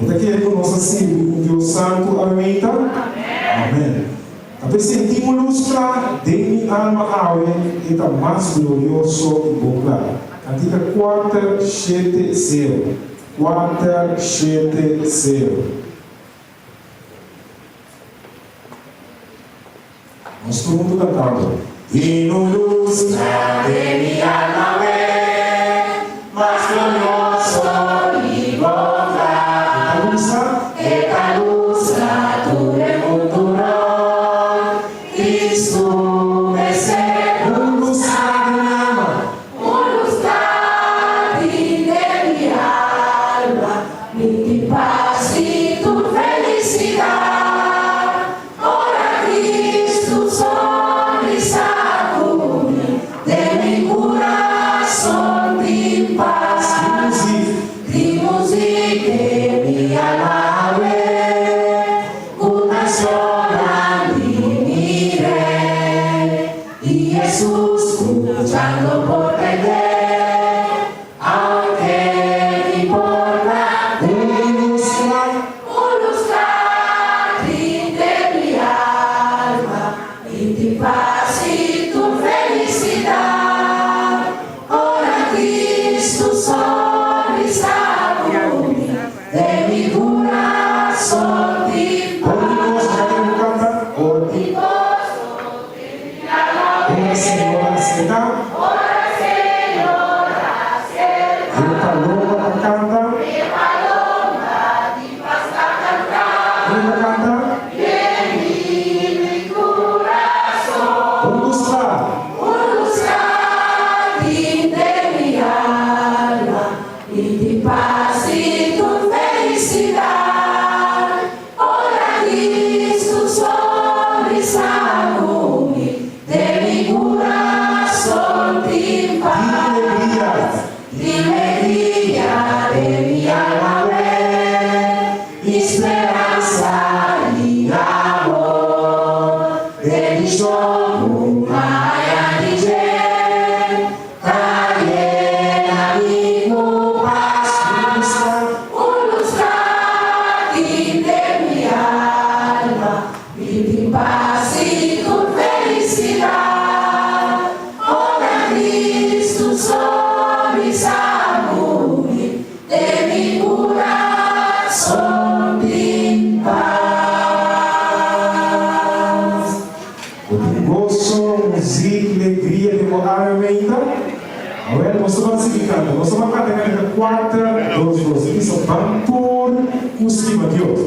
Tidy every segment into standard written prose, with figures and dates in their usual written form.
Bo ta kere ku nos ta sirbi un Dios santu awe-meinta? Amèn. Ta p'esei tin un lus kla den mi alma awe, e ta mas glorioso i bon kla. Kantika 470, 470. Nos tur huntu kantando. Tin un lus kla den mi alma awe, mas glorioso i bon kla. E ta lusa. E ta lusa tur e mundu rònt, Kristu mester. Un lus kla den mi alma. Un lus kla tin den mi alma, mi tin pas i tur felisidat. Ora Cristo sonrisa ku mi, den mi kurason tin pas. Tin muzik den mi alma awe, ku kanshonnan di mi Rei. Di Jesus skuchando por tende, aunke mi por ta. Un lus kla. Un lus kla tin den mi alma, mi tin pas i tur felisidat. Ora Kristu sonrisa ku mi, den mi kurason tin Ora di pas. goso, kende ku kanta? Ora di goso den mi alma Ora Señor a aserká. Ora Señor a aserká. E paloma ta kanta. E paloma di pas ta kanta. Ken ta kanta? Den mi kurason. Un lus kla. Un lus kla tin den mi alma. Mi tin pas i tur felisidat. Ora Kristu sonrisa ku mi. Den mi kurason tin pas, tin legria den mi alma wè, i speransa i amor. Bendishon ku maya di dje ta yena mi ku pas. Un lus kla tin den mi alma. Mi tin pas i tur felisidat ora Kristu sonrisa ku mi, den mi kurason tin pas. Bo tin goso, muzik, legria den bo alma meinta? Awel, nos ta ban sigui kanta. Nos ta ban kanta kantika kuater, dos, dos. E bisa, Ban tur ku stima Dios.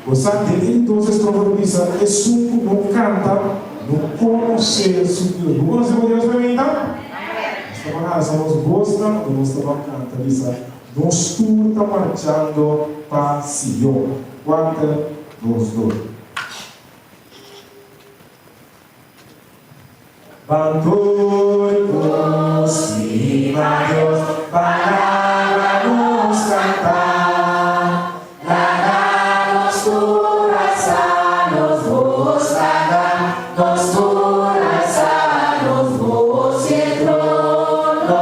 Bo sa, den e di dos estrofa ta bisa, Esun ku no kanta no konosé su Dios. Bo konosé bo Dios, Bebita? Nos ta ban alsa nos bosnan i nos ta ban kanta bisa, Nos tur ta marchando pa Sion. Kuater, dos, dos. Ban tur ku stima Dios, ban laga nos kanta. Laga nos tur alsa nos bos, laga nos tur alsa nos bos i e trono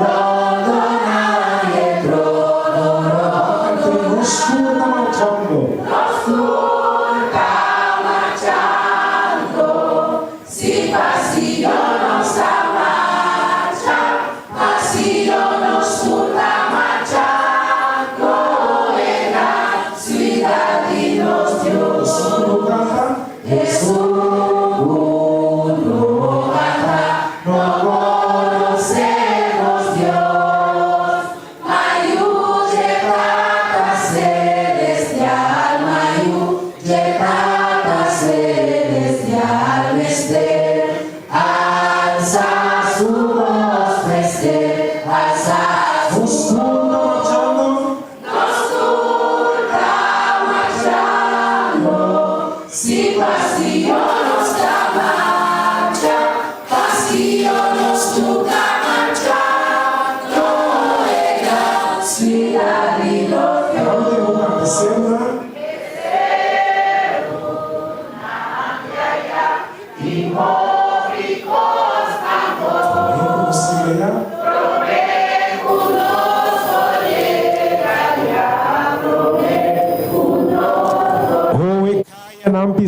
rondona, i e trono rondona. Nos tur ta marchando. Nos tur ta marchando, si pa Sion nos ta marcha, pa Sion nos tur.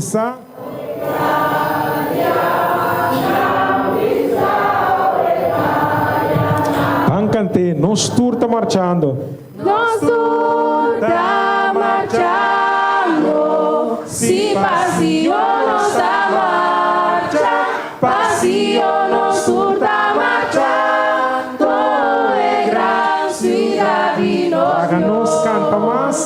bisa. Ban kant'é, Nos tur ta marchando. Nos tur ta marchando, si pa Sion nos ta marcha, pa Sion nos tur ta marchando, e gran siudat di nos Laga nos Dios. kanta mas.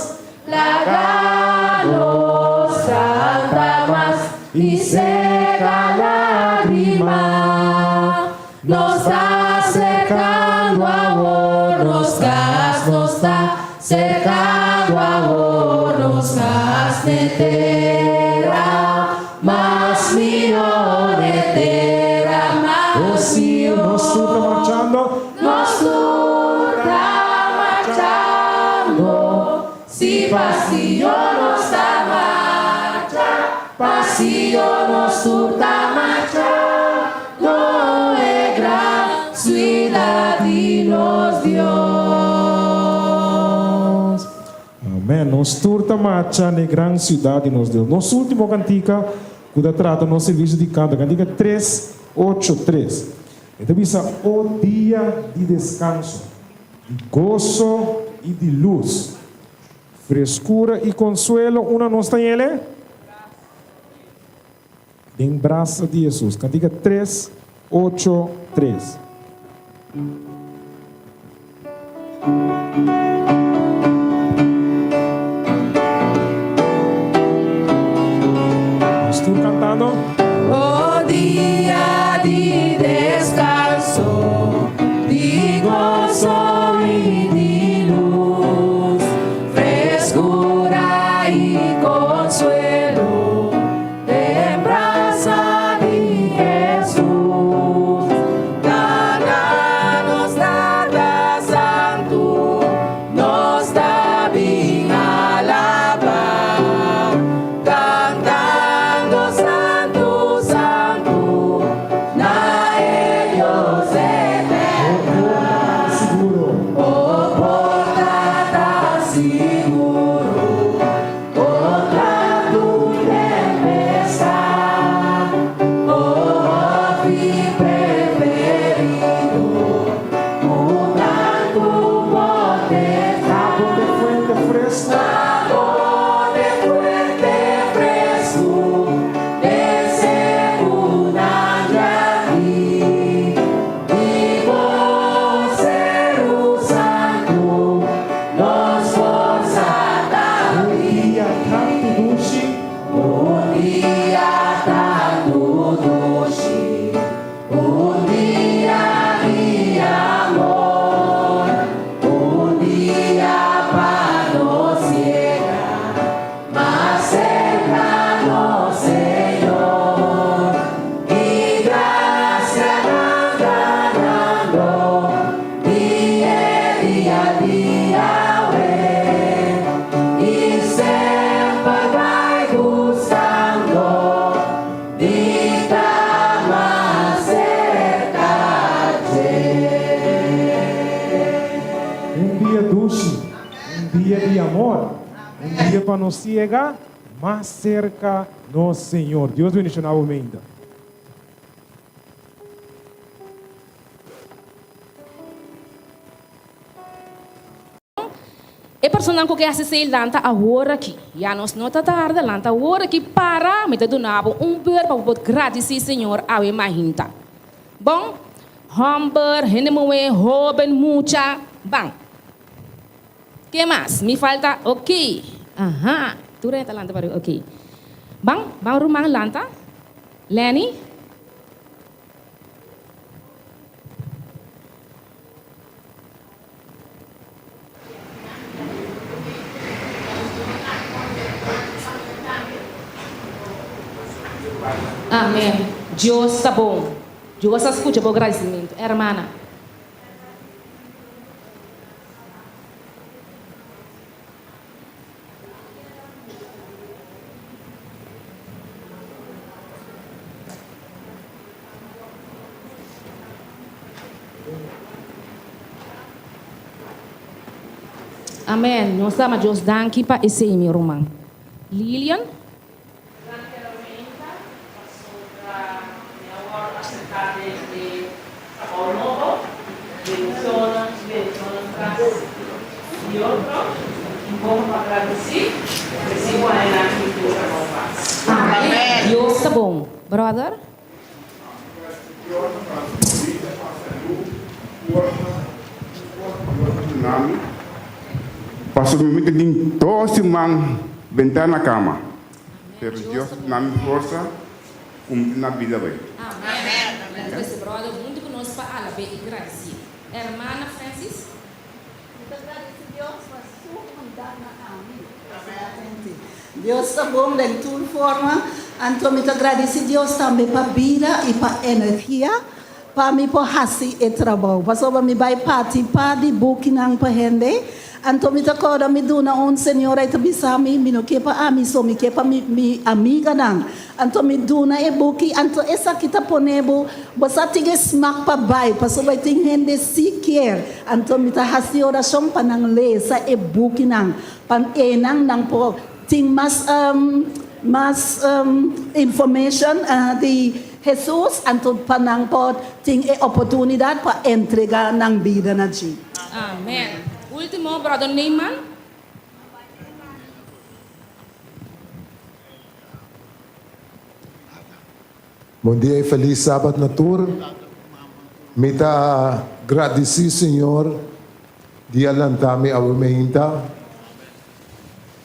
Laga nos kanta mas i seka lágrima. Nos ta serkando awor nos kas, nos ta serkando awor nos kas n'e tera mas mihó, n'e tera mas mihó. Nos tur ta marchando. Nos tur ta marchando, si pa Sion nos ta marcha, pa Sion nos tur ta marchando, e gran siudat di nos Dios. Amen. Nos tur ta marcha n'e gran siudat di nos Dios. Nos ultimo kantika ku ta trata nos servisio di kanto, kantika tres ocho tres. E ta bisa, O dia di deskanso, di goso i di lus, freskura i konsuelo, unda nos ta yele? Den brasa di Hesus. Kantika tres, ocho, tres. Nos tur cantando. O dia di descanso, di gozo i di luz, frescura i consuelo, Den brasa di Hesus, Laga nos Tata Santu, nos ta bin alabá, kantando Santu, Santu, na e Dios eterno. O porta ta siguro. Kontra tur tempestat, o hofi preferido, ku tantu potestad. Bo t'e fuente fresku. Abo t'e fuente fresku den sebunan djaki. Di bo Seru Santu nos forsa ta Un dia tantu dushi. Un dia tantu dushi, un dia di amor, un dia pa nos yega mas serka nos Señor. I gracianan ganando di e dia di awe, i semper bai buscando di ta mas cerca dje. Un dia dushi, un dia di amor, un dia pa nos yega Mas serka nos Señor. Dios bendiciona bo meinta. E personan ku ke hasi esei lanta awor aki. Ya nos no ta tarda, lanta awor aki para, mi ta duna bo un beur pa bo por gradisí Señor awe mahinta. Bon, hòmber, hende muhé, hóben, mucha, ban. Ke mas? Mi falta? Ok. Aha. Tur hende ta lanta pa riba. Ok. Ban, ban ruman lanta. Lenny? Amen. Dios ta bon. Dios a scucha bo gradicimento. Hermana. Amen. Nos ta ama Dios danki pa esei, mi ruman. Lilian? Shonnan, bendicionnan tras di otro. Un poco pa gradeci, recibo añanan aki tur trabou pas. Amen. Dios ta bon. Brother. Pasobra mi ta tin dos siman bentá na kama, pero Dios ta duna mi forsa ku mi ta na bida bai. Amen. Trese brother huntu ku nos pa alab'é i gradisié. Hermana Francis. Mi ta gradisi Dios pa su bondat na ami. Dios ta bon den tur forma, anto mi ta gradisi Dios tambe pa bida i pa energia pa mi por hasi e trabou. Pasobra mi bai parti par di bukinan pa hende, anto mi ta kòrda mi duna un señora i ta bisa mi, mi no ke pa ami so, mi ke pa mi mi amiganan. Anto mi duna e buki, anto esaki ta pone bo, bo sa tin e smak pa bai, pasobra e tin hende si kier. Anto mi ta hasi orashon pa nan lesa e bukinan, pa enan nan por tin mas mas information di Hesus, anto pa nan por tin e oportunidat pa entrega nan bida na dje. Amen. Ultimo, Brother Neyman. Bon dia y feliz Sabat na tur. Mi ta gradici Señor di a lanta mi awe meinta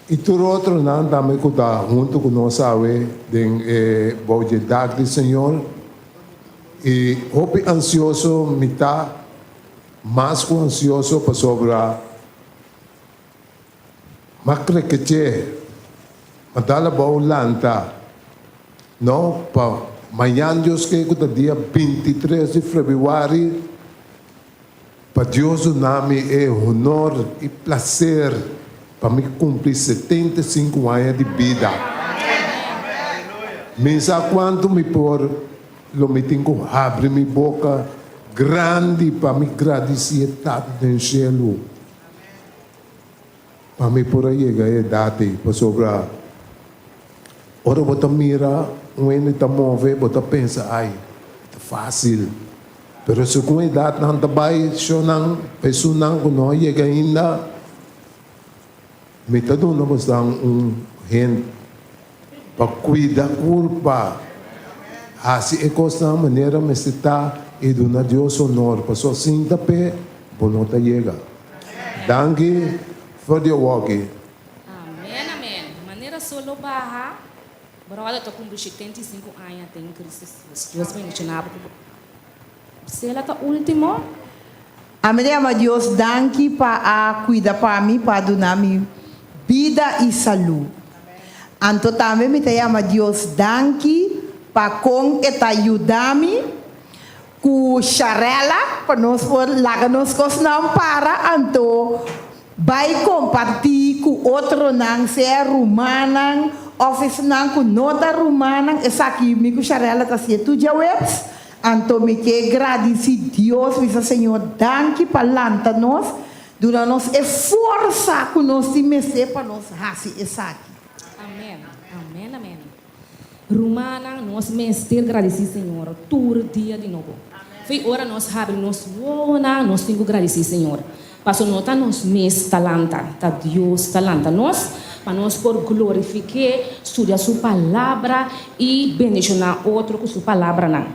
y tur otronan tambe cu ta hunto cu nos awe den e bou dje dak di Señor. Y hopi ansioso mi ta, mas cu ansioso pasobra Ma krekeche, ma dal abou lanta, no, pa mañan Dios ke ku ta dia 23 di febrüari, pa Dios duna mi e honor i plaser pa mi kumpli 75 aña di bida. Mi sa kuantu mi por, lo mi tin ku habri mi boka grandi pa mi gradisi e Tata den shelu. Pa mi por a yega e edat ei, pasobra ora bo ta mira un hende ta move, bo ta pensa, ai, ta fásil. Pero segun edatnan ta bai, shownan, pa esunnan ku no a yega ainda, mi ta duna bosnan un hint pa kuida kurpa, hasi e kosnan manera mester ta i duna Dios honor, pasobra sin ta p'e bo no ta yega. Danki for di awoki. Amen amen manera solo baha brother ta cumpli 75 aña den Cristo Jesus Dios bendiciona bo cu bo Sela ta ultimo. Ami ta yama Dios danki pa a cuida pa mi pa a duna mi bida y salud. Anto tambe mi ta yama Dios danki pa con e ta yuda mi Ku Sharella pa nos por laga nos kosnan para anto bai kompartí ku otronan sea rumannan òf esnan ku no ta rumannan esaki mi ku Sharella ta hasié tur djaweps anto mi ke gradisí Dios bisa Señor danki pa lanta nos duna nos e forsa ku nos tin mester pa nos hasi esaki. Amen amen amen. Rumannan, nos mester gradisí Señor tur dia di nobo. Fo'i ora nos habri nos wowonan, nos tin ku gradisí Señor. Paso no ta nos mes ta lanta, ta Dios ta lanta nos pa nos por glorifik'é, studia Su Palabra i bendishoná otro ku Su palabranan.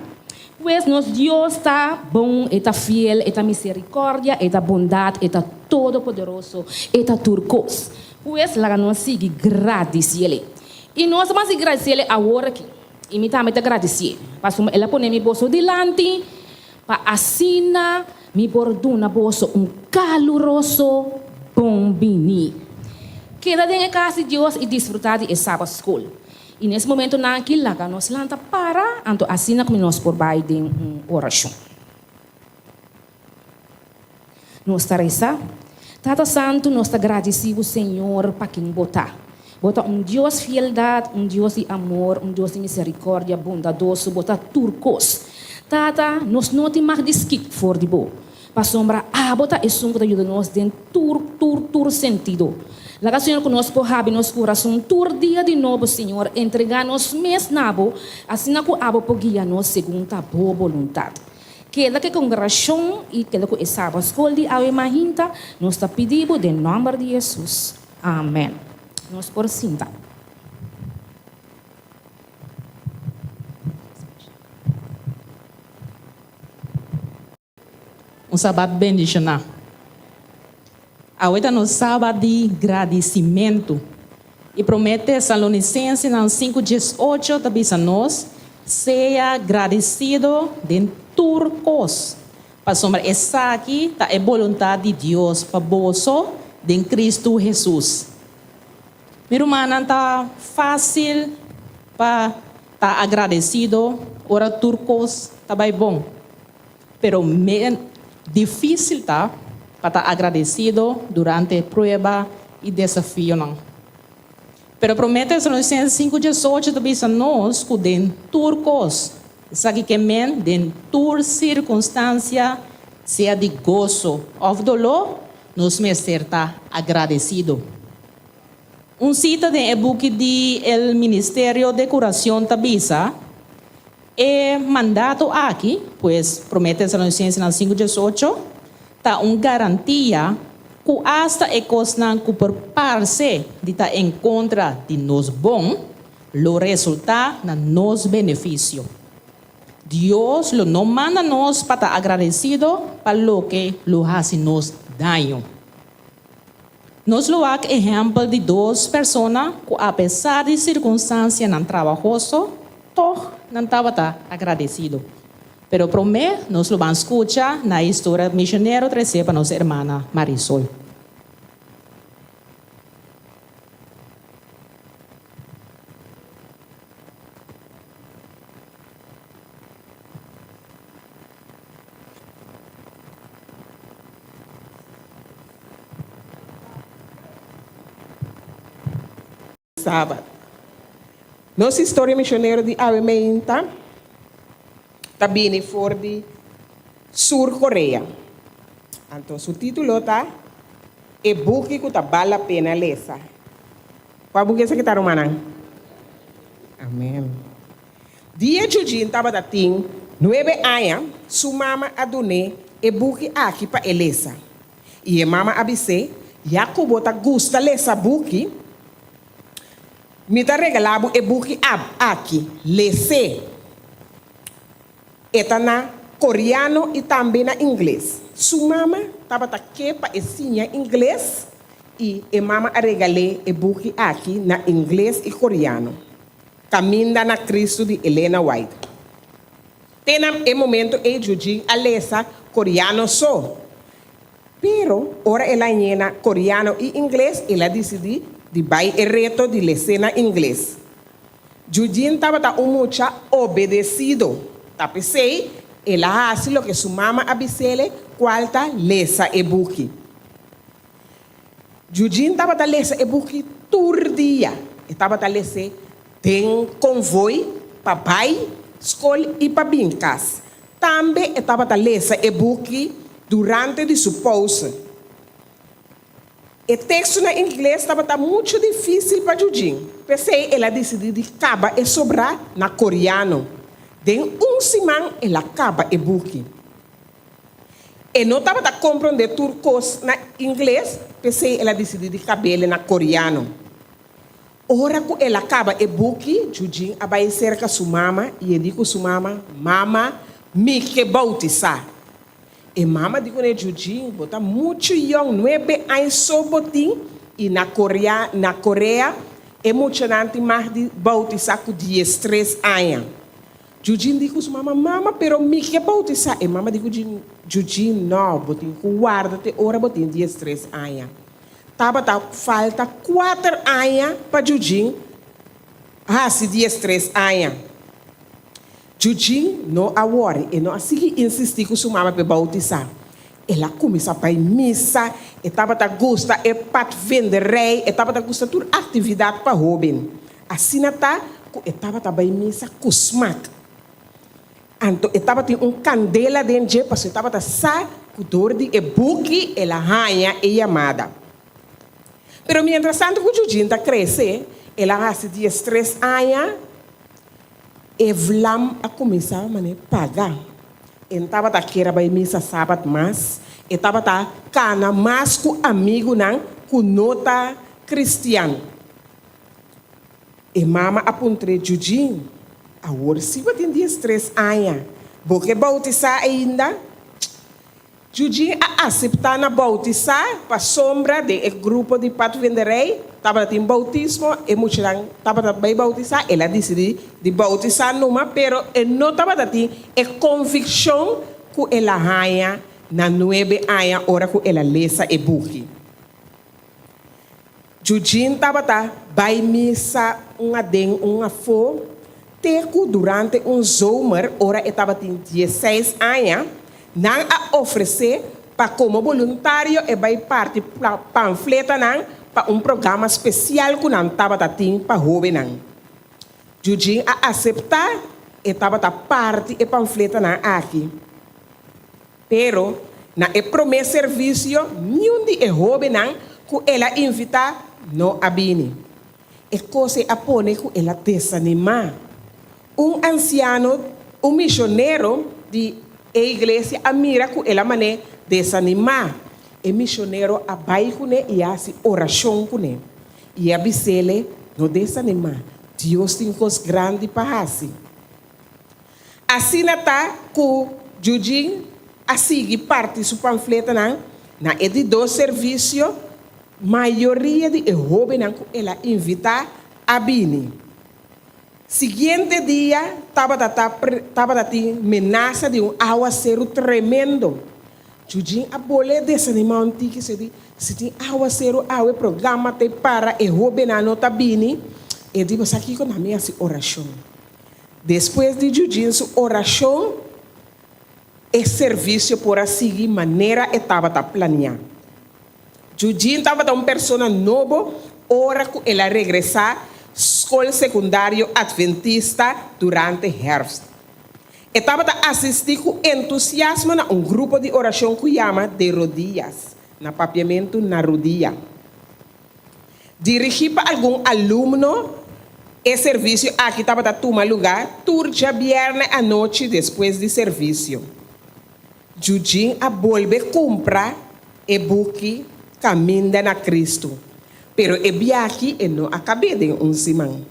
Pues nos Dios ta bon, E ta fiel, E ta miserikòrdia, E ta bondat, E ta todopoderoso, E ta tur kos. Pues laga nos sigui gradisiel. I nos ta mas di gradisiel awor aki, i mi tambe ta gradisié, pasobra el a pone mi boso dilanti pa asina mi por duna boso un kaluroso bon biní. Keda den e kas di Dios i disfrutá di e Sabat Skol. I na es momentonan aki laga nos lanta para, anto asina ku nos por bai den un orashon. Nos ta resa, Tata Santu, nos ta gradisí bo Señor pa ken bo ta. Bo ta un Dios fieldad, un Dios di amor, un Dios di misericordia, bondadoso, bo ta tur kos. Tata, nos no tin mag di skit for di bo, pasobra abo ta esun ku ta yuda nos den tur, tur, tur sentido. Laga Señor ku nos por habi nos kurason tur dia di nobo, Señor, entregá nos mes na bo, asina ku abo por guia nos segun ta bo boluntat. Keda ku e kongregashon i keda ku e Sabat Skol di awe mahinta, nos ta pidi bo den nòmber di Hesus. Amèn. Nos por sinta. Un sabat bendishoná. Awe ta nos sabat di gradisimentu. I Promé Tesalonisensenan 5:18 ta bisa nos, Sea gradisido den tur kos, pasobra esaki ta e boluntat di Dios pa boso den Kristu Hesus. Mi rumannan, ta fásil pa ta agradesido ora tur kos ta bai bon. Pero difísil ta pa ta agradesido durante prueba i desafionan. Pero Promé Tesalonicenses 5:18 ta bisa nos ku den tur kos, esaki ke men den tur sirkunstansia, sea di goso òf doló, nos mester ta agradesido. Un sita den e buki di El Ministerio de Curación ta bisa, E mandato aki, pues Promé Tesalonicensenan 5:18, ta un garantia ku asta e kosnan ku por parse di ta en kontra di nos bon, lo resultá na nos benefisio. Dios lo no manda nos pa ta agradesido pa loke lo hasi nos daño. Nos lo wak ehèmpel di dos persona ku apesar di sirkunstansianan trabahoso, tòg nan tabata agradesido. Pero promé nos lo ban skucha na e historia misionero tresé pa nos hermana Marisol. Sabat. Nos historia misionero di awe meinta ta bini for di Sur Korea. Anto su titulo ta E buki ku ta bal la pena lesa. Kua buki esaki ta rumannan? Amen. Dia Jujin tabata tin nuebe aña, su mama a dun'é e buki aki pa e lesa. I e mama a bis'é, Ya ku bo ta gusta lesa buki, mi ta regalá bo e buki aki. Les'é. E ta na koreano i tambe na ingles. Su mama tabata ke pa e siña ingles i e mama a regal'é e buki aki na ingles i koreano. Kaminda na Kristu di Elena White. Te na e momento ei Jujin a lesa koreano so. Pero ora el a ñena koreano i ingles el a disidí di bai e reto di les'é na ingles. Jujin tabata un mucha obedesido. Ta p'esei el a hasi loke su mama a bis'ele kual ta lesa e buki. Eugene tabata lesa e buki tur dia. E tabata les'é den konvoi pa bai skol i pa bin kas. Tambe e tabata lesa e buki durante di su pousa. E teksto na ingles tabata muchu difísil pa Eugene, p'esei el a disidí di kaba e sobrá na koreano. Den un siman el a kaba e buki. E no tabata komprondé tur kos na ingles, p'esei el a disidí di kab'el na koreano. Ora ku el a kaba e buki, Jujin a bai serka su mama i e di ku su mama, Mama, mi ke boutisá. E mama di kuné, Jujin, bo ta muchu yòn, nuebe aña so bo tin i na Korea na Korea e muchanan tin mag di boutisá ku diestres aña. Jujin di ku su mama, Mama, pero mi ke boutisá. E mama di ku Jujin, No, bo tin ku warda te ora bo tin diestres aña. Tabata falta kuater aña pa Jujin hasi diestres aña. Jujin no a wòri, e no a sigui insistí ku su mama p'e boutisá. El a kuminsá bai misa, e tabata gusta e patvenderij, e tabata gusta tur aktividat pa hóben. Asina ta ku e tabata bai misa ku smak. Anto e tabatin un kandela den dje pasobra e tabata sa ku dor di e buki el a haña e yamada. Pero mientrastantu ku Jujin ta krese, el a hasi diestres aña, e vlam a kuminsá manera paga. E no tabata kier a bai misa sabat mas, e tabata kana mas ku amigunan ku no ta kristian. E mama a puntr'é, Jujin, awor si bo tin diestres aña, bo ke boutisá ainda? Jujin a aseptá na boutisá pasobra den e grupo di patvenderij tabata tin boutismo, e muchanan tabata bai boutisá, el a disidí di boutisá numa, pero e no tabata tin e konvikshon ku el a haña na nuebe aña ora ku el a lesa e buki. Jujin tabata bai misa un aden un afó te ku durante un zomer ora e tabatin dieseis aña, nan a ofresé pa komo boluntario e bai parti pamfletanan pa un programa spesial ku nan tabata tin pa hóbennan. Jujin a aseptá, e tabata parti e pamfletanan aki. Pero, na e promé servisio, niun di e hóbennan ku el a invitá no a bini. E kos ei a pone ku el a desanimá. Un ansiano, un misionero di e iglesia a mira ku el a man'é desanimá. E misionero a bai kuné i a hasi orashon kuné. I a bis'é, No desanimá. Dios tin kos grandi pa hasi. Asina ta ku Jujin a sigui parti su pamfletanan na e di dos servisio, mayoria di e hóbennan ku el a invitá a bini. Siguiente dia tabata ta tabata tin menasa di un awaseru tremendo. Jujin a bol'é desanimá un tiki, se di, Si tin awaseru awe programa ta e para, e hóbennan no ta bini. E di, Bo sa kiko? Na mi hasi orashon. Despues di Jujin su orashon, e servisio por a sigui manera e tabata planiá. Jujin tabata un persona nobo ora ku el a regresá skol sekundario Adventista durante hèrfst. E tabata asistí ku entusiasmo na un grupo di orashon ku yama De Rodillas, na papiamentu Na Rudia. Dirigí pa algun alumno, e servisio aki tabata tuma lugá tur djabièrnè anochi despues di servisio. Jujin a bolbe kumpra e buki Kaminda na Kristu, pero e biahi e no a kab'é den un siman.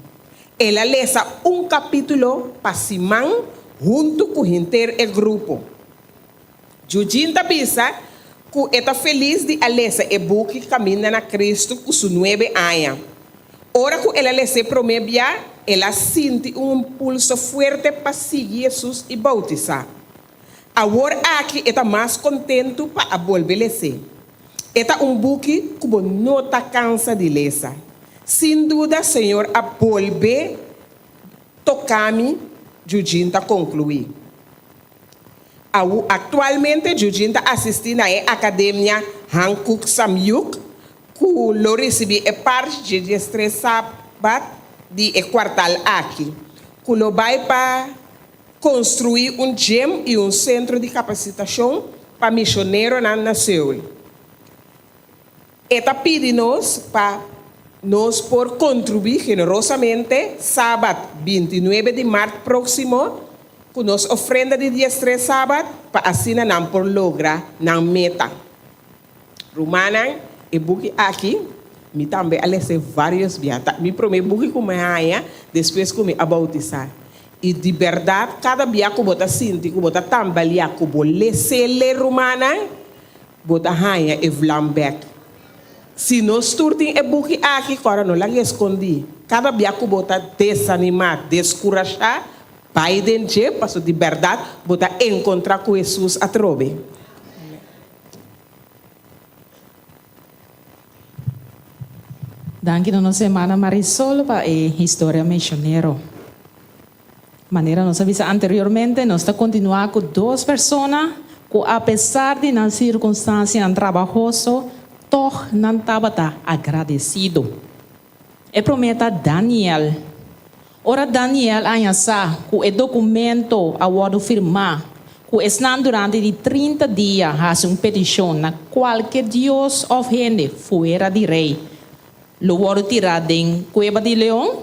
El a lesa un kapítulo pa siman huntu ku henter e grupo. Jujin ta bisa ku e ta felis di a lesa e buki Kaminda na Kristu ku su nuebe aña. Ora ku el a les'é promé bia, el a sinti un impulso fuerte pa sigui Hesus i boutisá. Awor aki e ta mas kontentu pa a bolbe les'é. E ta un buki ku bo no ta kansa di lesa. Sin duda Señor a bolbe toka mi, Jujin ta konkluí. Aktualmente Jujin ta asistí na e Akademia Hankuk Samyuk ku lo risibí e parch dje diestres sabat di e kuartal aki, ku lo bai pa konstruí un gym i un sentro di kapasitashon pa mishoneronan na Seul. E ta pidi nos pa nos por kontribuí generosamente sabat bintinuebe di mart próksimo ku nos ofrenda di diestres sabat pa asina nan por logra nan meta. Rumannan, e buki aki mi tambe a les'é vários bia. Ta mi promé buki ku mi a haña despues ku mi a boutisá. I di bèrdat kada bia ku bo ta sinti ku bo ta tambaliá ku bo les'é le rumannan, Bo ta haña e vlam bek. Si nos tur tin e buki aki, kòrda no laga e skondí. Kada bia ku bo ta desanimá, deskurashá, bai den dje, pasobra di bèrdat bo ta enkontrá ku Hesus atrobe. Danki na nos hermana Marisol pa e historia misionero. Manera nos a bisa anteriormente, nos ta kontinuá ku dos persona ku apesar di nan sirkunstansianan trabahoso, tòg nan tabata agradesido. E promé ta Daniel. Ora Daniel a haña sa ku e dokumento a wòrdu firmá ku esnan durante di 30 dia hasi un petishon na kualke dios òf hende fuera di rei, lo wòrdu tirá den kueba di leon.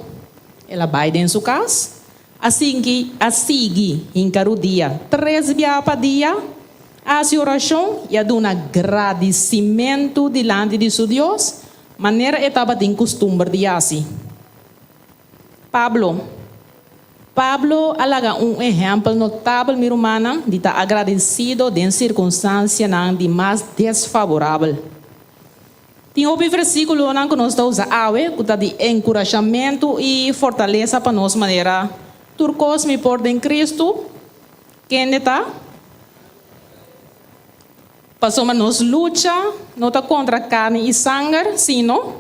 El a bai den su kas. A sinki a sigui hinka rudia tres bia pa dia, a hasi orashon i a duna gradisimentu dilanti di su Dios, manera e tabatin kustumber di hasi. Pablo Pablo a laga un ehèmpel notabel, mi rumannan, di ta agradesido den sirkunstansianan di mas desfaborabel. Tin hopi versíkulonan ku nos ta usa awe ku ta di enkurashamentu i fortalesa pa nos manera, Tur kos mi por den Kristu, kende ta? Pasobra nos lucha no ta kontra karni i sanger, sino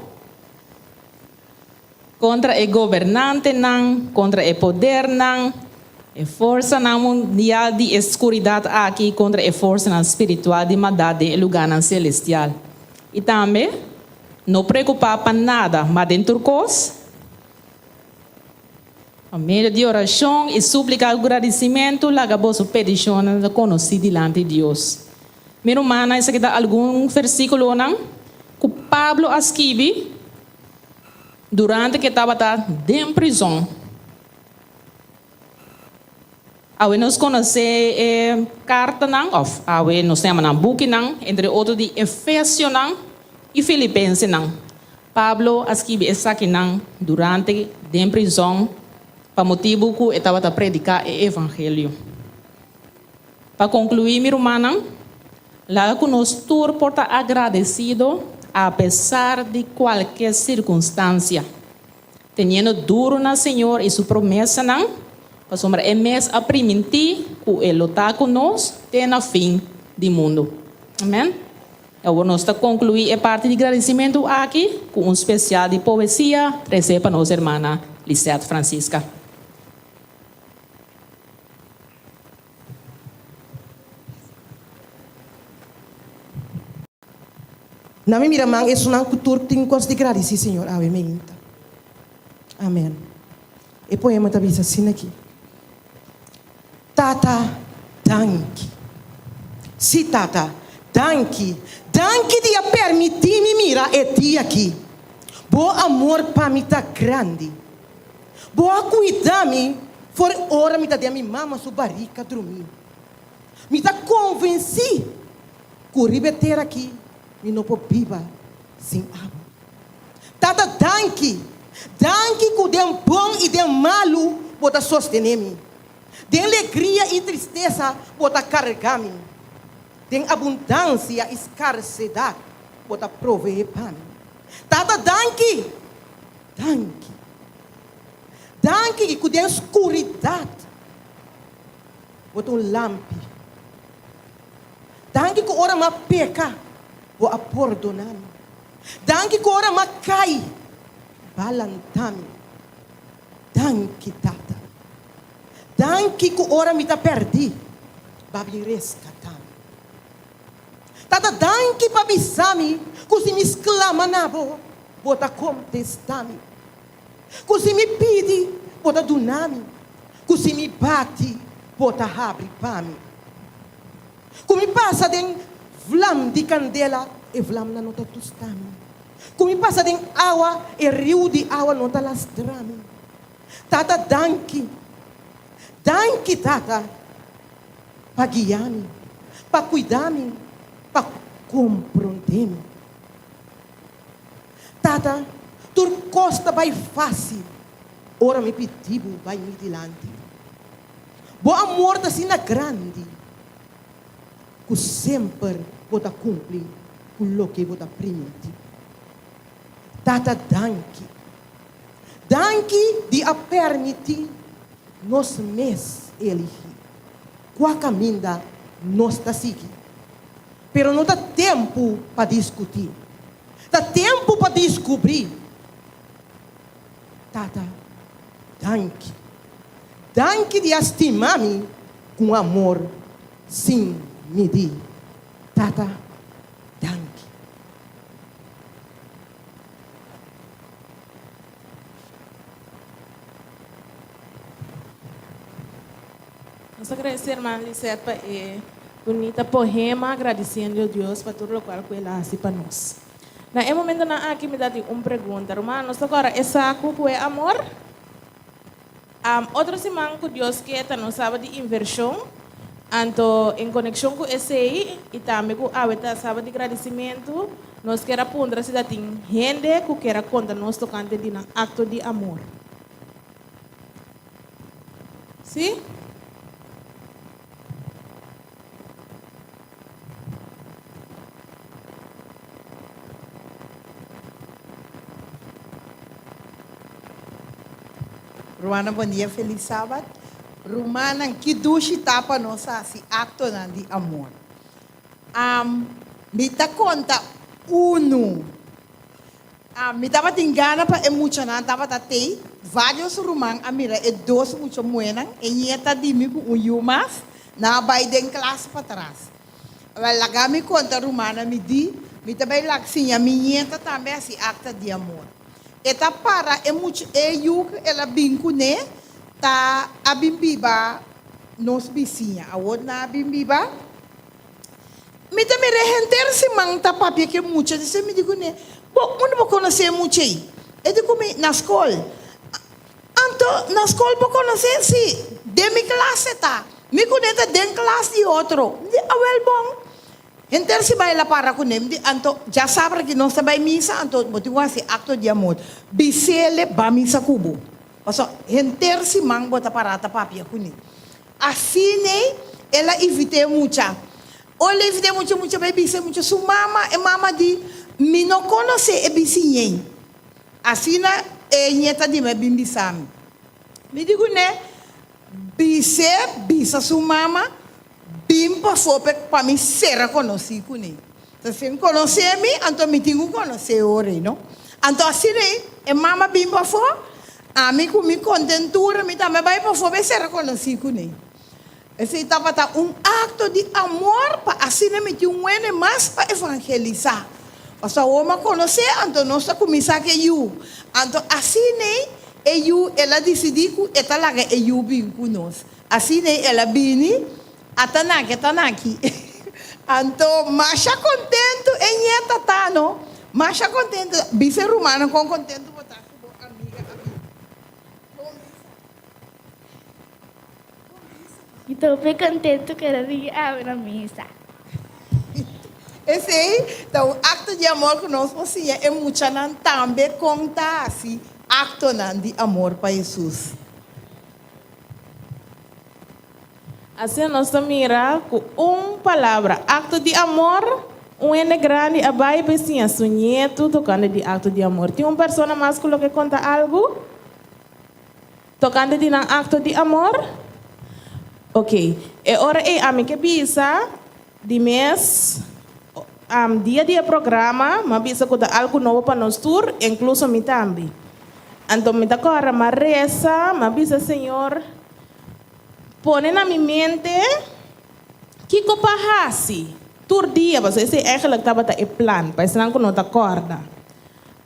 kontra e gobernantenan, kontra e podernan, e forsanan mundial di e skuridat aki i kontra e forsanan spiritual di maldat den e lugánan selestial. I tambe, no preokupá pa nada, ma den tur kos, pa medio di orashon i súplika ku gradisimentu, laga boso petishonnan ta konosí dilanti Dios. Mi rumannan, esaki ta algun versíkulonan ku Pablo a skibi Durante ku e tabata den prizon. Awe nos konosé e kartanan, òf awe nos ta yama nan bukinan, entre otro di Efesionan i Filipensenan. Pablo a skibi esakinan durante den prizon pa motibu ku e tabata prediká e evangelio. Pa konkluí, mi rumannan, laga ku nos tur por ta agradesido apesar di kualke sirkunstansia, teniendo duru na Señor i Su promesanan, pasobra E mes a primintí ku E lo ta ku nos te na fin di mundu. Amèn. Awor nos ta konkluí e parti di gradisimentu aki ku un spesial di poesia tresé pa nos hermana Lisette Francisca. Na mi mira man esunnan ku tur tin kos di gradisí Señor awe meinta. Amen. E poema ta bisa asina aki, Tata, danki. Sí, Tata, danki. Danki di a permití mi mira e dia aki. Bo amor pa mi ta grandi. Bo a cuida mi for ora mi ta den mi mama su barica drumi. Mi ta convenci cu riba e tera aki mi no por biba sin abo. Tata danki, danki cu den bon y den malu bo ta sostene mi. Den legria y tristesa bo ta carga mi. Den abundancia y scarcedad bo ta provee pa mi. Tata danki! Danki. Danki ku den skuridat bo ta un lampi. Danki ku ora m'a peka bo a pordona mi. Danki ku ora m'a kai bo a lanta mi. Danki Tata. Danki ku ora mi ta pèrdí bo a bin reskatá mi. Tata danki pa bisa mi ku si mi sklama na bo, bo ta kontestá mi. Ku si mi pidi, bo ta duna mi. Ku si mi bati, bo ta habri pa mi. Ku mi pasa den vlam di kandela, e vlamnan no ta tusta mi. Ku mi pasa den awa, e riu di awa no ta lastra mi. Tata danki, danki Tata. Pa guia mi, pa cuida mi, pa comprende mi. Tata, tur cos ta bay facil ora mi pidi bo bay mi dilanti. Bo amor ta asina grandi cu semper bo ta cumpli cu loke bo ta priminti. Tata, danki. Danki di a permiti nos mes eligi kua kaminda nos ta sigui. Pero no ta tempu pa diskutí. Ta tempu pa diskubrí. Tata, danki. Danki di a stima mi ku un amor sin midí. Tata, danki. Nos ta agradece hermana Lisette pa e bunita poema agradeciendo Dios pa tur locual cu el a haci pa nos. Na e momentonan aki mi ta tin un pregunta. Ruman, nos ta cora e saco cu e amor? Otro siman ku Dios ke ta nos Sabat di Invershon, anto en konekshon ku esei i tambe ku awe ta Sabat di Gradisimentu, nos kier a puntra si ta tin hende ku kier a konta nos tokante di nan akto di amor. Sí? Rumannan bon dia felis sabat. Rumannan ki dushi ta pa nos hasi aktonan di amor. Am mi ta konta unu. Am mi tabatin gana pa e muchanan tabata tei. Varios ruman a mira e dos mucha muhénan, e ñeta di mi ku un yu mas, nan a bai den klas patras. Wel, laga mi konta rumannan mi di, mi ta bai lag siña mi ñeta tambe hasi akta di amor. E ta para e mucha e yu ku el a bin kuné ta a bin biba nos bisiña. Awor nan a bin biba. Mi ta mira e henter siman ta papia ku e mucha. Despues mi di kuné, Bo, unda bo konosé e mucha ei? E di ku mi, Na skol. Anto, na skol bo konosé? Sí, den mi klas e ta. Mi kuné ta den klas di otro. Mi di, Awel bon. Henter si bai la para kuné. Mi di, Anto, djasabra ki nos ta bai misa, anto bo tin ku hasi akto di amor. Bis'ele ba misa ku bo. Pasobra henter siman bo ta para ta papia kuné. Asin'ei el a invit'é mucha. Ora el a invit'é mucha, mucha bai bisa e mucha su mama. E mama di, Mi no konosé e bisiñ'ei. Asina e ñeta di mi a bin bisa mi. Mi di kuné, Bis'é bisa su mama, bin pafó p'e pa mi sera konosí kuné. Ta si e konosé mi, anto mi tin ku konosé e ora ei, no? Anto asina ei, e mama bin pafó, ami ku mi kontentura mi tambe a bai pafó p'e sera konosí kuné. Esei tabata un akto di amor pa asina mi tin un wende mas pa evangelisá. Pasobra awor mi a konosé, anto nos ta kuminsá ku e yu. Anto asin'ei e yu, el a disidí ku e ta laga e yu bin ku nos. Asin'ei el a bini, ata naki, ata naki. Anto masha kontentu e ñeta ta, no? Masha kontentu. Bisa e rumannan kon kontentu bo ta ku bo amiga a bini. Kon bisa. Mi ta hopi contento cu el a bini awe na misa. Esei ta un acto di amor cu nos por siña e muchanan tambe con ta haci actonan di amor pa Jesus. Asina nos ta mira cu un palabra, acto di amor, un hende grandi a bai pa e siña su nieto tocante di acto di amor. Tin un persona mas cu loke conta algo? Tokante di nan akto di amor? Ok, e ora ei ami ke bisa di mes dia di e programa, m'a bisa ku ta algu nobo pa nos tur, inkluso mi tambe. Anto mi ta kòrda, m'a resa, m'a bisa Señor, pone na mi mente kiko pa hasi tur dia, pasobra esei eigenlijk tabata e plan, pa esnan ku no ta kòrda.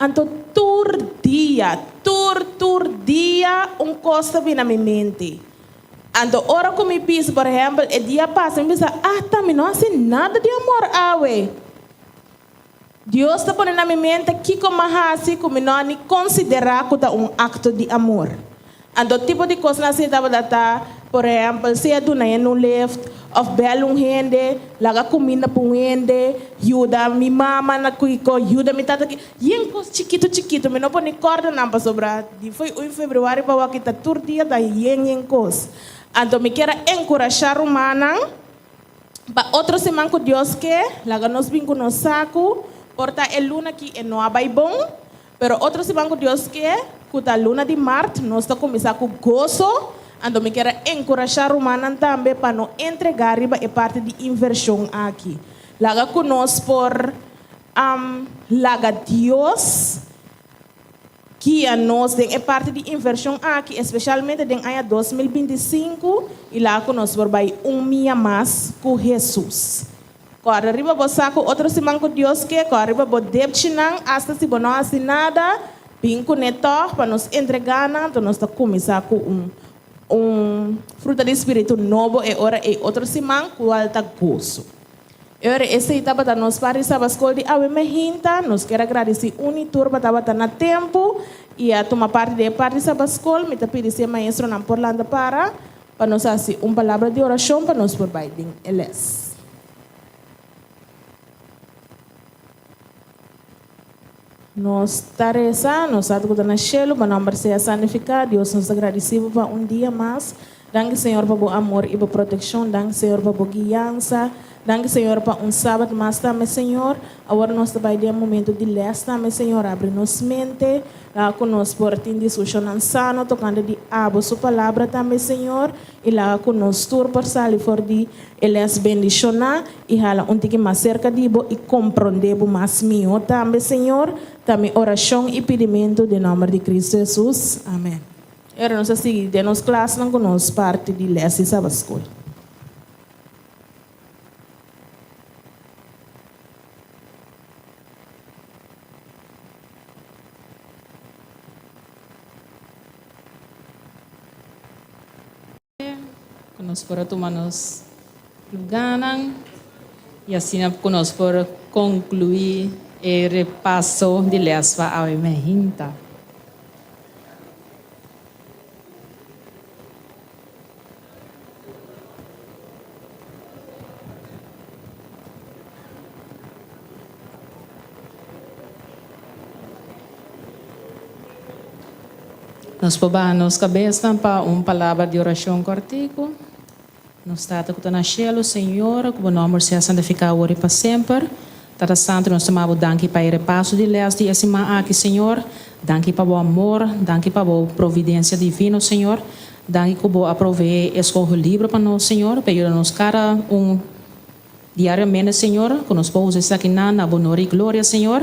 Anto tur dia, tur tur dia un kos ta bini na mi mente. Anto ora ku mi bisa, por ehèmpel, e dia pasa mi bisa, ah ta mi no hasi nada di amor awe. Dios ta pone na mi mente kiko m'a hasi ku mi no a ni konsiderá ku ta un akto di amor. Anto tipo di kosnan asina tabata ta, por ehèmpel, sea duna hende un lift, òf bèl un hende, laga kuminda pa un hende, yuda mi mama na kiko, yuda mi tata ki. Yen kos chikitu chikitu, mi no por ni kòrda nan pasobra di fo'i un febrüari pa wak ta tur dia ta yen yen kos. Anto mi kier a enkurashá rumannan pa otro siman ku Dios ke, laga nos bin ku nos saku, por ta e luna aki e no a bai bon, Pero otro siman ku Dios ke, ku ta luna di mart, nos ta kuminsá ku goso, anto mi kier a enkurashá rumannan tambe pa no entregá riba e parti di invershon aki. Laga ku nos por laga Dios guia nos den e parti di invershon aki, espeshalmente den aña 2025, i laga ku nos por bai un mia mas ku Hesus. Kòrda riba bo sa ku otro siman ku Dios ke, kòrda riba bo depchinan, asta si bo no hasi nada, bin kuné tòg pa nos entregá nan, anto nos ta kuminsá ku un un fruta di spiritu nobo e ora ei otro siman, kual ta goso. E ora esei tabata nos par di Sabaskol di awe mehinta, nos kier a gradisí un i tur pa tabata na tempu. I a tuma parti den e parti Sabat Skol, mi ta pidi si e maestronan por lanta para pa nos hasi un palabra di orashon pa nos por bai den e lès. Nos ta resa, Nos Tata ku ta na shelu, bo nòmber sea santifiká. Dios, nos ta gradisí bo pa un dia mas. Danki, Señor, pa bo amor i bo protekshon. Danki, Señor, pa bo guiansa. Danki, Señor, pa un Sabat mas tambe, Señor. Awor nos ta bai den e momento di lès tambe, Señor. Abri nos mente, laga ku nos por tin diskushonnan sano tokante di abo su Palabra tambe, Señor, i laga ku nos tur por sali for di e lès bendishoná i hala un tiki mas serka di bo i komprondé bo mas mihó tambe, Señor. Ta mi orashon i pidimentu den nòmber di Kristu Hesus. Amèn. I ora nos a sigui den nos klasnan ku nos parti di lès di Sabat Skol. Ku nos por a tuma nos lugánan i asina ku nos por konkluí e repaso di lès pa awe meinta. Nos por baha nos kabesnan pa un palabra di orashon kòrtiku. Nos Tata ku ta na shelu, Señor, ku bo nòmber sea santifiká awor i pa semper. Tata Santu, nos ta maba bo danki pa e repaso di lès di e siman aki, Señor. Danki pa bo amor, danki pa bo providensia divino, Señor. Danki ku bo a proveé e skoho libro pa nos, Señor, pa yuda nos kada un diariamente, Señor, ku nos por usa esakinan na bo honor i gloria, Señor.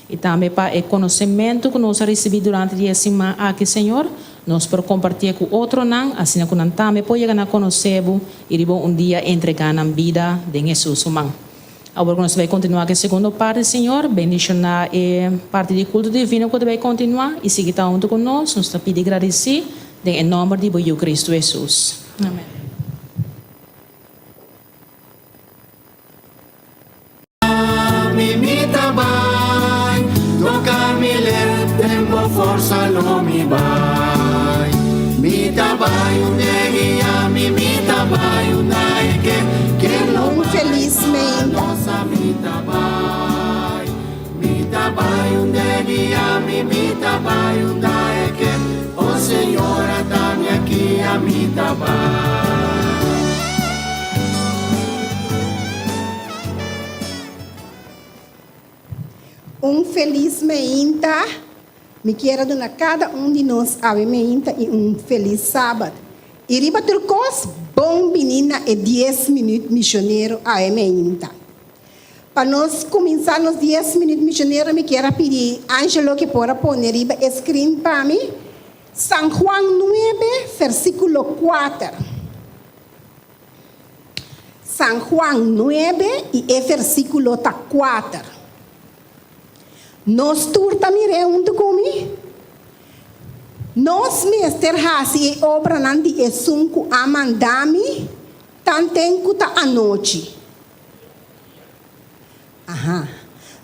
I tambe pa e konosementu ku nos a risibí durante di e siman aki, Señor, nos por kompartié ku otronan, asina ku nan tambe por yega na konosé bo i riba un dia entregá nan bida den Hesus su man. Awor ku nos ta bai kontinuá ku e segundo parti, Señor, bendishoná e parti di kulto divino ku ta bai kontinuá i sigui ta huntu ku nos. Nos ta pidi gradisí den e nòmber di bo Yu Kristu Hesus. Amèn. Mi mi ta bai toca mi lep den bo forsa lo mi bai Mi ta bai un guia mi mi ta bai un ke ke lo Un felis meinta. Mi ta bai mi ta bai un guia mi mi ta bai un ke Oh Señor ata mi aki mi ta bai. Un felis meinta. Mi kier a duna kada un di nos awe meinta i un felis sabat. I riba tur kos, bon bini na e dies minüt misionero awe meinta. Pa nos kuminsá nos dies minüt misionero mi kier a pidi Angelo ke por a pone riba e screen pa mi San Juan nuebe versíkulo kuater. San Juan nuebe i e versíkulo ta kuater. Nos tur ta mir'é huntu ku mi? Nos mester hasi e obranan di esun ku a manda mi tanten ku ta anochi. Aha.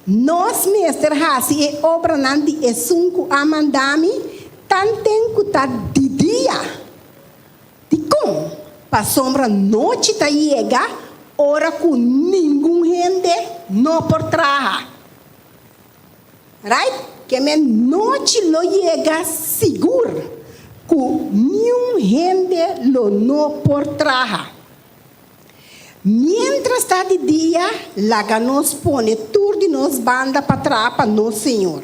Nos mester hasi e obranan di esun ku a manda mi tanten ku ta di dia. Dikon? Pasobra nochi ta yega ora ku ningun hende no por traha. Right? Ke men nochi lo yega sigur ku niun hende lo no por traha. Miéntras ta di dia, laga nos pone tur di nos banda pa traha pa nos Señor.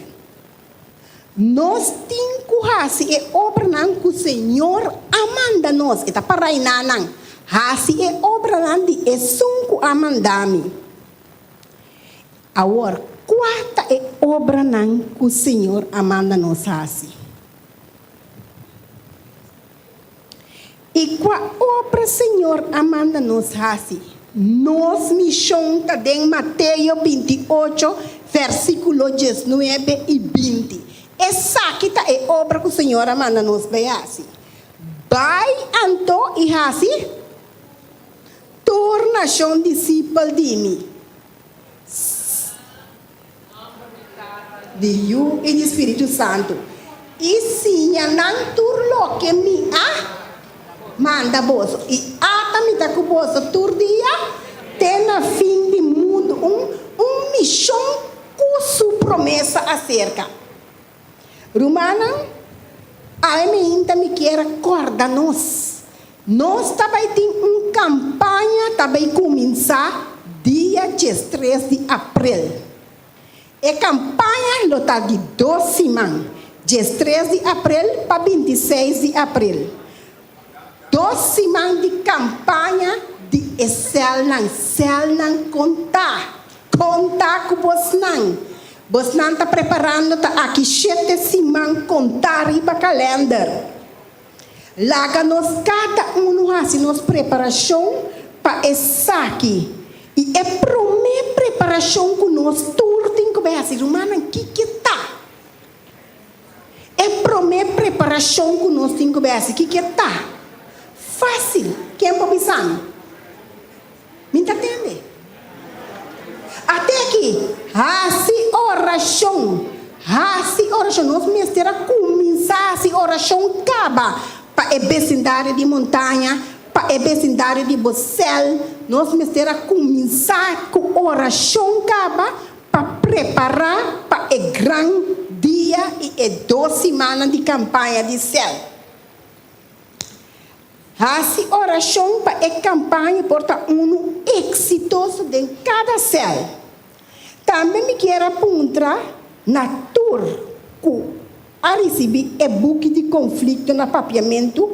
Nos tin ku hasi e obranan ku Señor a manda nos. E ta pa reiná nan. Hasi e obranan di esun ku a manda mi. Awor, kua ta e obranan ku Señor a manda nos hasi? I kua obra Señor a manda nos hasi? Nos mishon ta den Mateo 28, versíkulo 19 i 20. Esaki ta e obra ku Señor a manda nos bai hasi. Bai anto i hasi tur nashon disipel di mi. Di Yu i di Spiritu Santu. I siña nan tur loke mi a manda boso. I ata mi ta ku boso tur dia te na fin di mundu. Un un mishon ku su promesa aserka. Rumannan, awe meinta mi kier a kòrda nos. Nos ta bai tin un kampaña ta bai kuminsá dia diestres di aprel. E kampaña lo ta di dos siman, diestres di aprel pa bintiseis di aprel. Dos siman di kampaña di e sèlnan, sèlnan kontá, kontá ku bosnan. Bosnan ta preparando ta aki shete siman kontá riba kalènder. Laga nos kada unu hasi nos preparashon pa esaki. I e promé preparashon ku nos tur tin ku bai hasi, rumannan, kiko ta? E promé preparashon ku nos tin ku bai hasi, kiko ta? Fásil, ken por bisa mi? Mi ta tende. Ate aki, hasi orashon. Hasi orashon. Nos mester a kuminsá hasi orashon kaba pa e besindario di Montaña, pa e besindario di bo sèl. Nos mester a kuminsá ku orashon kaba pa prepará pa e gran dia i e dos simannan di kampaña di sèl. Hasi orashon pa e kampaña por ta unu eksitoso den kada sèl. Tambe mi kier a puntra na tur ku a risibí e buki di Konflikto na Papiamentu,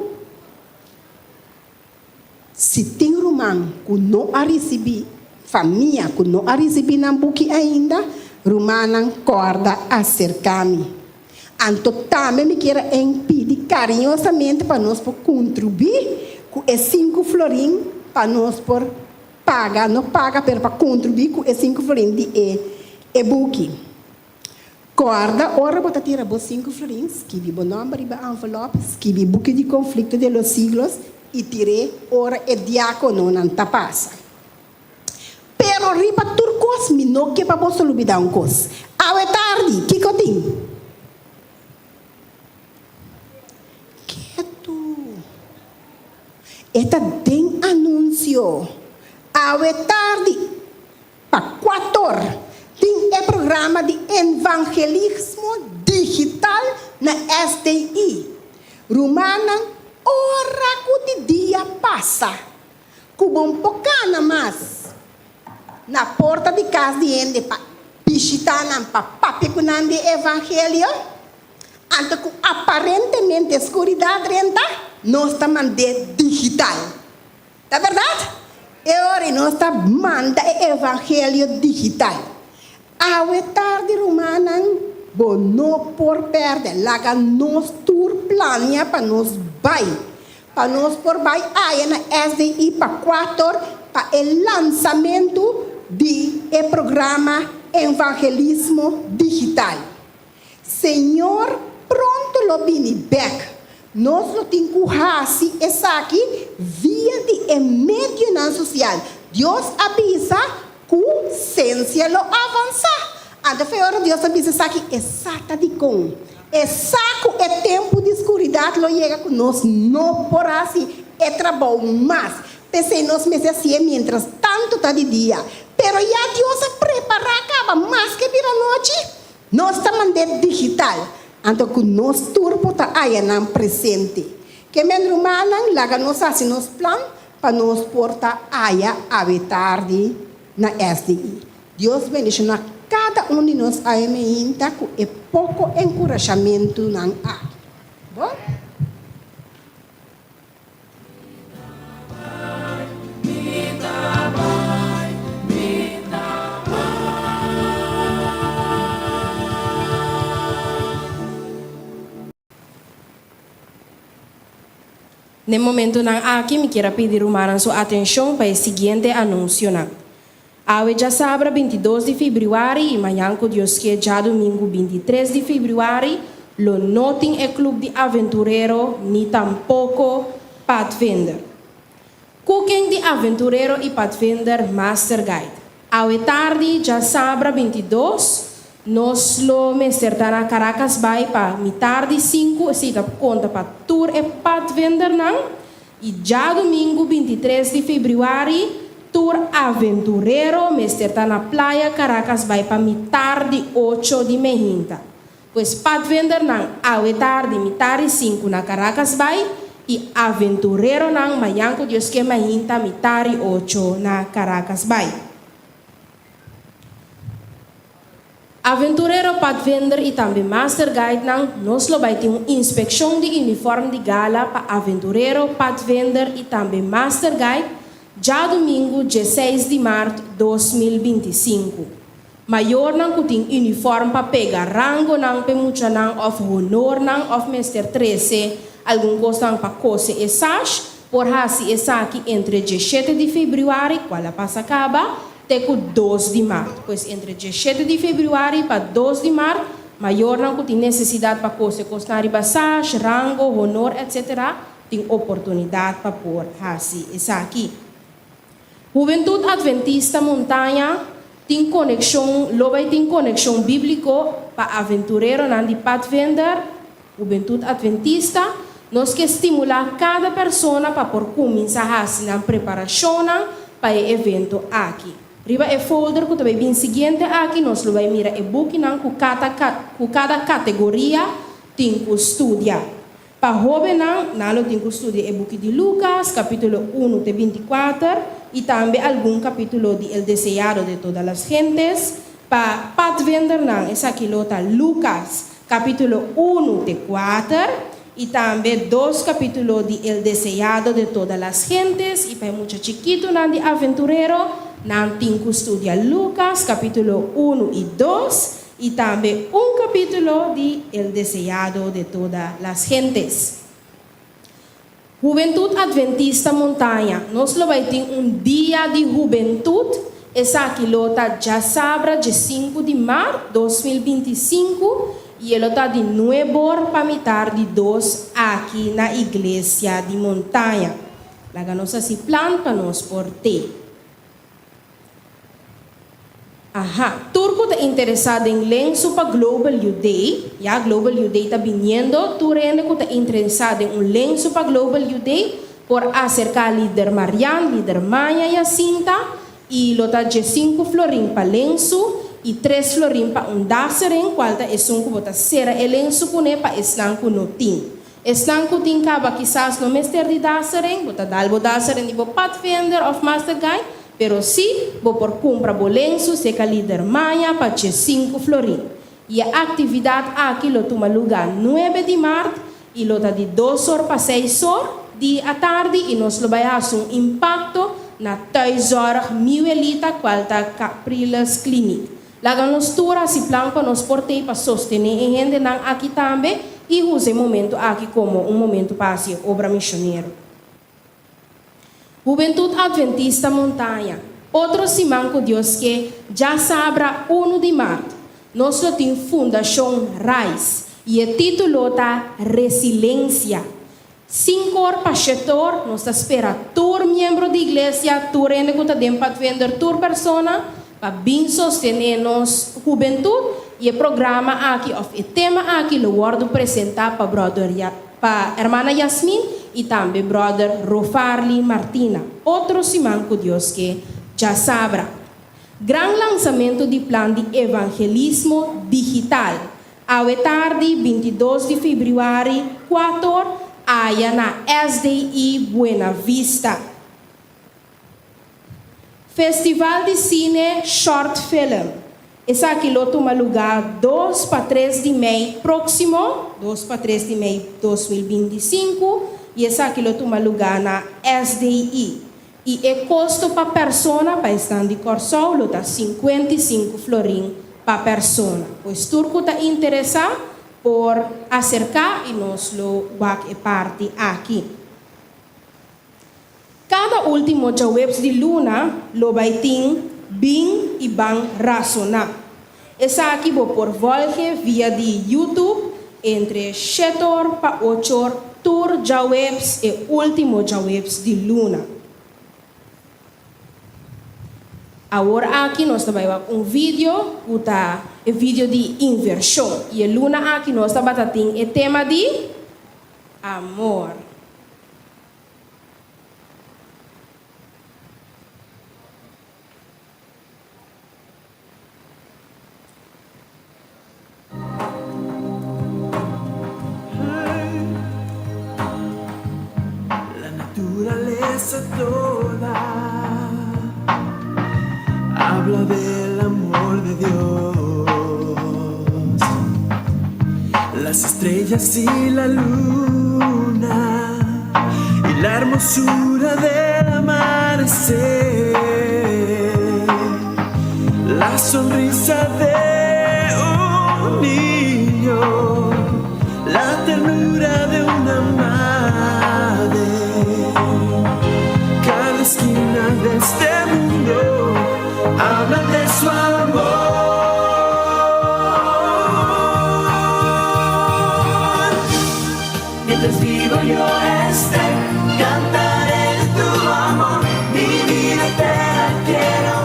si tin ruman ku no a risibí, famia ku no a risibí nan buki ainda, rumannan kòrda aserká mi. Anto tambe mi kier a en pidi kariñosamente pa nos por kontribuí ku e sinku florin pa nos por paga, no paga pero pa kontribuí ku e sinku florin di e e buki. Kòrda ora bo ta tira bo sinku florin, skibi bo nòmber riba envelòp, skibi Buki di Konflikto de los Siglos i tir'é ora e diákononan ta pasa. Pero riba tur kos mi no ke pa boso lubidá un kos. Awe tardi, kiko tin? Ketu. E ta den anunsio. Awe tardi, pa kuator, tin e programa di envangelismo digital na SDI. Rumannan, ora ku di dia pasa, Ku bon por kana mas na porta di kas di hende pa bishitá nan pa papia ku nan di e evangelio? Anto ku aparentemente skuridat drenta, nos ta mand'é digital. Ta bèrdat? E ora ei nos ta manda e evangelio digital. Awe tardi rumannan, bo no por pèrdè. Laga nos tur plania pa nos bai. Pa nos por bai aya na SDI pa kuator pa e lansamentu di e programa Evangelismo Digital. Señor pronto lo bini bèk. Nos lo tin ku hasi esaki via di e medionan sosial. Dios a bisa ku sensia lo avansá. Anto fe ora Dios a bisa esaki, e sa ta dikon. E sa ku e tempu di skuridat lo yega ku nos no por hasi e trabou mas. P'esei nos mester hasié miéntras tantu ta di dia. Pero ya Dios a prepará kaba maske bira nochi. Nos ta mand'é digital, anto ku nos tur por ta ayanan presente. Ke men rumannan, laga nos hasi nos plan pa nos por ta aya awe tardi na SDI. Dios bendishoná kada un di nos awe meinta ku e poko enkurashamentunan aki. Bon. N'e momentunan aki mi kier a pidi rumannan su atenshon pa e siguiente anunsionan. Awe djasabra 22 di febrüari i mañan ku Dios ke djadumingu 23 di febrüari lo no tin e Club di Aventurero ni tampoko Padvinder. Cooking di Aventurero i Padvinder Master Guide. Awe tardi djasabra 22. Nos lo mester ta na Caracas Bay pa mitar di sinku, esei ta konta pa tur e padvindernan. I djadumingu 23 di febrüari tur aventurero mester ta na Playa Caracas Bay pa mitar di ocho di mehinta. Pues padvindernan awe tardi mitar di sinku na Caracas Bay i aventureronan mañan ku Dios ke mainta mitar di ocho na Caracas Bay. Aventurero, padvinder i tambe master guidenan, nos lo bai tin un inspekshon di uniform di gala pa aventurero, padvinder i tambe master guide djadumingu 16 di mart 2025. Mayornan ku tin uniform pa pega rangonan p'e muchanan òf honornan òf mester trese algun kosnan pa kose e sash, por hasi esaki entre 17 di febrüari, kual a pasa kaba, te ku 2 di mart. Pues entre 17 di febrüari pa 2 di mart, mayornan ku tin nesesidat pa kose kosnan riba sash, rango, honor etc. Tin oportunidat pa por hasi esaki. Hubentut Adventista Montaña tin konekshon lo bai tin konekshon bíbliko pa aventureronan di Padvinder, Hubentut Adventista, nos ke stimulá kada persona pa por kuminsá hasi nan preparashonnan pa e evento aki. Riba e folder ku ta bai bin siguiente aki nos lo bai mira e bukinan ku kada ku kada kategoria tin ku studia. Pa hóbennan, nan lo tin ku studia e buki di Lukas, kapítulo unu te 24, i tambe algun kapítulo di El deseado de todas las gentes. Pa padvindernan, esaki lo ta Lukas, kapítulo 1 te 4, i tambe dos kapítulo di El deseado de todas las gentes. I pa e mucha chikitunan di aventurero, nan tin ku studia Lukas, kapítulo 1 i 2, i tambe un kapítulo di El deseado de todas las gentes. Hubentut Adventista Montaña, nos lo bai tin un dia di hubentut, esaki lo ta djasabra 15 di mart 2025 i e lo ta di 9 or pa mitar di 2 aki na Iglesia di Montaña. Laga nos hasi plan pa nos por t'ei. Aha, tur ku ta interesá den lensu pa Global Youth Day, ya Global Youth Day ta biniendo, tur hende ku ta interesá den un lensu pa Global Youth Day por aserká lider Marian, lider Maya Jacinta i lo ta 15 florin pa lensu i 3 florin pa un dasering, kual ta esun ku bo ta sera e lensu kuné pa esnan ku no tin. Esnan ku tin kaba kisas no mester di dasering, bo ta dal bo dasering di bo padvinder òf master guide, pero sí bo por kumpra bo lensu serka lider Maya pa 15 florin. I e aktividat aki lo tuma lugá 9 di mart i lo ta di 2 or pa 6 or di atardi i nos lo bai hasi un impakto na Thuiszorg Miuelita kual ta Capriles Kliniek. Laga nos tur hasi plan pa nos por t'ei pa sostené e hendenan aki tambe i usa e momento aki komo un momento pa hasi e obra mishonero. Hubentut Adventista Montaña, otro siman ku Dios ke, djasabra 1 di mart, nos lo tin Fundashon Rise i e título ta Resilensia. 5 or pa 7 or, nos ta spera tur miembro di iglesia, tur hende ku ta den Padvinder, tur persona, pa bin sostené nos hubentut i e programa aki òf e tema aki lo wòrdu presentá pa brother pa hermana Yasmin i tambe brother Rofarli Martina. Otro siman ku Dios ke, djasabra. Gran lansamentu di plan di evangelismo digital. Awe tardi, 22 di febrüari, 4 or, aya na SDI Buena Vista. Festival di Sine Short Film. Esaki lo tuma lugá 2 pa 3 di mei próksimo, 2 pa 3 di mei 2025, i esaki lo tuma lugá na SDI. I e kosto pa persona pa esnan di Kòrsou lo ta 55 florin pa persona. Pues tur ku ta interesá por aserká i nos lo wak e parti aki. Kada último djaweps di luna lo bai tin Bin i Ban Rasoná. Esaki bo por volge via di YouTube entre 7 or pa 8 or tur djaweps e último djaweps di luna. Awor aki nos ta bai wak un video ku ta e video di invershon i e luna aki nos tabata tin e tema di amor. La naturaleza toda habla del amor de Dios. Las estrellas y la luna y la hermosura del amanecer. La sonrisa de un niño, la ternura de una madre. Cada esquina de este mundo habla de su amor. Mientras vivo yo esté, cantaré de tu amor, mi vida te la quiero.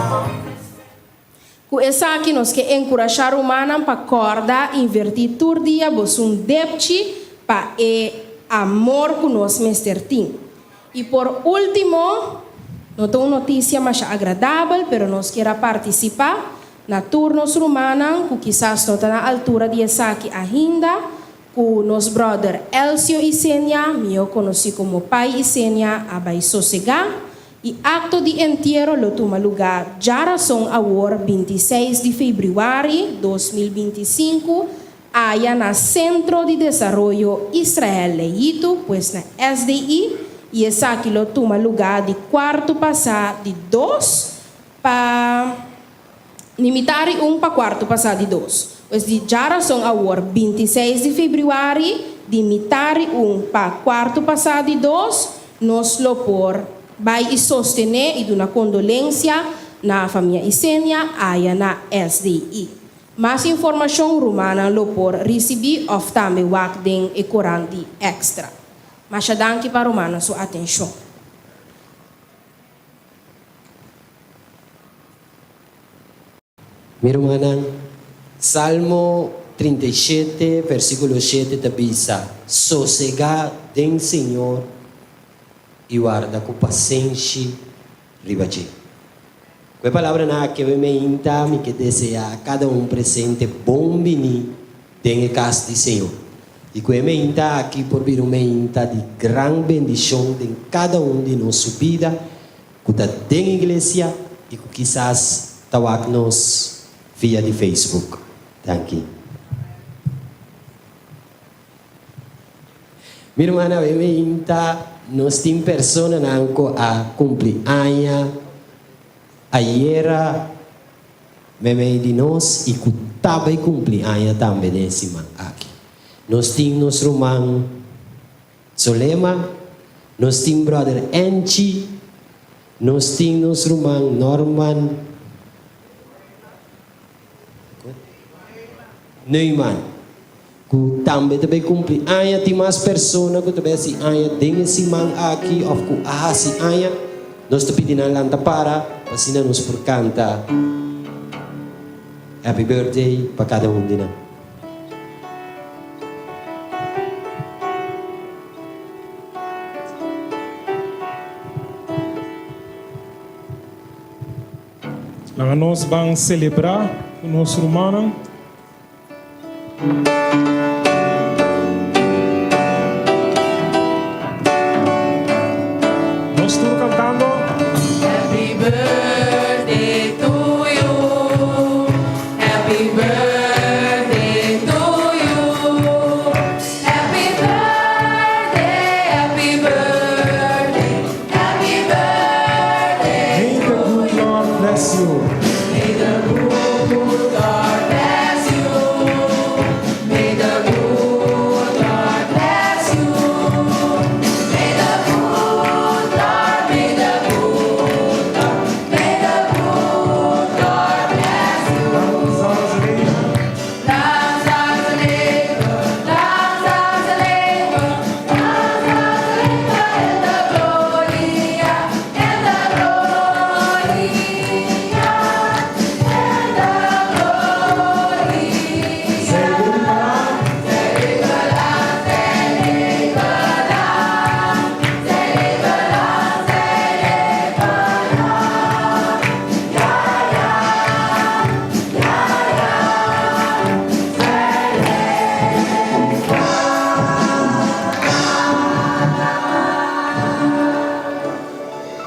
Ku esaki nos ke enkurashá rumannan pa kòrda invertí tur dia bosun depchi pa e amor ku nos mester tin. I por último, no ta un notisia masha agradabel, pero nos kier a partisipá na tur nos rumannan ku kisas no ta na altura di esaki ainda, ku nos bròder Elcio Isenia, mihó konosí komo Pai Isenia, a bai sosegá. E akto di entiero lo tuma lugá djarason awor 26 di febrüari 2025 aya na Sentro di Desaroyo Israel Leyitu, pues na SDI, i esaki lo tuma lugá di kuartu pasá di dos pa ni mitar i un pa kuartu pasá di dos. Pues di djarason awor 26 di febrüari di mitar i un pa kuartu pasá di dos nos lo por bai i sostené i duna kondolensia na famia Isenia aya na SDI. Mas informashon rumannan lo por risibí òf tambe wak den e korant di Extra. Masha danki pa rumannan su atenshon. Mi rumannan, Salmo 37, versíkulo 7 ta bisa, Sosegá den Señor i warda ku pasenshi riba dje. Ku e palabranan aki awe meinta mi ke deseá kada un presente bon biní den e kas di Señor. I ku e meinta aki por bira un meinta di gran bendishon den kada un di nos su bida ku ta den iglesia i ku kisas ta wak nos via di Facebook. Danki. Mi rumannan, awe meinta nos tin personanan ku a kumpli aña ayera meimei di nos i ku ta bai kumpli aña tambe den e siman aki. Nos tin nos ruman Solema, nos tin brother Enchi, nos tin nos ruman Norman Neumann, ku tambe ta bai kumpli aña. Tin mas persona ku ta bai hasi aña den e siman aki òf ku a hasi aña. Nos ta pidi nan lanta para pa asina nos por kanta Happy Birthday pa kada un di nan. Laga nos ban selebrá ku nos rumannan. Nos tur kantando. Happy birthday to you. Happy birthday to you. Happy birthday, happy birthday, happy birthday. May the good Lord bless you. May the good Lord bless you. May the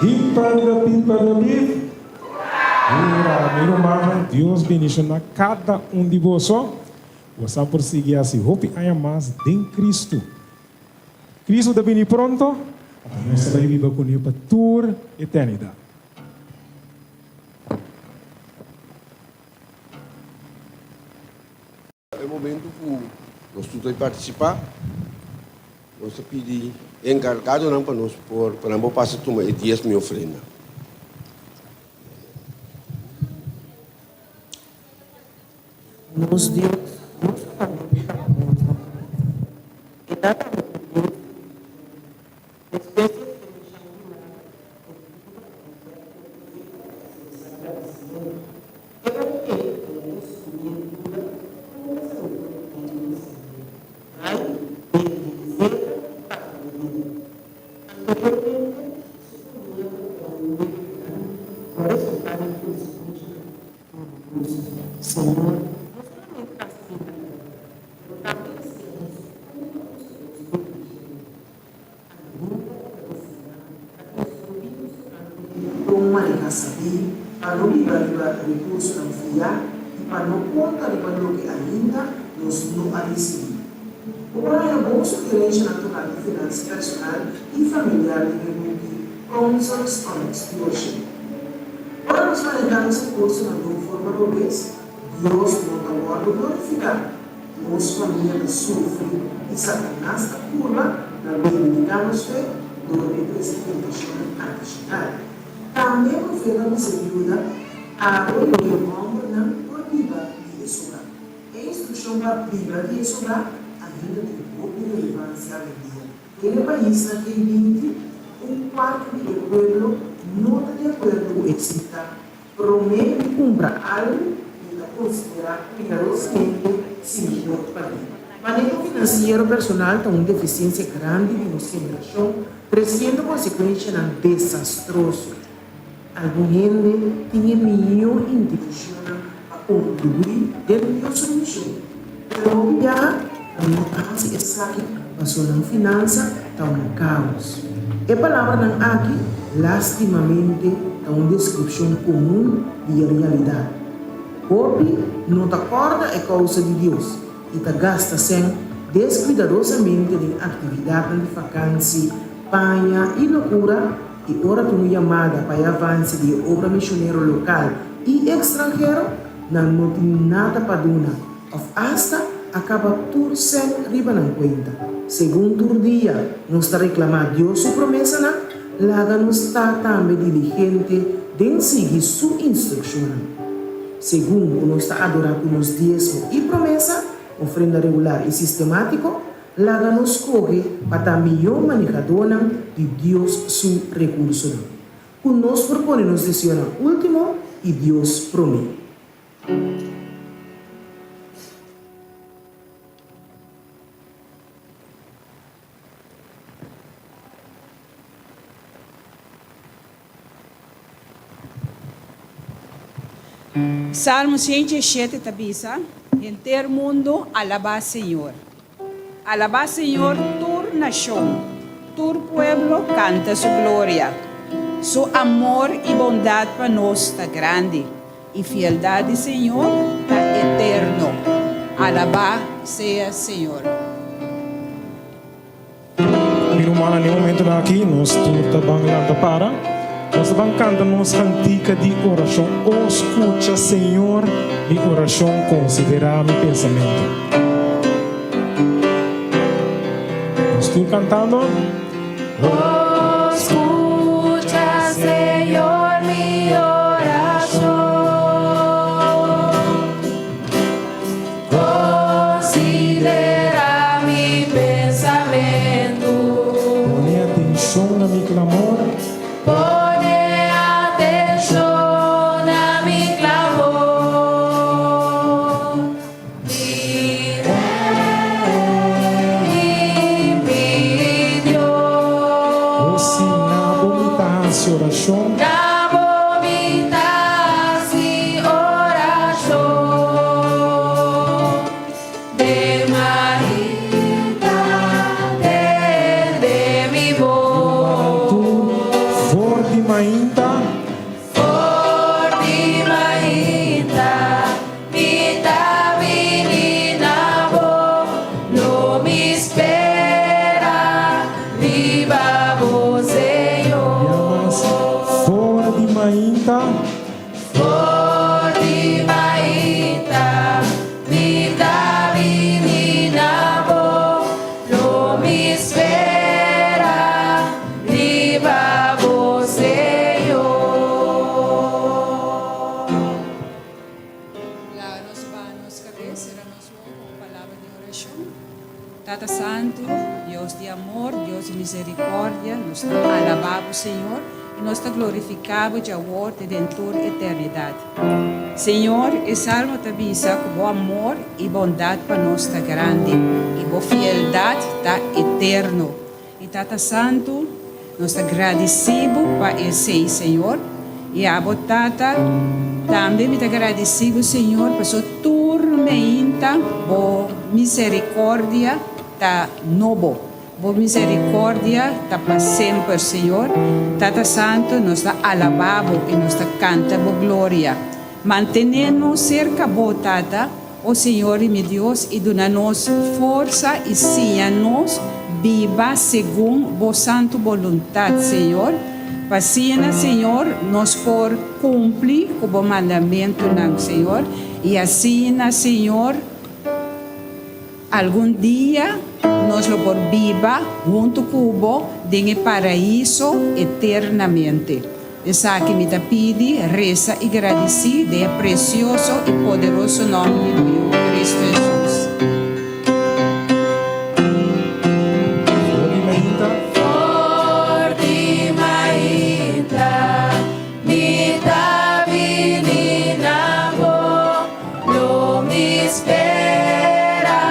Hip hip hip hip. Hura, mi rumannan, Dios bendiciona cada un di boso. Boso a por sigui haci hopi aña mas den Cristo. Cristo ta bini pronto, anto nos ta bay biba cune pa tur eternidad. E momento ku nos tur ta partisipá, nos ta pidi e enkargadonan pa nos por pa nan por pasa tuma e diesmo i ofrenda. Nos Dios no solamente ta un Dios di paz, e ta tambe un Dios di miserikòrdia. Despues di eksperenshá un milager, e disipelnan a bèk den profeta pa ekspresá gradisimentu. E ora ei el a instruí e biuda kon pa selebrá e dia di kasamentu. Bai, bende e zeta i paga e debe. Anteriormente, su famia tabata un debe grandi ku a resultá den konsekuenshanan doloroso. Señor no solamente a hasi milager, pero tambe a siña nos kon pa usa nos bendishonnan. Kon maneha sabí pa no biba riba rekursonan fiá i pa no konta riba loke ainda nos no a risibí? Bo por haña bon sugerenshanan tokante finansa personal i familiar den e buki Counsels on Stewardship. Ora nos manehá nos rekursonan den un forma robes, Dios no ta wòrdu glorifiká. Nos famia ta sufri i Satanas ta purba na debilitá nos fe dor di trese tentashonnan adishonal. Tambe e profeta a bisa Juda, Abo i bo yu hòmbernan por biba di e sobrá. E instrukshon pa biba di e sobrá ainda tin hopi relevansia awendia. Den e paisnan ei binti, un kuarto di e pueblo no ta di akuerdo ku e sita Promé di kumpra algu, mi ta konsiderá kuidadosamente si mi por pag'é. Maneho finansiero personal ta un defisiensia grandi di nos generashon, tresiendo konsekuenshanan desastroso. Algun hende tin e mihó intenshonnan pa kontribuí den Dios su mishon, pero hopi biaha nan no ta hasi esaki pasobra nan finansa ta un kaos. E palabranan aki lastimamente ta un deskripshon komun di e realidat. Hopi no ta kòrda e kousa di Dios i ta gasta sèn deskuidadosamente den aktividatnan di fakansi, paña i lokura, i ora tin un yamada pa e avanse di e obra mishonero lokal i ekstranhero, nan no tin nada pa duna. Òf asta a kaba tur sèn riba nan kuenta. Segun tur dia nos ta reklamá Dios su promesanan, laga nos ta tambe diligente den sigui su instrukshonnan. Segun ku nos ta adorá ku nos diesmo i promesa, ofrenda regular i sistemátiko, laga nos skohe pa ta mihó manehadónan di Dios su rekursonan. Ku nos por pone nos deseonan último i Dios promé. Salmo 107 ta bisa, Henter mundu alabá Señor. Alabá Señor tur nashon, tur pueblo kanta su gloria. Su amor i bondat pa nos ta grandi, i fieldat di Señor ta eterno. Alabá sea Señor. Mi rumannan, den momentonan aki nos tur ta ban lanta para. Nos ta ban kanta nos kantika di orashon, O skucha, Señor, mi orashon, konsiderá mi pensamentu. Nos tur kantando. O skucha, Señor, mi orashon. Considera mi pensamentu. Pone atenshon na mi klamor. Pone atenshon na mi klamor. Mi Rei i mi Dios. O si na bo mi ta hasi orashon. Na bo mi ta hasi orashon. Den mainta tende mi Mi rumannan tur bos. for di mainta. mainta. For di mainta mi ta bini na bo, lo mi spera riba bo, Señor. For di mainta. For di mainta mi ta bini na bo, lo mi spera riba bo, Señor. Laga nos baha nos kabes, sera nos wowo ku un palabra di orashon. Tata Santu, Dios di amor, Dios di miserikòrdia, nos ta alabá Bo, Señor, i nos ta glorifiká Bo djawor te den tur eternidat. Señor, e Salmo ta bisa ku Bo amor i bondat pa nos ta grandi i Bo fieldat ta eterno. I Tata Santu, nos ta gradisí Bo pa esei, Señor. I abo, Tata, tambe mi ta gradisí Bo, Señor, paso tur meinta Bo misericordia ta nobo. Bo misericordia ta pa semper, Señor. Tata Santu, nos ta alabá Bo i nos ta canta Bo gloria. Mantené nos cerca Bo, Tata. O Señor i mi Dios, i duna nos forsa i siña nos biba segun Bo santu boluntat, Señor, pa asina, Señor, nos por kumpli ku Bo mandamentunan, Señor, i asina, Señor, algun dia nos lo por biba huntu ku Bo den e Paraiso eternamente. Esaki mi ta pidi, resa i gradisí den e presioso i poderoso nòmber di bo Yu, Cristo Hesus. For di mainta mi ta bini na bo, lo mi spera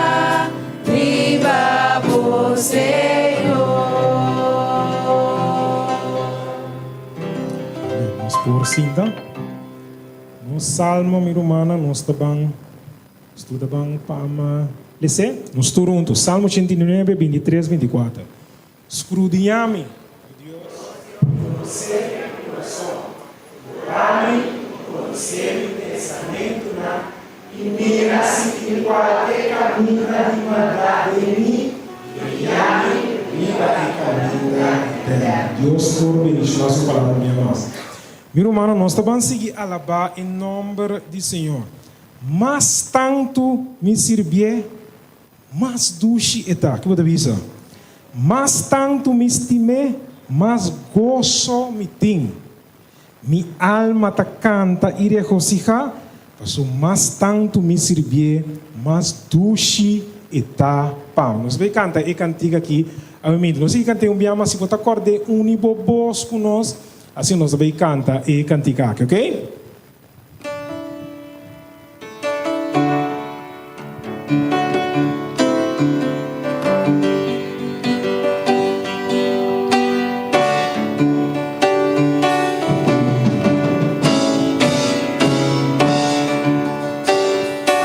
riba bo, Señor. Nos por sinta. Nos salmo, mi rumannan, nos ta ban studa ban pa ama les'é. Nos tur huntu. Salmo 89, 23, 24. Skrudiñá mi, o Dios, i konosé mi kurason. Proba mi i konosé mi pensamentunan, i mira si tin kualke kaminda di maldat den mi, i guia mi riba e kaminda eterno. Dios por bendiciona su palabra un bia mas. Mi rumannan, nos ta ban sigui alabá e nomber di Señor. Mas tantu mi sirbié, mas dushi e ta. Ki bo ta bisa? Mas tantu mi stim'é, mas goso mi tin. Mi alma ta kanta i regosihá, paso mas tantu mi sirbié, mas dushi e ta pa mi. Nos bai kanta e kantika aki awe. Nos sigui kant'é un bia, ma si bo ta kòrd'é uni bo bos ku nos, asina nos ta bai kanta e kantika aki, oke?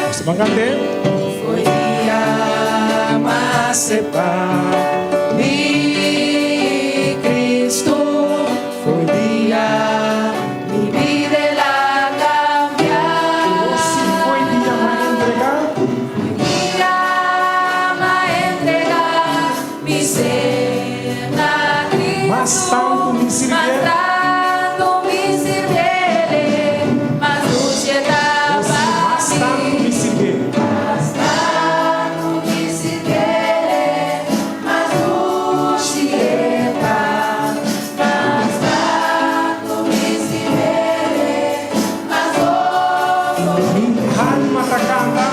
Nos ta ban kant'é. Foi dia mas sepa mi Cristo foi dia Mi bida el a cambia. Si foi dia m'a entrega. Foi dia m'a entrega mi ser na Cristo. Mas tantu mi sirbié. Mas tantu mi sirbié, mas dushi e ta pa mi. Mas tantu mi sirbié. Mas tantu mi sirbié, mas dushi e ta. Mi alma ta canta.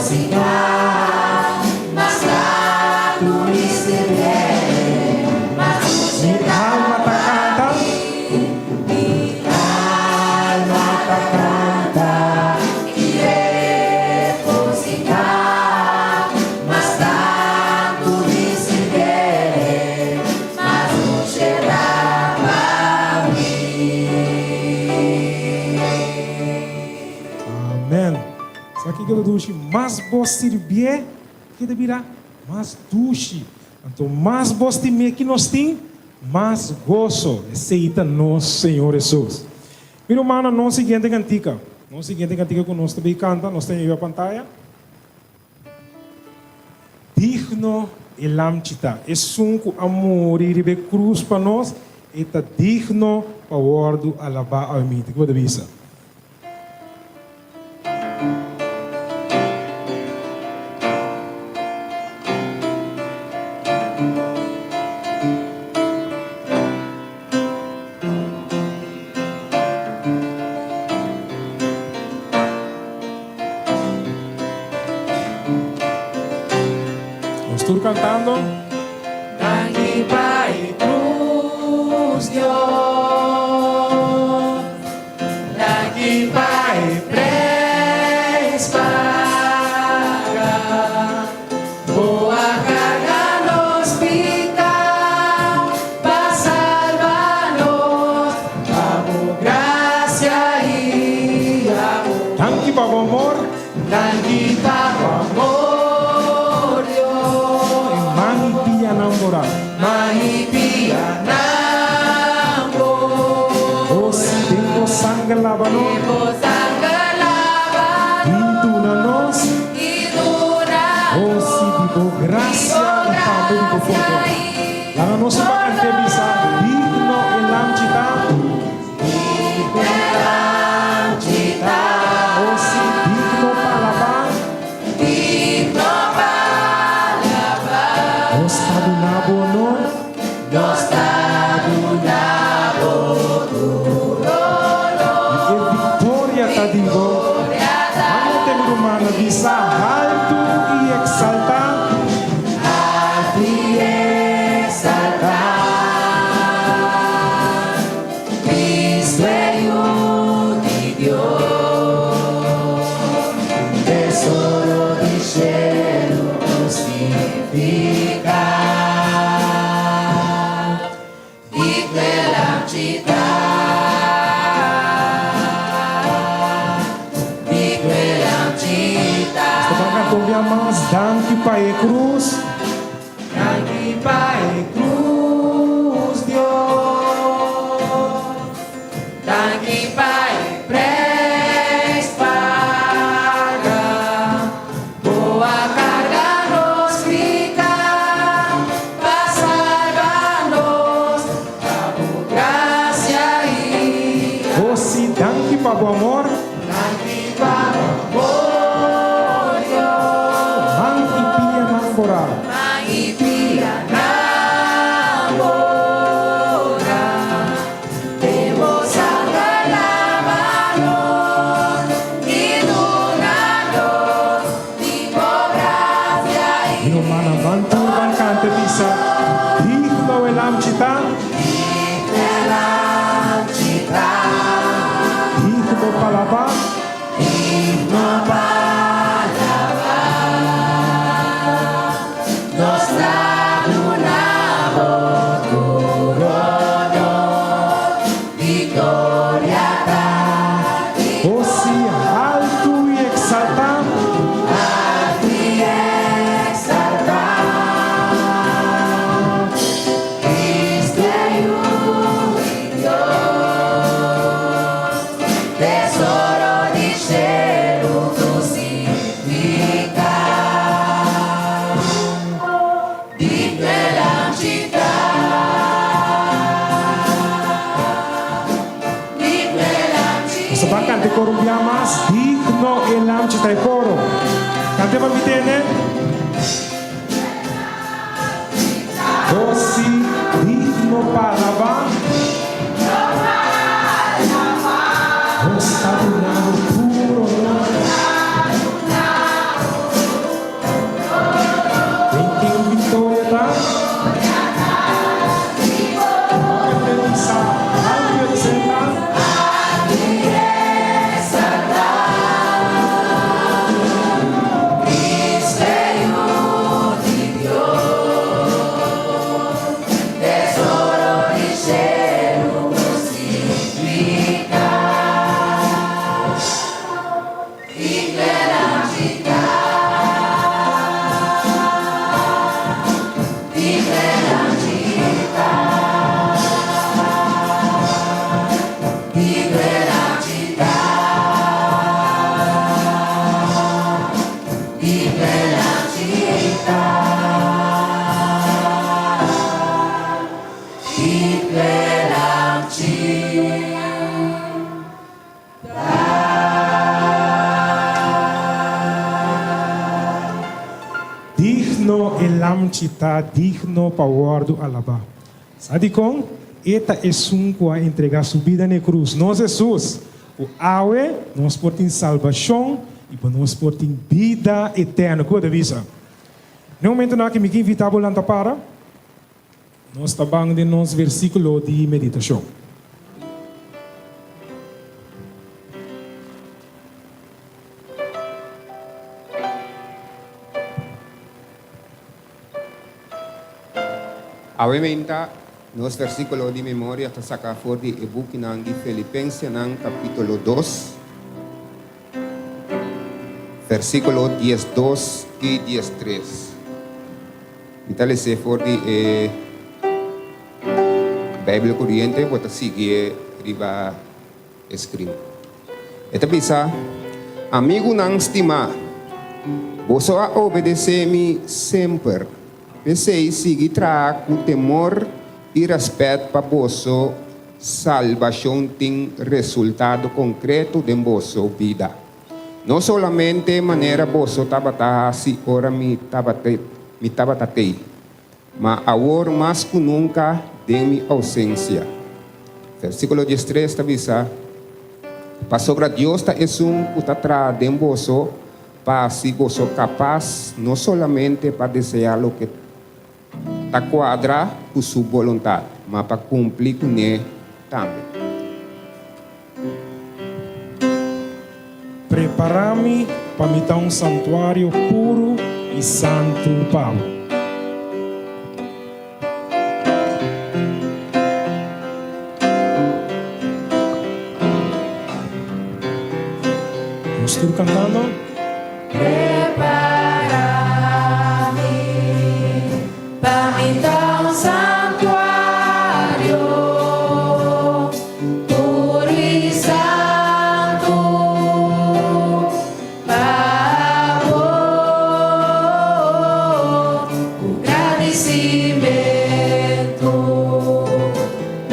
Regocijar, mas tantu mi sirbié, mas Mi alma ta kanta. Mi alma ta kanta i regosihá, mas tantu mi sirbié, mas dushi ta pa mi. Amen. Sa kiko ta dushi? Mas bo sirbié, ke ta bira mas dushi. Anto mas bo stim'é ki nos tin, mas goso. Esei ta nos Señor Hesus. Mi rumannan, nos siguiente kantika, nos siguiente kantika ku nos ta bay kanta, nos ta hiba pantaya. Digno e Lamchi ta. Esun ku a muri riba e krus pa nos, e ta digno pa wòrdu alabá awe minti. Kiko bo ta bisa? Nos tur cantando. Danki pa e cruz, Dios. Danki pa e prijs paga. Bo a carga nos pica pa salba nos. Pa bo gracia y amor. Danki pa bo amor. Danki pa bo amor, Dios. E man y pianan borá. Man y pianan borá. Bo den bo sanger laba nos. Den bo sanger laba nos. Y duna nos. Y duna nos. Bo si di bo gracia y tambe di bo pordon. Laga nos un bakante bisa, Digno e Lamchi ta. Digno e Lamchi ta. O si digno pa alabá. Digno pa alabá. Nos ta duna bo honor. Nos ta duna bo tur honor. I e viktoria ta di bo. Mano te mi rumannan bisa haltu i eksaltá. Haltu i eksaltá. Cristo e Yu di Dios. Tesoro di shelu krusifiká. Digno e Lamchi ta. Digno e Lamchi ta. Nos ta ban canta un bia mas, Danki pa e cruz. Danki pa e cruz, Dios. Danki pa e prijs paga. Bo a carga nos pica pa salba nos. Pa bo gracia y O si, danki pa bo amor. Danki pa bo amor, Dios. Man y pianan borá. Man y pianan borá. Den bo sanger laba nos y duna nos di bo gracia y Mi rumannan, ban tur ban canta bisa, Digno e Lamchi ta. Digno e Lamchi ta. Digno pa alabá. Digno pa alabá. Nos ta duna bo tur honor. Victoria ta di O si, haltu y exaltá. Haltu y exaltá. Cristo e Yu di Dios. Tesoro di shelu krusifiká. Digno e Lamchi ta. Digno e Lamchi Nos ta ban canta e coro un bia mas, Digno e Lamchi ta e coro. Cant'e pa mi tende. O si, digno pa alabá. Nos ta duna bo tur honor. Digno e Lamchi ta, digno pa wòrdu alabá. Sa dikon? E ta esun ku a entregá su bida na e krus, nos Hesus, ku awe nos por tin salbashon i pa nos por tin bida eterno. Ku bo ta bisa? Na e momentunan aki mi ke invitá bo lanta para. Nos ta ban den nos versíkulo di meditashon. Awe meinta, nos versíkulo di memoria ta saka for di e bukinan di Filipensenan kapítulo dos, versíkulo diesdos i diestres. Mi ta les'é for di e Bijbel Kuriente, bo ta siguié riba e screen. E ta bisa, Amigunan stimá, boso a obedesé mi semper. P'esei sigui traha ku temor i rèspèt pa boso salbashon tin resultado konkreto den boso bida. No solamente manera boso tabata hasi ora mi mi tabata tei, ma awor mas ku nunka den mi ousensia. Versíkulo diestres ta bisa, Pasobra Dios ta esun ku ta traha den boso pa hasi boso kapas no solamente pa deseá loke ta kuadra ku su boluntat, ma pa kumpli kuné tambe. Prepará mi pa mi ta un santuario puru i santu pa bo. Nos tur cantando. Prepara mi pa mi ta un santuario puru i santu pa bo ku gradisimentu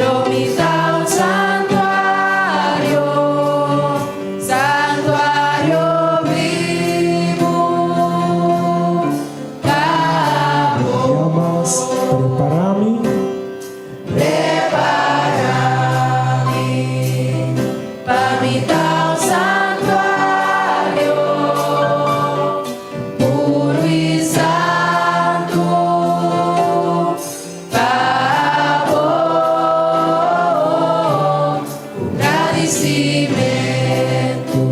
lo mi ta un santuario. Santuario bibu pa bo. Ya mas prepara mi. Prepara mi pa mi ta un santuario puru i santu pa bo. Ku gradisimentu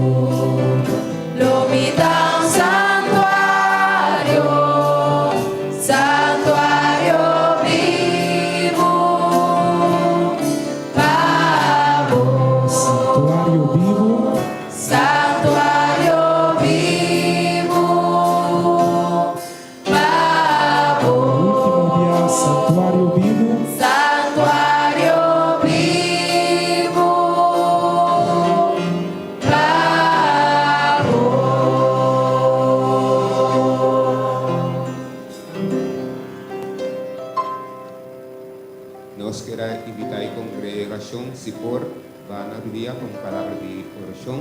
lo mi ta un santuario, santuario bibu pa bo. Santuario bibu. Santuario bibu Pa bo. Último bia, Santuario bibu. Santuario bibu pa bo. Nos kier a invitá e kongregashon si por ba na rudia pa un palabra di orashon.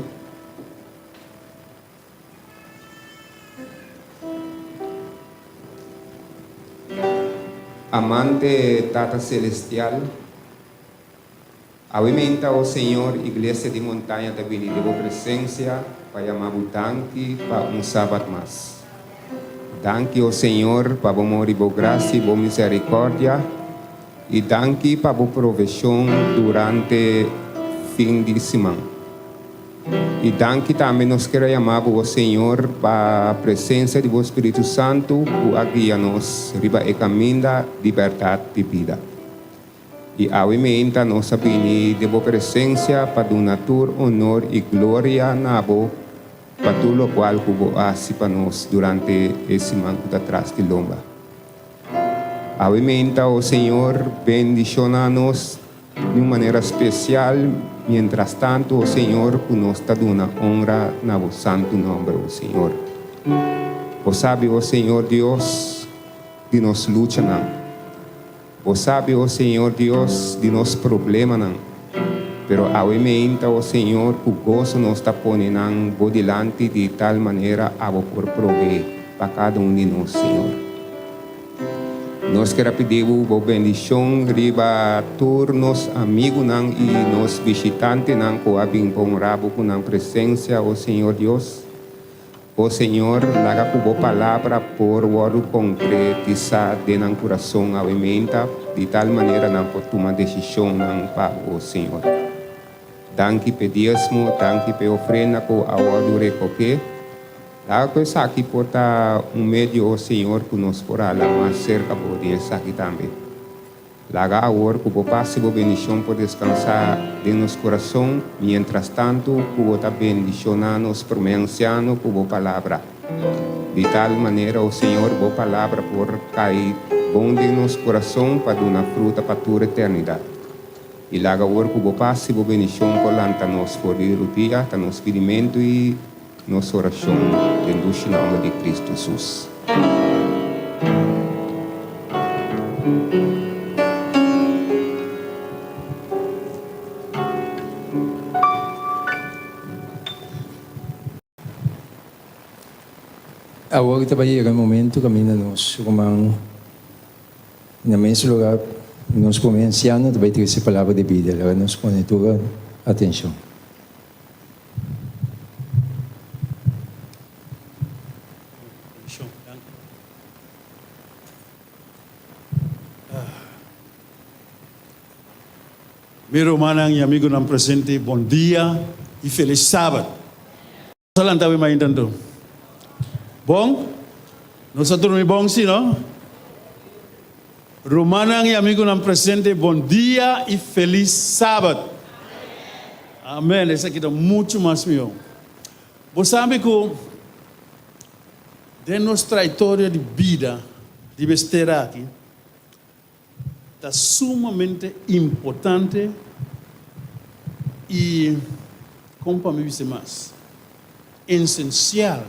Amante Tata Celestial, awe menta, o Señor, Iglesia di Montaña ta bini den bo presencia pa yama bo danki pa un Sabat mas. Danki, o Señor, pa bo amor y bo gracia y bo misericordia, y danki pa bo provesion durante fin di siman. I danki tambe nos kier a yama bo, o Señor, pa presencia di bo Spiritu Santu cu a guia nos riba e caminda di berdad di bida. I awe meinta nos a bini den bo presencia pa duna tur honor i gloria na bo. pa tur lokual ku bo a hasi pa nos durante e siman ku ta tras di lomba. Awe meinta, o Señor, bendishoná nos di un manera spesial, mientrastantu, o Señor, ku nos ta duna onra na bo santu nòmber, o Señor. Bo sabi, o Señor Dios, di nos luchanan. Bo sabi, o Señor Dios, di nos problemanan, pero awe meinta, o Señor, ku goso nos ta pone nan Bo dilanti di tal manera abo por proveé pa kada un di nos, Señor. Nos kier a pidi Bo Bo bendishon riba tur nos amigunan i nos bishitantenan ku a bin pa honra Bo ku nan presensia, o Señor Dios. O Señor, laga ku Bo palabra por wòrdu konkretisá den nan kurason awe meinta, di tal manera nan por tuma desishonnan pa Bo, Señor. Danki p'e diesmo, danki p'e ofrenda ku a wòrdu rekohé. Laga ku esaki por ta un medio, o Señor, ku nos por hala mas serka Bo den esaki tambe. Laga awor ku bo pas i bo bendishon por deskansá den nos kurason, mientrastantu ku bo ta bendishoná nos promé ansiano ku bo palabra. Di tal manera, o Señor, bo palabra por kai bon den nos kurason pa duna fruta pa tur eternidat. I laga awor ku bo pas i bo bendishon por lanta nos for di rudia, ta nos pidimentu i nos orashon den dushi nòmber di Kristu Hesus. Awor ta bai yega e momento kaminda nos ruman na mes lugar nos prome ansiano ta bai trese palabra di bida. Laga nos pone tur atenshon. Mi rumannan y amigonan presente, bon dia y feliz Sabat. Nos a lanta awe mainta anto. Bon? Nos a durmi bon si, no? Rumannan y amigonan presente, bon dia y feliz Sabat. Amen. Esaki ta mucho mas mihó. Bo sabi cu den nos trayectoria di bida di mester aki, ta sumamente importante y, con pa mi bisa mas, esencial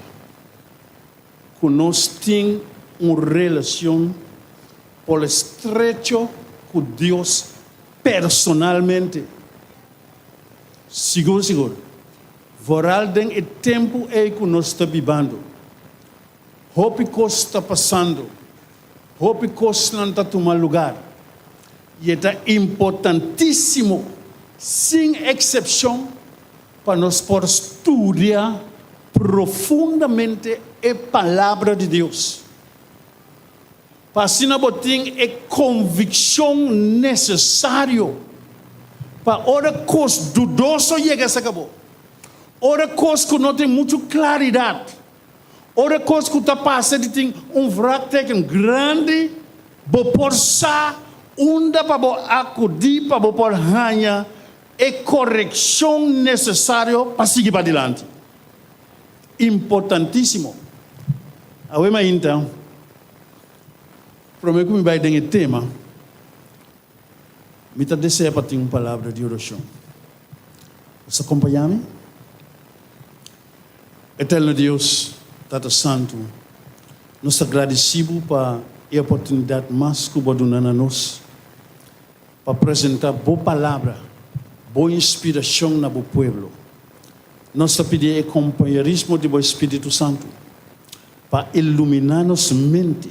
cu nos tin un relacion por estrecho cu Dios personalmente. Sigur sigur, vooral den e tempo ey cu nos ta bibando. Hopi kos ta pasando, hopi kosnan ta tuma lugar i e ta importantísimo, sin eksepshon, pa nos por studia profundamente e Palabra di Dios, pa asina bo tin e konvikshon nesesario pa ora kos dudoso yega saka bo, ora kos ku no tin muchu klaridat. Ora kos ku ta pasa di tin un vraagteken grandi, bo por sa unda pa bo akudí pa bo por haña e korekshon nesesario pa sigui padilanti. Importantísimo. Awe mainta, promé ku mi bai den e tema, mi ta desea pa tin un palabra di orashon. Bo sa kompañá mi? Eterno Dios, Tata Santu, nos ta gradisí Bo pa e oportunidat mas ku Bo a duna na nos pa presentá Bo Palabra, Bo inspirashon na Bo pueblo. Nos ta pidi e kompañerismo di Bo Spiritu Santu pa iluminá nos mente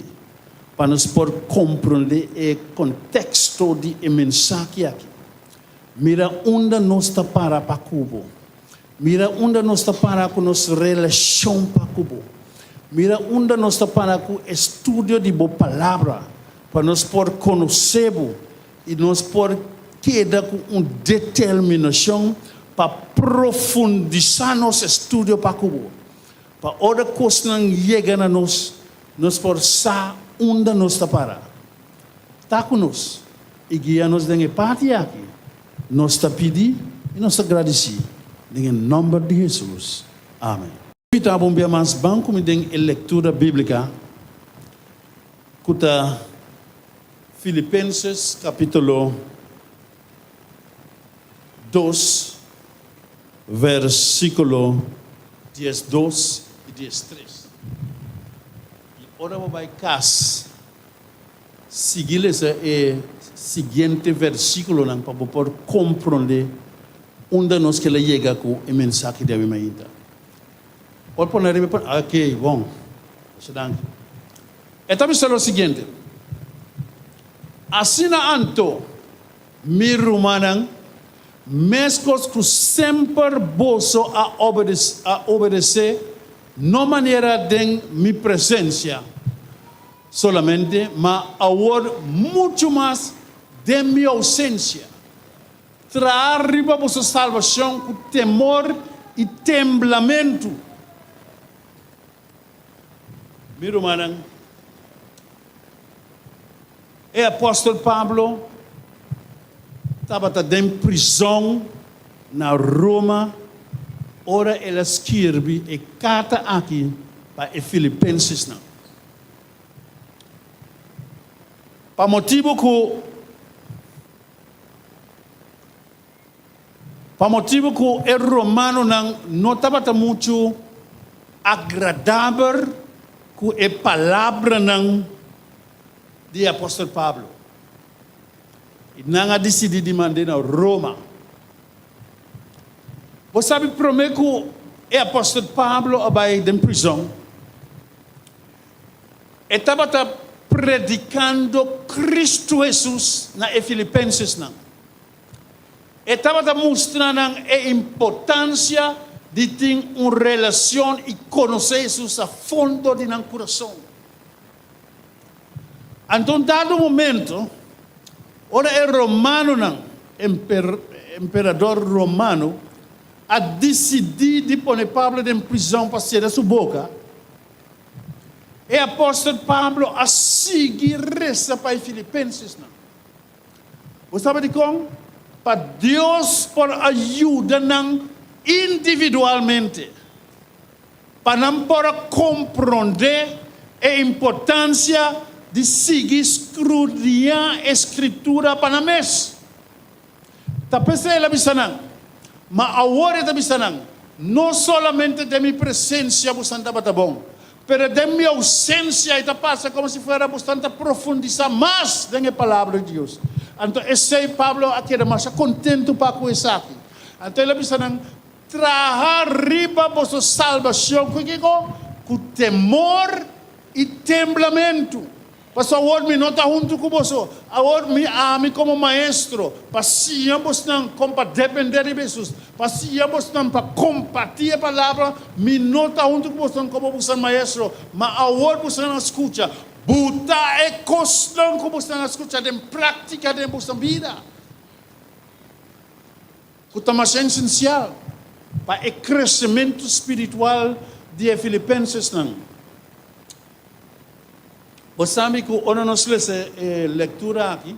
pa nos por komprondé e konteksto di e mensahe aki. Mira unda nos ta para pa ku Bo. Mira unda nos ta para ku nos relashon pa ku bo. Mira unda nos ta para ku estudio di bo Palabra, pa nos por konosé bo i nos por keda ku un determinashon pa profundisá nos estudio pa ku bo, pa ora kosnan yega na nos, nos por sa unda nos ta para. Ta ku nos i guia nos den e parti aki. Nos ta pidi i nos ta gradisí den e nòmber di Hesus. Amen. Invitá bo un bia mas ban ku mi den e lektura bíblika ku ta Filipenses kapítulo dos versíkulo 12 i 13. I ora bo bai kas, sigui lesa e siguiente versíkulonan pa bo por komprondé unda nos kila yega ku e mensahe di awe mainta. Por pone riba e Ok, bon. Masha danki. E ta bisa lo siguiente, Asina anto, mi rumannan, meskos ku semper boso a obedesé, no manera den mi presensia solamente, ma awor muchu mas den mi ousensia, Traha riba boso salbashon ku temor i temblamentu. Mi rumannan, e apòstel Pablo tabata den prizòn na Roma ora el a skirbi e karta aki pa e filipensesnan. Pa motibu ku Pa motibu ku e romanonan no tabata muchu agradabel ku e palabranan di e apòstel Pablo, i nan a disidí di mand'é na Roma. Bo sabi promé ku e apòstel Pablo a bai den prizòn, E tabata predikando Kristu Hesus na e filipensesnan. E tabata mustra nan e importansia di tin un relashon i konosé Hesus a fondo di nan kurason. Anto un dado momento, ora e romanonan, emperador romano, a disidí di pone Pablo den prizòn pa sera su boka, E apòstel Pablo a sigui resa pa e filipensesnan. Bo sabi dikon? Pa Dios por a yuda nan individualmente, pa nan por a komprondé e importansia di sigui skrudiñá e Skritura pa nan mes. Ta p'esei el a bisa nan, Ma awor e ta bisa nan, No solamente den mi presensia bosan tabata bon, pero den mi ousensia e ta pasa komo si fuera bosan ta profundisá mas den e Palabra di Dios. Anto esei Pablo a keda masha kontentu pa ku esaki. Anto el a bisa nan, Traha riba boso salbashon ku kiko? Ku temor i temblamentu. Pasobra awor mi no ta huntu ku boso. Awor mi ami komo maestro pa siña bosnan kon pa dependé riba Hesus, pa siña bosnan pa kompartí e palabra, mi no ta huntu ku bosnan komo bosan maestro, ma awor bosan a skucha. Buta e kosnan ku bosan a skucha den práktika den bosan bida, ku ta masha esensial pa e kresementu spiritual di e filipensesnan. Bo sabi ku ora nos lesa e lektura aki,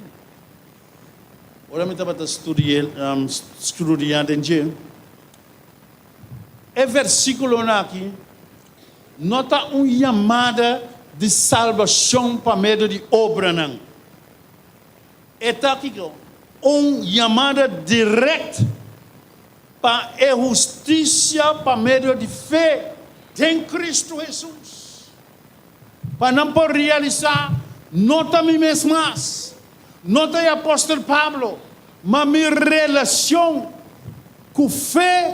ora mi tabata studia den dje, e versíkulonan aki no ta un yamada di salbashon pa medio di obranan. E ta kiko? Un yamada dirèkt pa e hustisia pa medio di fe den Kristu Hesus. Pa nan por realisá, no ta mi mes mas, no ta e apòstel Pablo, ma mi relashon ku fe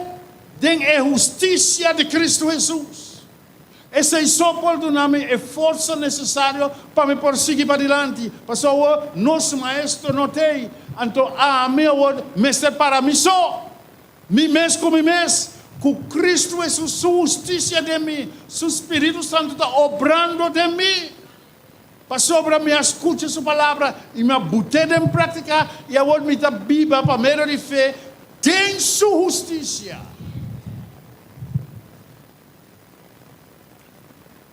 den e hustisia di Kristu Hesus. Esei so por duna mi e forsa nesesario pa mi por sigui padilanti, pasobra awor nos maestro no t'ei, anto ami awor mester para mi so. Mi mes ku mi mes, ku Kristu Hesus su hustisia den mi, su Spiritu Santu ta obrando den mi. Pasobra mi a skucha su palabra i mi a but'é den práktika, i awor mi ta biba pa medio di fe den su hustisia.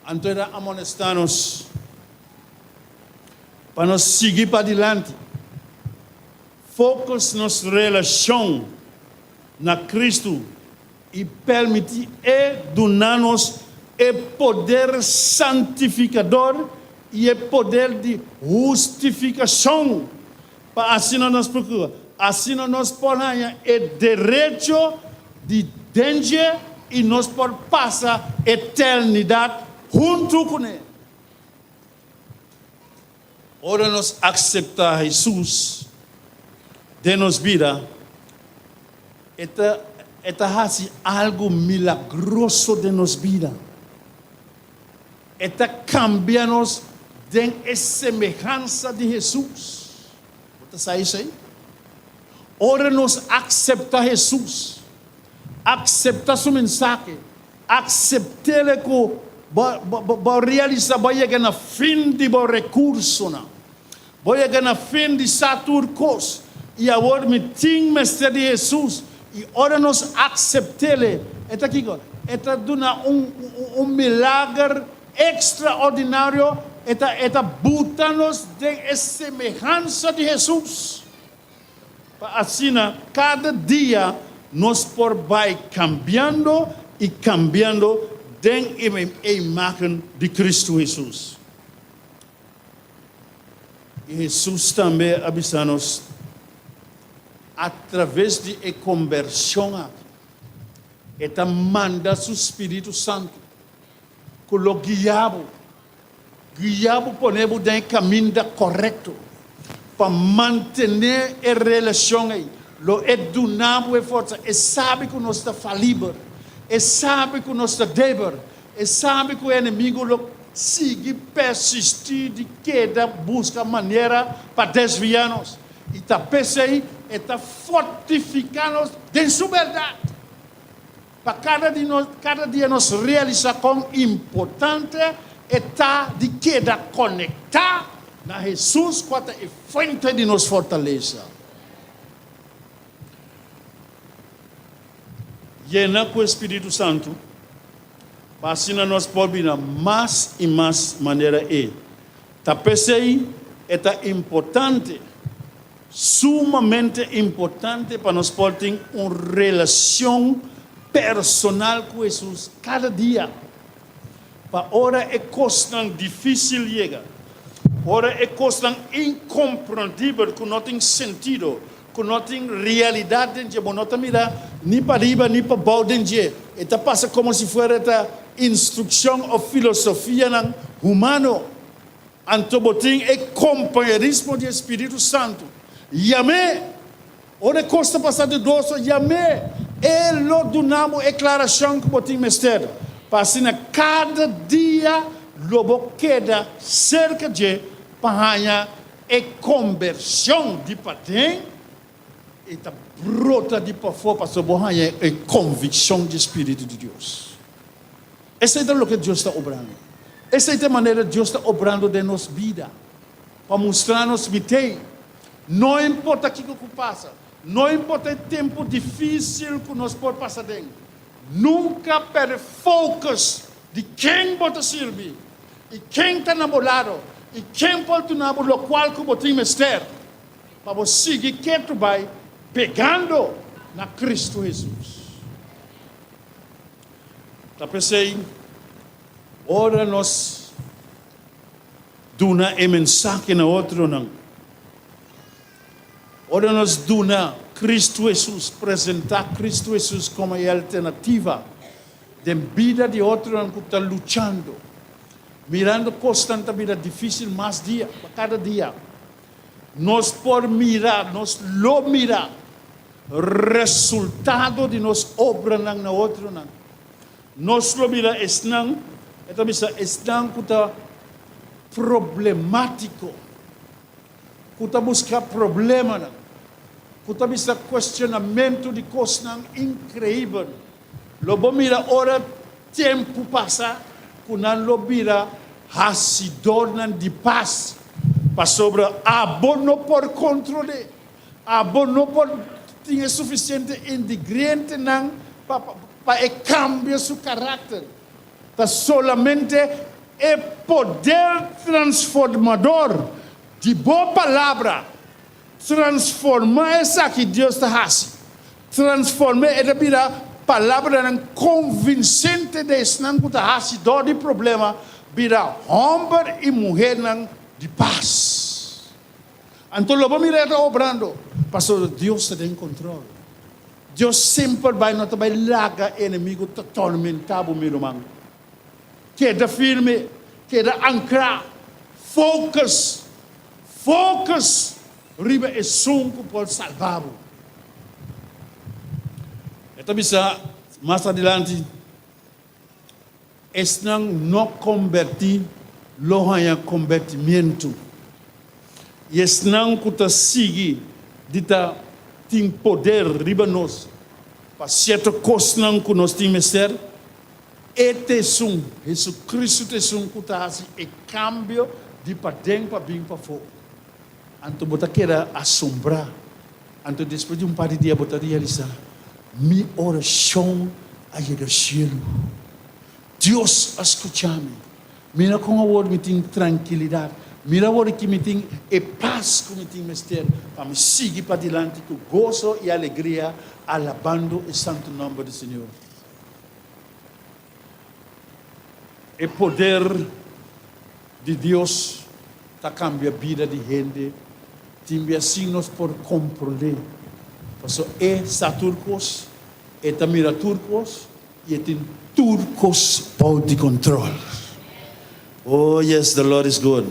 Anto el a amonestá nos pa nos sigui padilanti. Focus nos relashon na Kristu i permití E. duna nos e poder santifikador i e poder di hustifikashon, pa asina nos por kua? Asina nos por haña e derecho di den dje i nos por pasa eternidat huntu kuné. Ora nos akseptá Hesus den nos bida, e ta e ta hasi algu milagroso den nos bida. E ta kambia nos den e semehansa di Hesus. Bo ta sa esei? Ora nos akseptá Hesus, akseptá su mensahe, Aksept'el ku bo bo realisá bo a yega na fin di bo rekursonan. Bo yega na fin di sa tur kos i awor mi tin mester di Hesus. I ora nos aksept'el, e ta kiko? E ta duna un un milager ekstraordinario, e ta e ta buta nos den e semehansa di Hesus. Pa asina kada dia nos por bai kambiando i kambiando den e imágen di Kristu Hesus. I Hesus tambe a bisa nos, atraves di e kombershon aki, E ta manda Su Spiritu Santu ku lo guia bo Guia bo pone bo den e kaminda korekto pa mantené e relashon ei. Lo e duna bo e forsa. E sabi ku nos ta falibel. E sabi ku nos ta debel. E sabi ku e enemigu lo sigui persistí di keda buska manera pa desviá nos. I ta p'esei e ta fortifiká nos den su bèrdat. Pa kada di nos, kada dia nos realisá kon importante e ta di keda konektá na Hesus kua ta e fuente di nos fortalesa. Yena ku e Spiritu Santu, pa asina nos por bira mas i mas manera E ta. P'esei e ta importante Sumamente importante pa nos por tin un relacion personal cu Hesus cada dia. Pa ora e cosnan dificil yega, ora e cosnan incomprendibel cu no tin sentido, cu no tin realidad den dje, bo no ta mira ni pariba ni pabou den dje, e ta pasa como si fuera ta instruccion of filosofianan humano. Anto bo tin e kompañerismo di e Spiritu Santu. Yam'é! Ora e kos ta pasa dudoso, yam'é! E lo duna bo e klarashon ku bo tin mester, pa asina kada dia lo bo keda serka dje pa haña e kombershon di paden i ta brota di pafó pasobra bo haña e konvikshon di e Spiritu di Dios. Esei ta loke Dios ta obrando. Esei ta e manera Dios ta obrando den nos bida, pa mustra nos mitei. No importa kiko ku pasa, no importa e tempu difisil ku nos por pasa den, nunka perde focus di ken bo ta sirbi i ken ta na bo lado i ken por duna bo lokual ku bo tin mester pa bo sigui ketu bai pegando na Kristu Hesus. Ta p'esei, ora nos duna e mensahe na otronan, ora nos duna Kristu Hesus, presentá Kristu Hesus komo e alternativa den bida di otronan ku ta luchando, mirando kosnan ta bira difísil mas dia, kada dia, nos por mira, nos lo mira Resultado di nos obranan na otronan. Nos lo mira esnan, e ta bisa, esnan ku ta problemátiko, ku ta buska problemanan, ku ta bisa kuestionamentu di kosnan inkreibel. Lo bo mira ora tempu pasa ku nan lo bira hasidornan di pas, pasobra abo no por kontrol'é. Abo no por tin e sufisiente indigrientenan pa pa e kambia su karakter. Ta solamente e poder transformador di bo palabra transforma esaki Dios ta hasi. Transform'é, e ta bira. palabranan konvinsente di esnan ku ta hasi dor di problema bira hòmber i muhernan di pas. Anto lo bo mira e ta obrando, pasobra Dios ta den kontrol. Dios semper bai no ta bai laga e enemigu ta tormentá bo, mi ruman. Keda firme, keda ankrá, focus, focus riba esun ku por salba bo. E ta bisa mas adilanti, Esnan no kombertí lo haña kombertimientu, i esnan ku ta sigui di ta tin poder riba nos pa sierto kosnan ku nos tin mester, E ta esun, Jesucristo ta esun ku ta hasi e kambio di paden pa bin pafó. Anto bo ta keda asombrá. Anto despues di un par di dia bo ta realisá, Mi orashon a yega shelu. Dios a skucha mi. Mira kon awor mi tin trankilidat. Mira awor ki mi tin e pas ku mi tin mester pa mi sigui padilanti ku goso i alegria alabando e santu nòmber di Señor. E poder di Dios ta kambia bida di hende. Tin bia sin nos por komprondé. Pasobra E sa tur kos, E ta mira tur kos i E tin tur kos bou di kontrol. Oh yes, the Lord is good.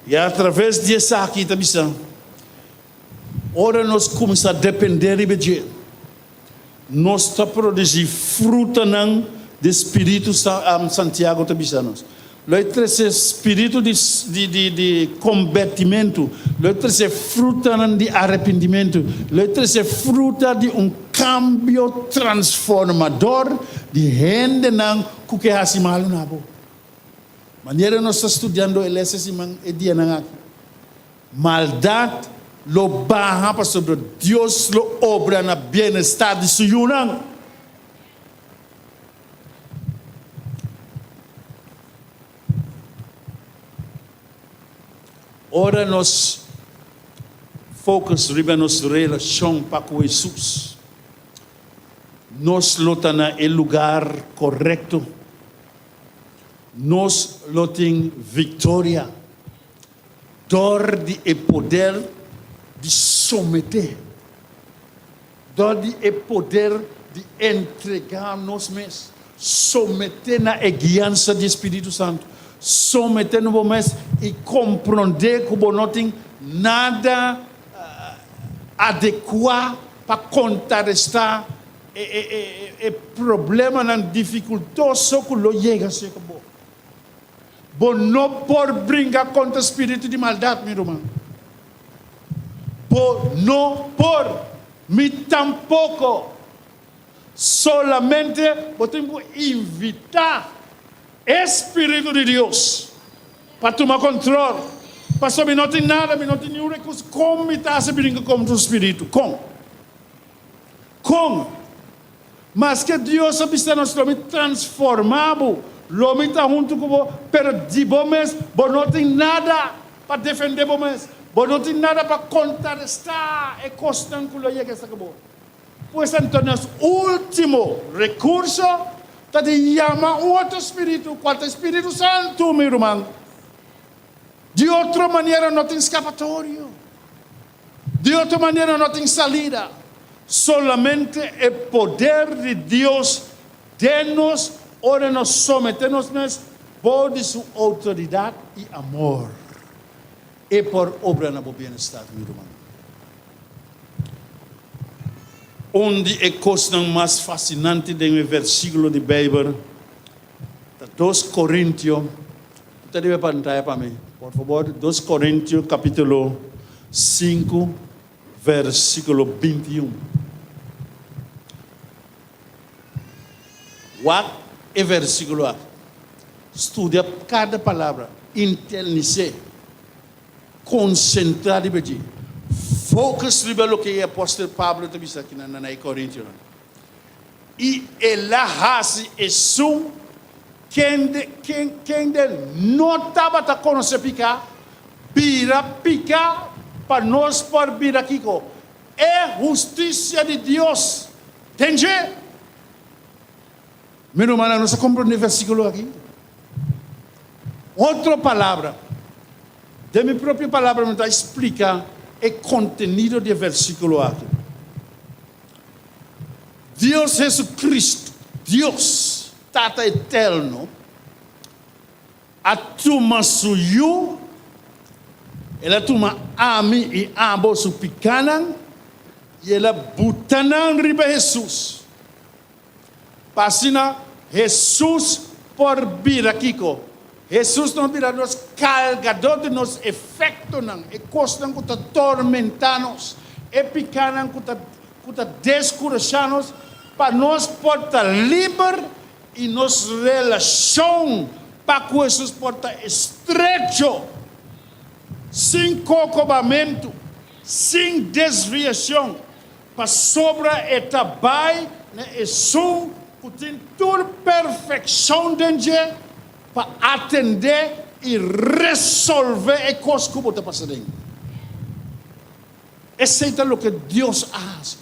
I atraves di esaki ta bisa, ora nos kuminsá dependé riba dje, Nos ta produsí frutanan di spiritu, Santiago ta bisa nos. Lo e trese spiritu di di kombertimentu, lo e trese frutanan di arepentimentu, lo e trese fruta di un kambio transformador di hendenan ku ke hasi malu na bo. Manera nos ta studiando e les e siman e dianan aki. Maldat lo baha pasobra Dios lo obra na bienestar di su yunan. Ora nos focus riba nos relacion pa cu Hesus, nos lo ta na e lugar corecto. Nos lo tin victoria. Dor di e poder di someté, dor di e poder di entregá nos mes, someté na e guiansa di e Spiritu Santu, someté na bo mes i komprondé ku bo no tin nada adekuá pa kontrarestá e problemanan difikultoso ku lo yega serka bo. Bo no por bringa kontra spiritu di maldat, mi ruman. Bo no por, mi tampoko. Solamente bo tin ku invitá e spiritu di Dios pa tuma kontrol. Pasobra mi no tin nada, mi no tin niun rekurso. Kon mi ta hasi bringa kontra un spiritu? Kon? Kon? Maske Dios a bisa nos, Lo mi transformá bo, lo mi ta huntu ku bo, pero di bo mes bo no tin nada pa defendé bo mes, bo no tin nada pa kontrarestá e kosnan ku lo yega esaki bo. Pues anto nos último rekurso ta di yama un otro spiritu, kual ta e Spiritu Santu, mi ruman. Di otro manera no tin skapatorio. Di otro manera no tin salida. Solamente e poder di Dios den nos ora nos somete nos mes bou di su outoridat i amor, e por obra na bo bienestar, mi ruman. Un di e kosnan mas fasinante den e versíkulo di Beibel ta Dos Korintio, bo ta riba e pantaya pa mi, por fabor, Dos Korintio kapítulo sinku versíkulo 21. Wak e versíkulo aki. Studia kada palabra, internis'é, konsentrá riba dje, focus riba loke e apòstel Pablo ta bisa aki na e Korintionan. I el a hasi esun kende kende no tabata konosé piká, bira piká pa nos por bira kiko? E hustisia di Dios. Den dje. Mi rumannan, nos a komprondé e versíkulo aki? Otro palabra, den mi propio palabra mi ta splika e kontenido di e versíkulo aki. Dios Jesucristo, Dios, Tata Eterno, a tuma su Yu, El a tuma ami i abo su pikánan, i El a buta nan riba Hesus. Pa asina Hesus por bira kiko? Hesus no bira nos kargadó di nos efektonan, e kosnan ku ta tormentá nos, e pikánan ku ta ku ta deskurashá nos, pa nos por ta liber i nos relashon pa ku Hesus por ta estrecho, sin kokobamentu, sin desviashon. Pasobra e ta bai na esun ku tin tur perfekshon den dje pa atendé i resolvé e kos ku bo ta pasa den. Esei ta loke Dios a hasi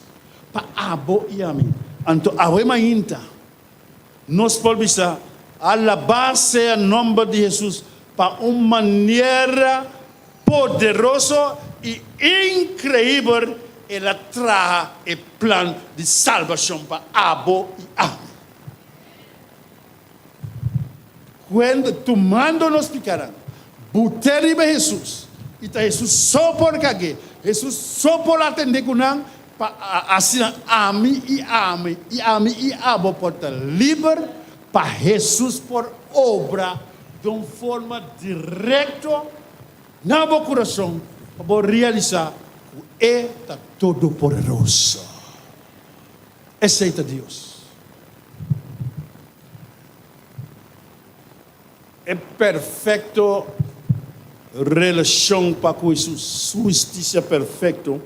pa abo i ami. Anto awe mainta nos por bisa, Alabá sea nòmber di Hesus pa un manera poderoso i inkreibel el a traha e plan di salbashon pa abo i ami. Kuenda, tumando nos pikanan, but'é riba Hesus, i ta Hesus so por kag'é, Hesus so por atendé ku nan, pa asina ami i ami i ami i abo por ta liber, pa Hesus por obra den un forma direkto na bo kurason, pa bo realisá ku E ta Todopoderoso. Esei ta Dios. E perfekto relashon pa ku Hesus, su hustisia perfekto,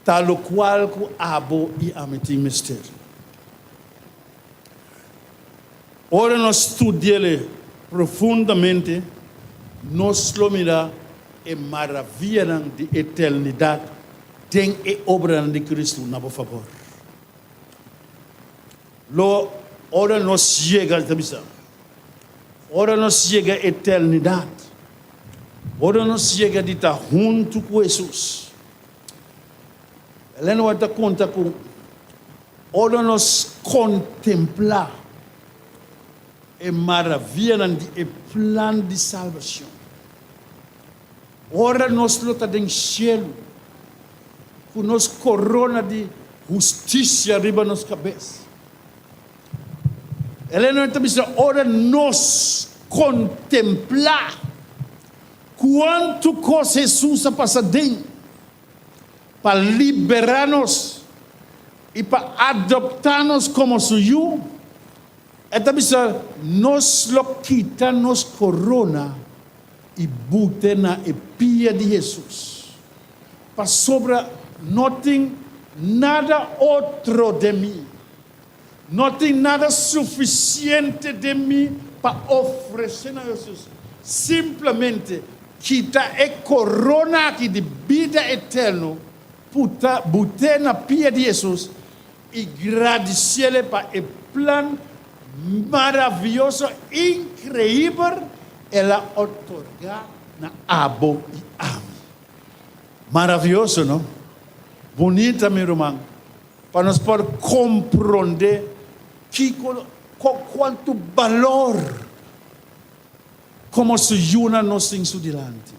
ta lokual ku abo i ami tin mester. Ora nos studi'el profundamente, nos lo mira e maravianan di eternidat den e obranan di Cristo na bo fabor. Lo ora nos yega, ta bisa, ora nos yega eternidat, ora nos yega di ta huntu ku Hesus, Elena White ta konta ku Ora nos kontemplá e maravianan di e plan di salbashon, ora nos lo ta den shelu ku nos korona di hustisia riba nos kabes, Elena ta bisa, ora nos kontemplá kuantu kos Hesus a pasa den, pa liberá nos i pa adoptá nos komo su yu, e ta bisa, Nos lo kita nos korona i bute na e pia di Hesus, pasobra no tin nada otro den mi, no tin nada sufisiente den mi pa ofresé na Hesus. Simplemente kita e korona aki di bida eterno, puta but'é na pia di Hesus i gradisiel'e pa e plan maravioso, inkreibel el a otorgá na abo i ami. Maravioso, no? Bunita, mi ruman. Pa nos por komprondé kiko, kuantu balor komo su yunan nos tin su dilanti.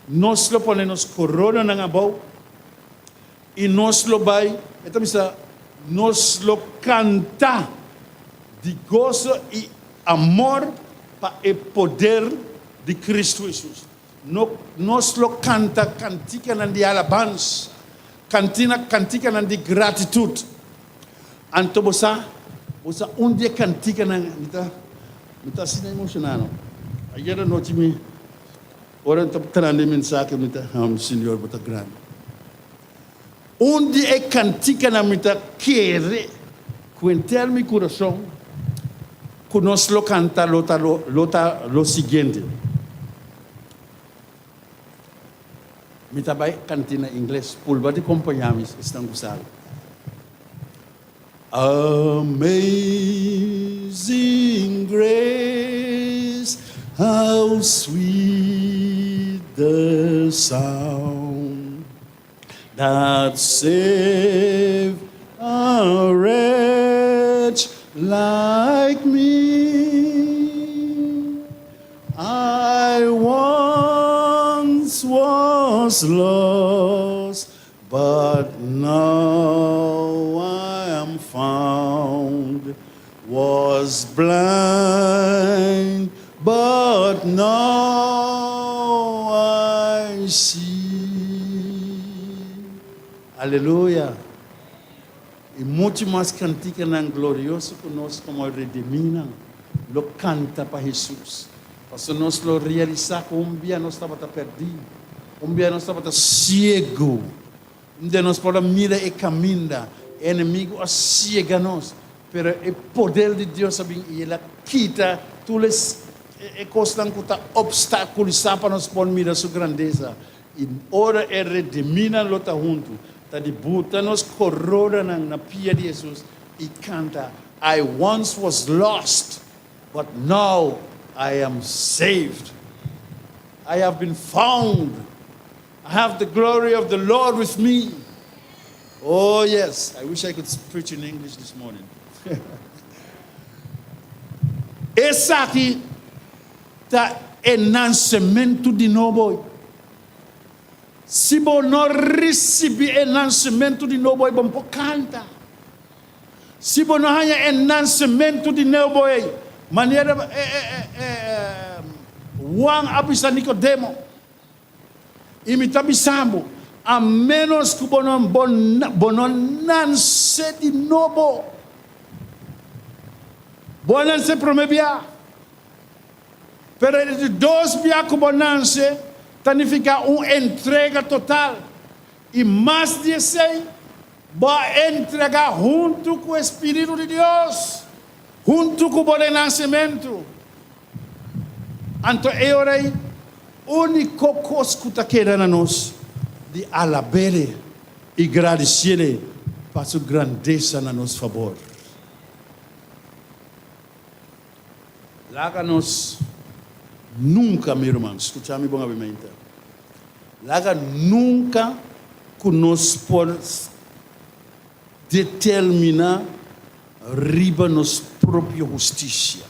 Nos lo pone nos koronanan abou i nos lo bai, e ta bisa, nos lo kanta di goso i amor pa e poder di Kristu Hesus. No, nos lo kanta kantikanan di alabansa, kantina, kantikanan di gratitut. Anto bo sa, bo sa un di e kantikanan, mi ta, mi ta asina emoshoná no. Ayer anochi mi, ora mi ta trahando e mensahe, mi ta, oh, Señor, bo ta grandi. Un di e kantikanan mi ta kere ku henter mi kurason ku nos lo kanta lo ta lo ta lo siguiente. Mi ta bai kant'e na ingles, pulba di kompañá mi esnan ku sabi. Amazing grace, how sweet the sound that saved a wretch like me. I once was lost, but now I am found. Was blind, but now I see. Aleluya! I muchu mas kantikanan glorioso ku nos komo redimínan lo kanta pa Hesus. Pasobra nos lo realisá ku un bia nos tabata pèrdí, un bia nos tabata siegu, un dia nos por a mira e kaminda, e enemigu a siega nos, pero e poder di Dios a bin i el a kita tur e kosnan ku ta opstakulisá pa nos por mira su grandesa. I ora e redimínan lo ta huntu, ta di buta nos koronanan na pia di Hesus i kanta, I once was lost, but now I am saved. I have been found. I have the glory of the Lord with me. Oh yes, I wish I could preach in English this morning. Esaki ta e nansementu di nobo. Si bo no risibí e nansementu di nobo ei, bo no por kanta. Si bo no haña e nansementu di nobo ei, manera Juan a bisa Nikodemo, I mi ta bisa bo, a ménos ku bo no bo no nanse di nobo, bo a nanse promé bia, pero e di dos bia ku bo nanse ta nifiká un entrega total, i mas di esei, bo a entregá huntu ku e spiritu di Dios, huntu ku bo renansementu. Anto e ora ei, úniko kos ku ta keda na nos di alab'E i gradisi'E pa Su grandesa na nos fabor. Laga nos nunka, mi ruman, skucha mi bon abimente, laga nunka ku nos por determiná riba nos propio hustisia.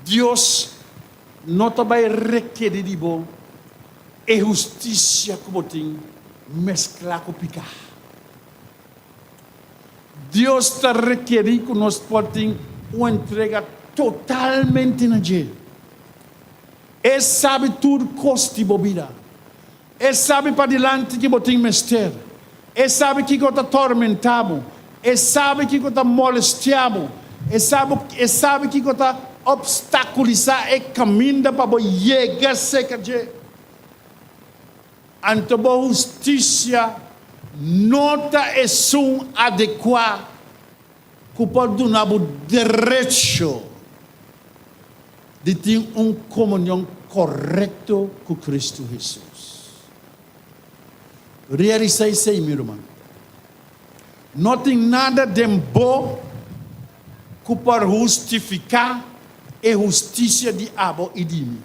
Dios no ta bai rekerí di bo e hustisia ku bo tin mesklá ku piká. Dios ta rekerí ku nos por tin un entrega totalmente na dje. E sabi tur kos di bo bida. E sabi padilanti ki bo tin mester. E sabi kiko ta tormentá bo. E sabi kiko ta molestiá bo. E sabi, e sabi kiko ta opstakulisá e kaminda pa bo yega serka dje. Anto bo hustisia no ta esun adekuá ku por duna bo derecho di tin un komunion korekto ku Kristu Hesus. Realisá esei, mi ruman. No tin nada den bo ku por hustifiká e hustisia di abo i di mi.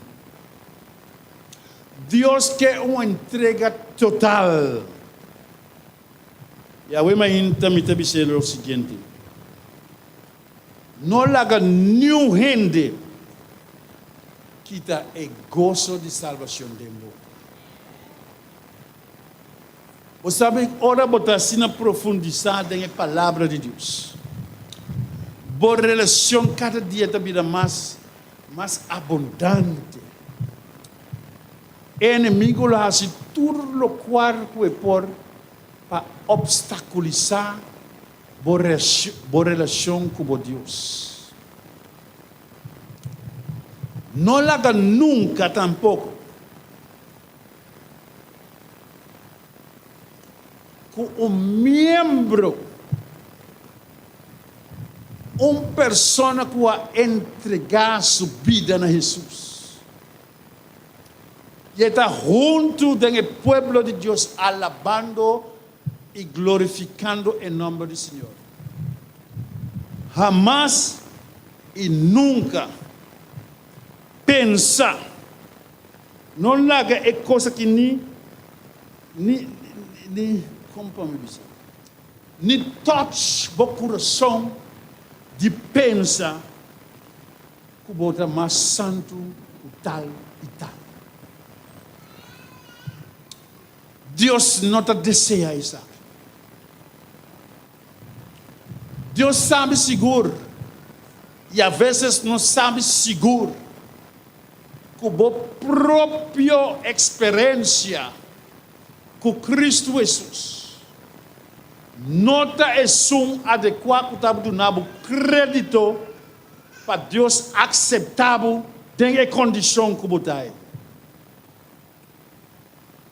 Dios ke un entrega total. I awe mainta mi ta bis'é lo siguiente, No laga niun hende kita e goso di salbacion den bo. Bo sabi, ora bo ta asina profundisá den e Palabra di Dios, bo relacion cada dia ta bira mas, mas abundante. E enemigo lo hasi tur lokual ku e por pa opstakulisá bo bo relashon ku bo Dios. No laga nunka tampoko ku un miembro, un persona ku a entregá su bida na Hesus, I e ta huntu den e pueblo di Dios alabando. i glorifikando e nòmber di Señor. Hamas i nunka pensa, no laga e kos aki ni, ni, ni, kon pa mi bisa, ni touch bo kurason di pensa ku bo ta mas santu ku tal i tal. Dios no ta desea esaki. Dios sabi sigur, i aveces nos sabi sigur, ku bo propio eksperensia ku Kristu Hesus no ta esun adekuá ku ta duna bo krédito pa Dios akseptá bo den e kondishon ku bo ta ei.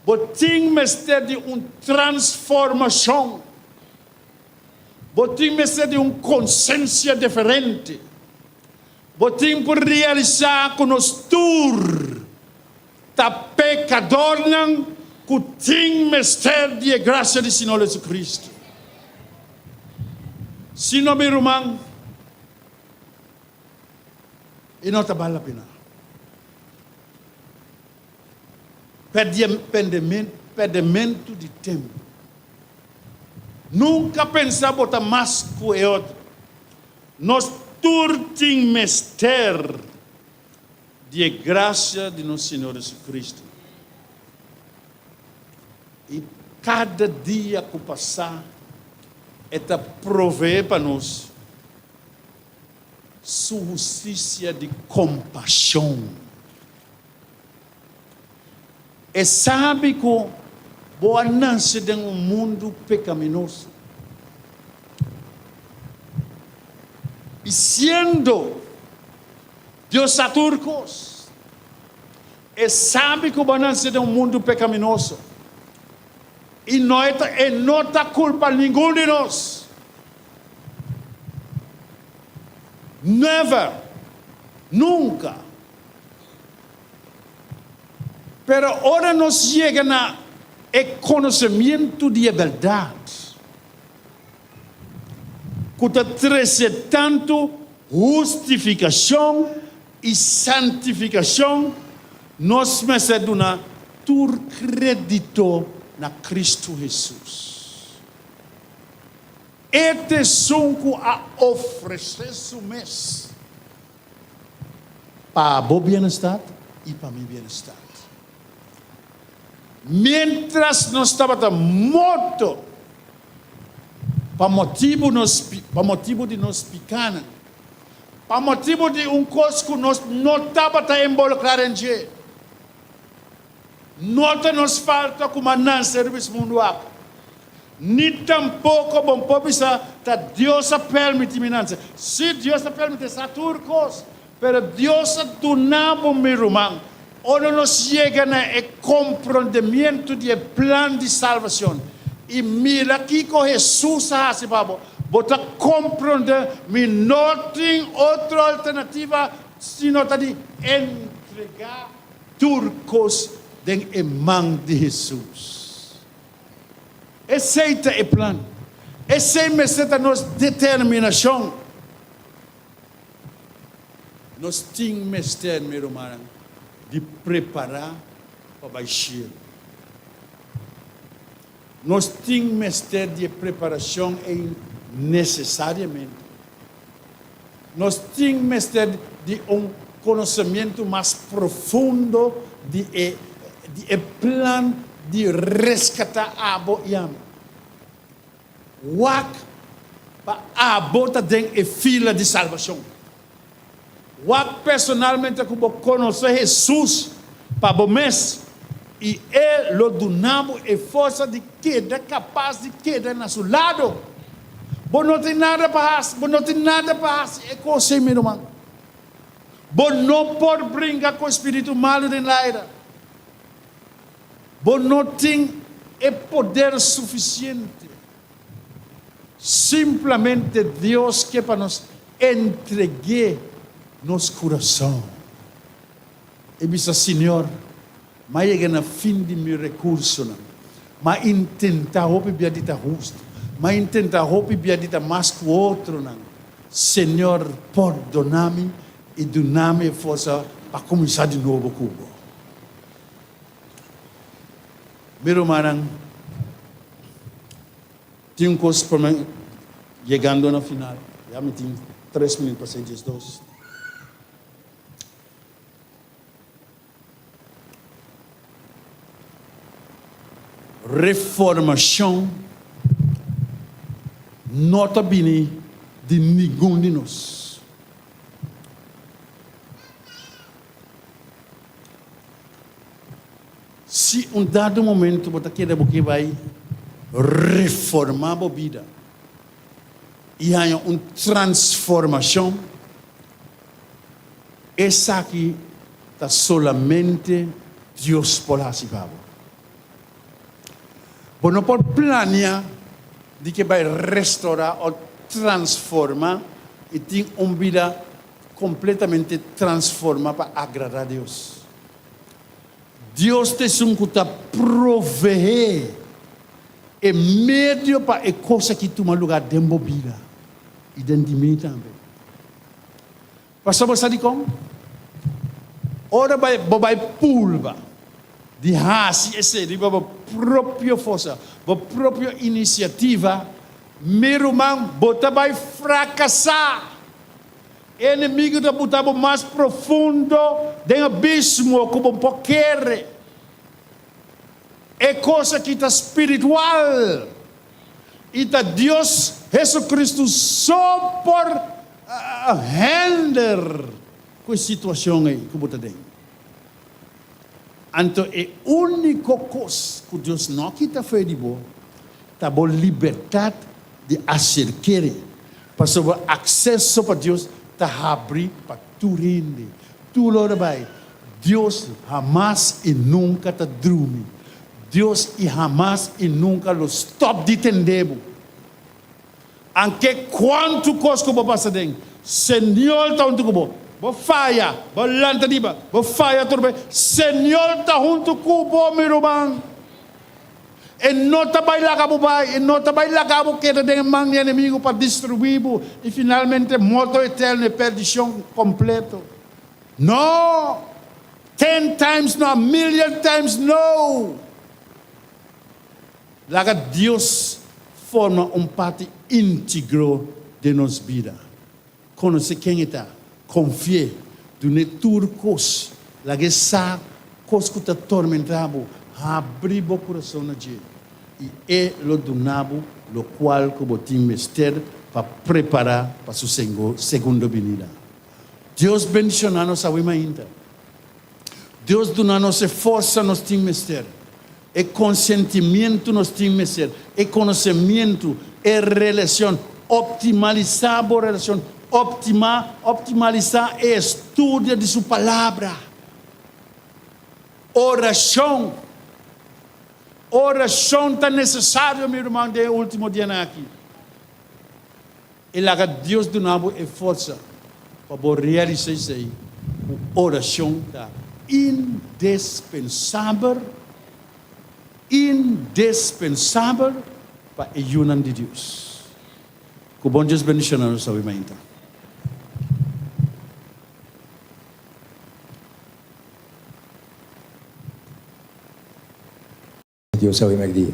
Bo tin mester di un transformashon. Bo tin mester di un konsensia diferente. Bo tin por realisá ku nos tur ta pekadornan ku tin mester di e grasia di Señor Jesucristo. Si no, mi ruman, e no ta bal la pena. Pèrdèmentu di tempu. Nunka pensa bo ta mas ku e otro. Nos tur tin mester di e grasia di nos Señor Jesucristo. I kada dia ku pasa e ta proveé pa nos su hustisia di kompashon. E sabi ku bo a nase den un mundu pekaminoso. I siendo Dios sa tur kos, e sabi ku bo a nase den un mundu pekaminoso. I no e ta e no ta kulpa ningun di nos. Never! Nunka! Pero ora nos yega na e konosementu di e bèrdat, ku ta trese tantu hustifikashon i santifikashon, nos mester duna tur krédito na Kristu Hesus. E ta esun ku a ofresé su mes Pa bo bienestar i pa mi bienestar. Miéntras nos tabata morto pa motibu nos pa motibu di nos pikánan, pa motibu di un kos ku nos no tabata involukrá den dje, No ta nos falta ku mas nanse riba es mundu aki, ni tampoko bon por bisa ta Dios a permiti mi nanse. Si, Dios a permiti sa tur kos, pero Dios a duna bo, mi ruman, ora nos yega na e komprondemientu di e plan di salvacion i mira kiko Hesus a hasi pa bo, bo ta kompronde mi no tin otro alternativa sino ta di entrega Tur kos den e man di Hesus. Esei ta e plan. Esei mester ta nos determinashon. Nos tin mester, mi rumannan, di prepará pa bai shelu. Nos tin mester di e preparashon ei nesesariamente. Nos tin mester di un konosementu mas profundo di e di e plan di reskatá abo i ami. Wak pa abo ta den e fila di salbashon. Wak personalmente ku bo konosé Hesus pa bo mes i E lo duna bo e forsa di keda kapas di keda na Su lado. Bo no tin nada pa hasi, bo no tin nada pa hasi e kos ei, mi ruman. Bo no por bringa ku e spiritu malu den laira. Bo no tin e poder sufisiente. Simplemente Dios ke pa nos entreg'é nos kurason. E bisa, Señor, m'a yega na fin di mi rekursonan. M'a intentá hopi bia di ta hustu. M'a intentá hopi bia di ta mas ku otronan. Señor, pordoná mi i duna mi e forsa pa kuminsá di nobo ku bo. Mi rumannan, tin un kos pa mi yegando na final. Ya mi tin tres minüt pa seis diesdos. Reformashon no ta bini di ningun di nos. Si un dado momento bo ta kere bo ke bai reformá bo bida i haña un transformashon, Esaki ta solamente Dios por hasi pa bo. Bo no por plania di ke bai restorá o transformá i tin un bida kompletamente transformá pa agradá Dios. Dios ta esun ku ta proveé e medio pa e kos aki tuma lugá den bo bida i den di mi tambe. Pasobra bo sa dikon? Ora bo bai purba di hasi esei riba bo propio forsa, bo propio inisiativa, mi ruman, bo ta bai frakasá. E enemigu ta buta bo mas profundo den abismo ku bo por kere. E kos aki ta spiritual. I ta Dios Jesucristo so por hender ku e situacion ei ku bo ta den. Anto e unico cos ku Dios no kita fe di bo ta bo libertad di acerk'e, pasobra acceso pa Dios ta habri pa tur hende. Tur ora bai, Dios hamas i nunca ta drumi. Dios i hamas i nunka lo stòp di tende bo. Anke kuantu kos ku bo pasa den, Señor ta huntu ku bo. Bo faya, bo lanta riba, bo faya tur be, Señor ta huntu ku bo, mi ruman. E no ta bai laga bo bai, e no ta bai laga bo keda den e man di enemigu pa destruí bo i finalmente morto eterno i perdishon kompleto. No! Ten times no, a million times no! Laga Dios forma un parti íntegro den nos bida. Konosé ken E ta, konfi'é, dun'é tur kos. Lag'é sa kos ku ta tormentá bo, habri bo kurason na dje, i E lo duna bo lokual ku bo tin mester pa prepará pa Su segundo binida. Dios bendiciona nos awe mainta. Dios duna nos e forsa nos tin mester, e consentimiento nos tin mester, e conocemiento, e relacion. Optimalisa bo relacion, optima, optimalisa e estudio di su palabra. Oracion. Oracion ta necesario, mi ruman, den e ultimo dianan aki. E laga Dios duna bo e forsa pa bo realisa esei ku orashon ta indespensabel, indespensabel pa e yunan di Dios. Ku bon Dios bendishona nos awe mainta. Dios awe merdia.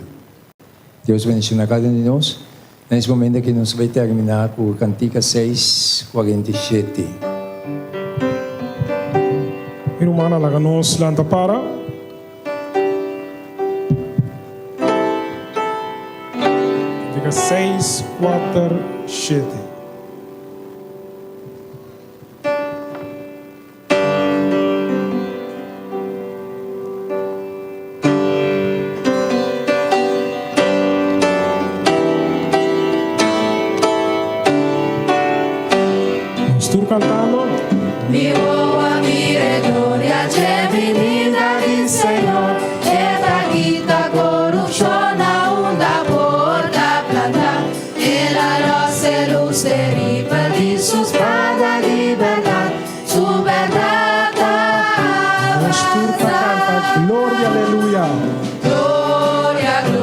Dios bendiciona cada un di nos. Na es momento aki nos bay termina cu cantica seis 47. Mi rumannan laga nos lanta para. Cantica seis kuater shete. Nos tur cantando. Mi wowo a mira e gloria dje binida di Señor, E ta kita corupcion na unda por ta planta. El a los e lus teribel di su spada di bèrdat, su bèrdat ta Nos tur ta avansa. canta, Gloria, aleluya. Gloria, gloria.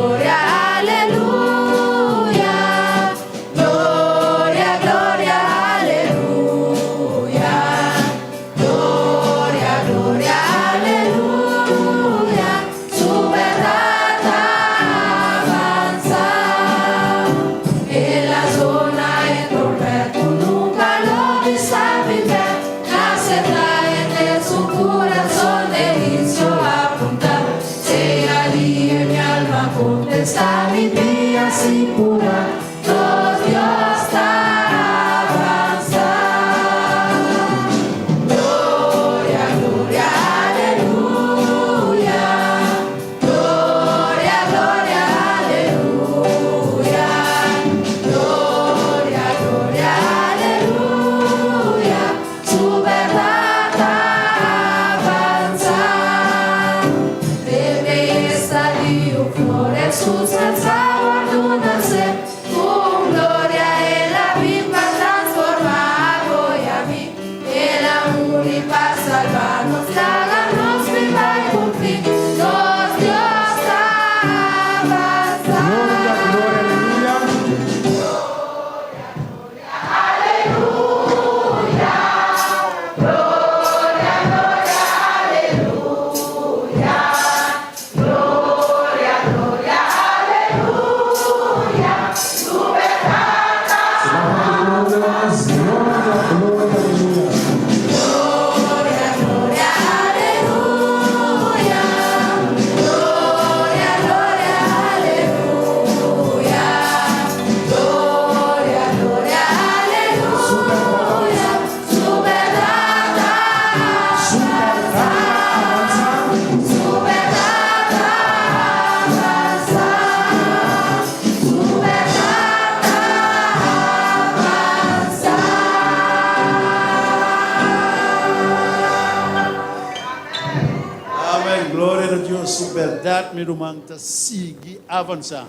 su bèrdat, mi ruman, ta sigui avansá.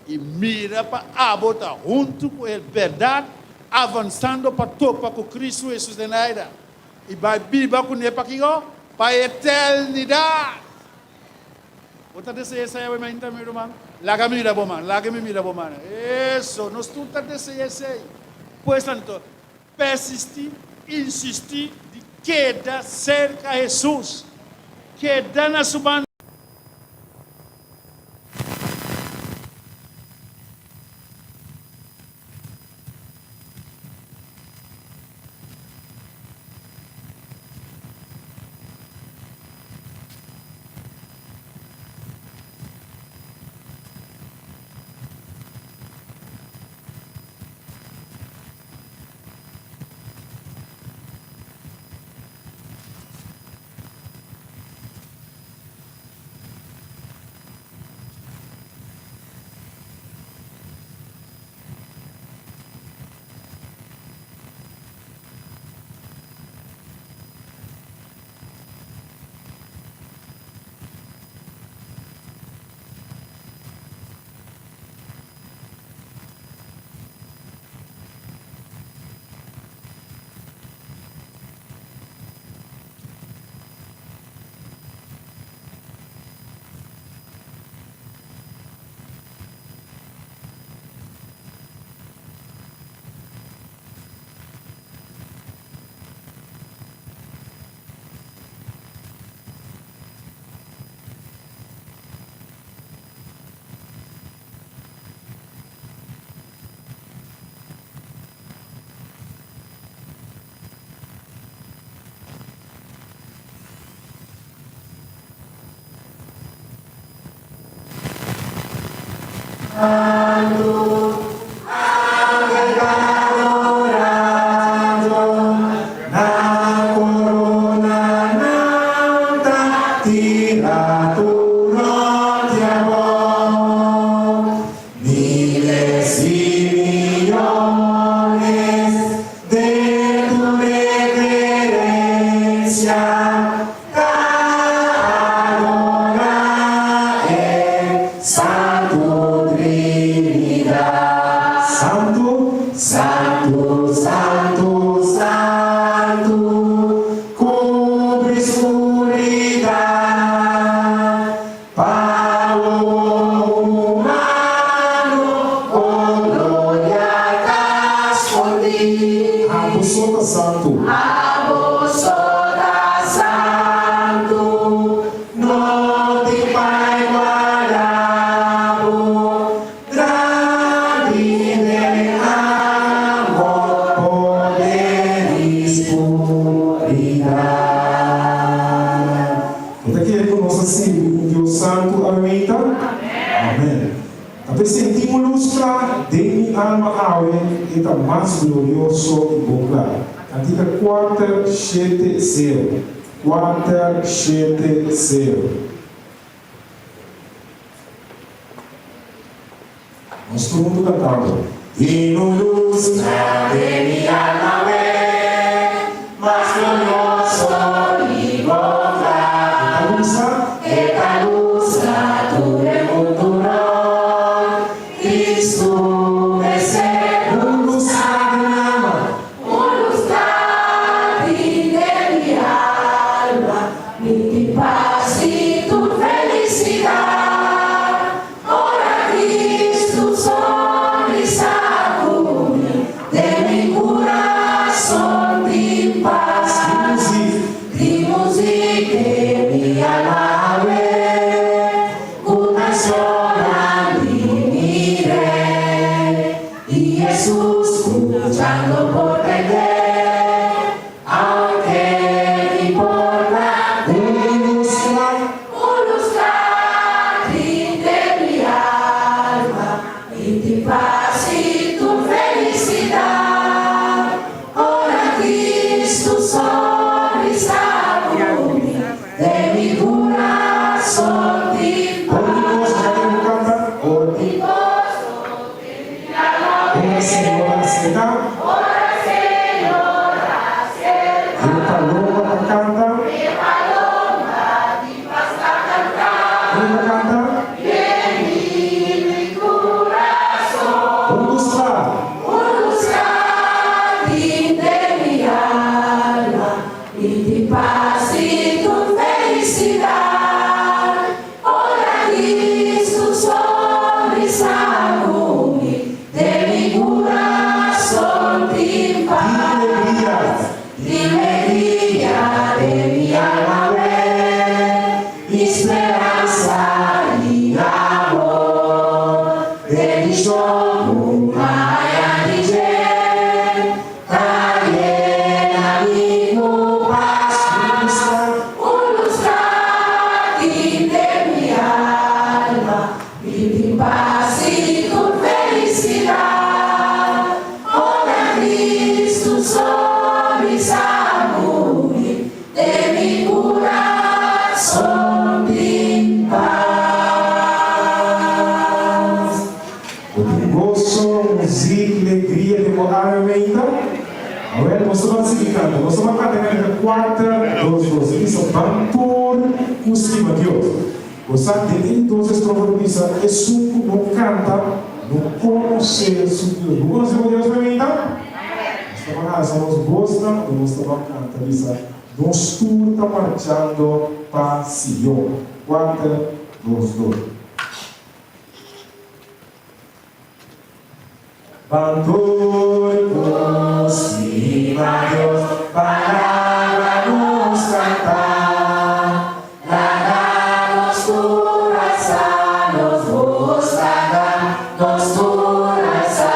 I mira pa abo ta huntu ku e bèrdat, avansando pa topa ku Kristu Hesus den aire i bai biba kuné pa kiko? Pa eternidat! Bo ta deseá esei awe mainta, mi ruman? Laga mira bo man, laga mi mira bo man. Eso, nos tur ta deseá esei. Pues anto, persistí, insistí di keda serka Hesus, keda na su banda. Suavisa ku mi, den mi kurason tin pas. Bo tin goso, muzik, legria den bo alma ainda? Awel, nos ta ban sigui kanta. Nos ta ban kanta kantika kuater, dos, dos. E bisa, Ban tur ku stima Dios. Bo sa, den e di dos estrofa ta bisa, Esun ku no kanta no konosé su Dios. Bo konosé bo Dios, Memita? Nos ta ban alsa nos bosnan i nos ta ban kanta bisa, Nos tur ta marchando pa Sion. Kuater, dos, dos. Ban tur ku stima Dios, palabra nos kanta. Laga nos tur alsa nos bos, laga nos tur alsa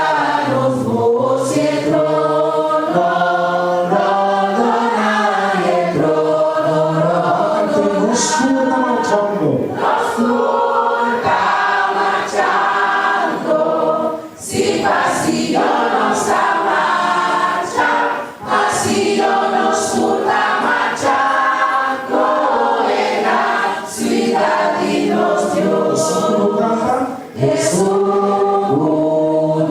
nos bos i e trono rondoná, i e trono rondoná. Nos tur ta marchando. Nos tur ta marchando, si pa Sion nos ta marcha, pa Sion nos tur ta marchando, e gran siudat di nos Dios. Esun ku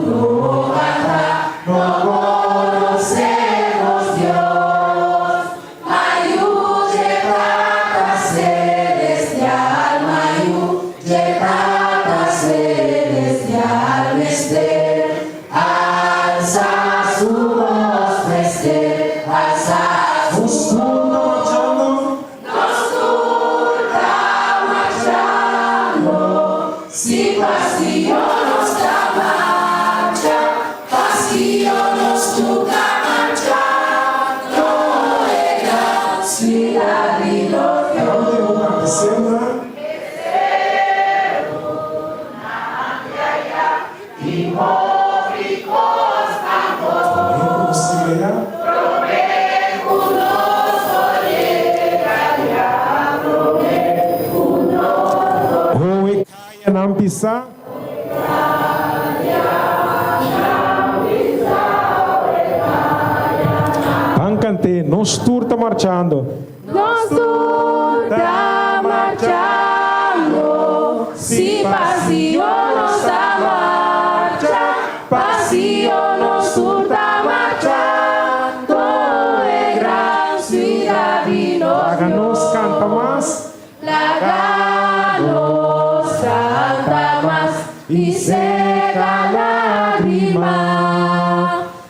no kanta no konosé nos Dios. Ma yu dje Tata Celestial, ma yu dje Tata Celestial mester alsa su bos, mester alsa su Nos tur ta marchando. Nos tur ta marchando, si pa Sion nos ta marcha, pa Sion nos tur ta marchando, e gran siudat di nos Dios. E serunan di aya tin hopi kos pa konta. Promé ku nos por yega ya, promé ku nos por. Howe kaya nan pisá. Ban kant'é, nos tur ta marchando. Nos tur ta marchando, si pa Sion nos ta marcha, pa Sion nos tur ta marchando, e gran siudat di nos Laga nos Dios. kanta mas. Laga nos kanta mas i seka lágrima.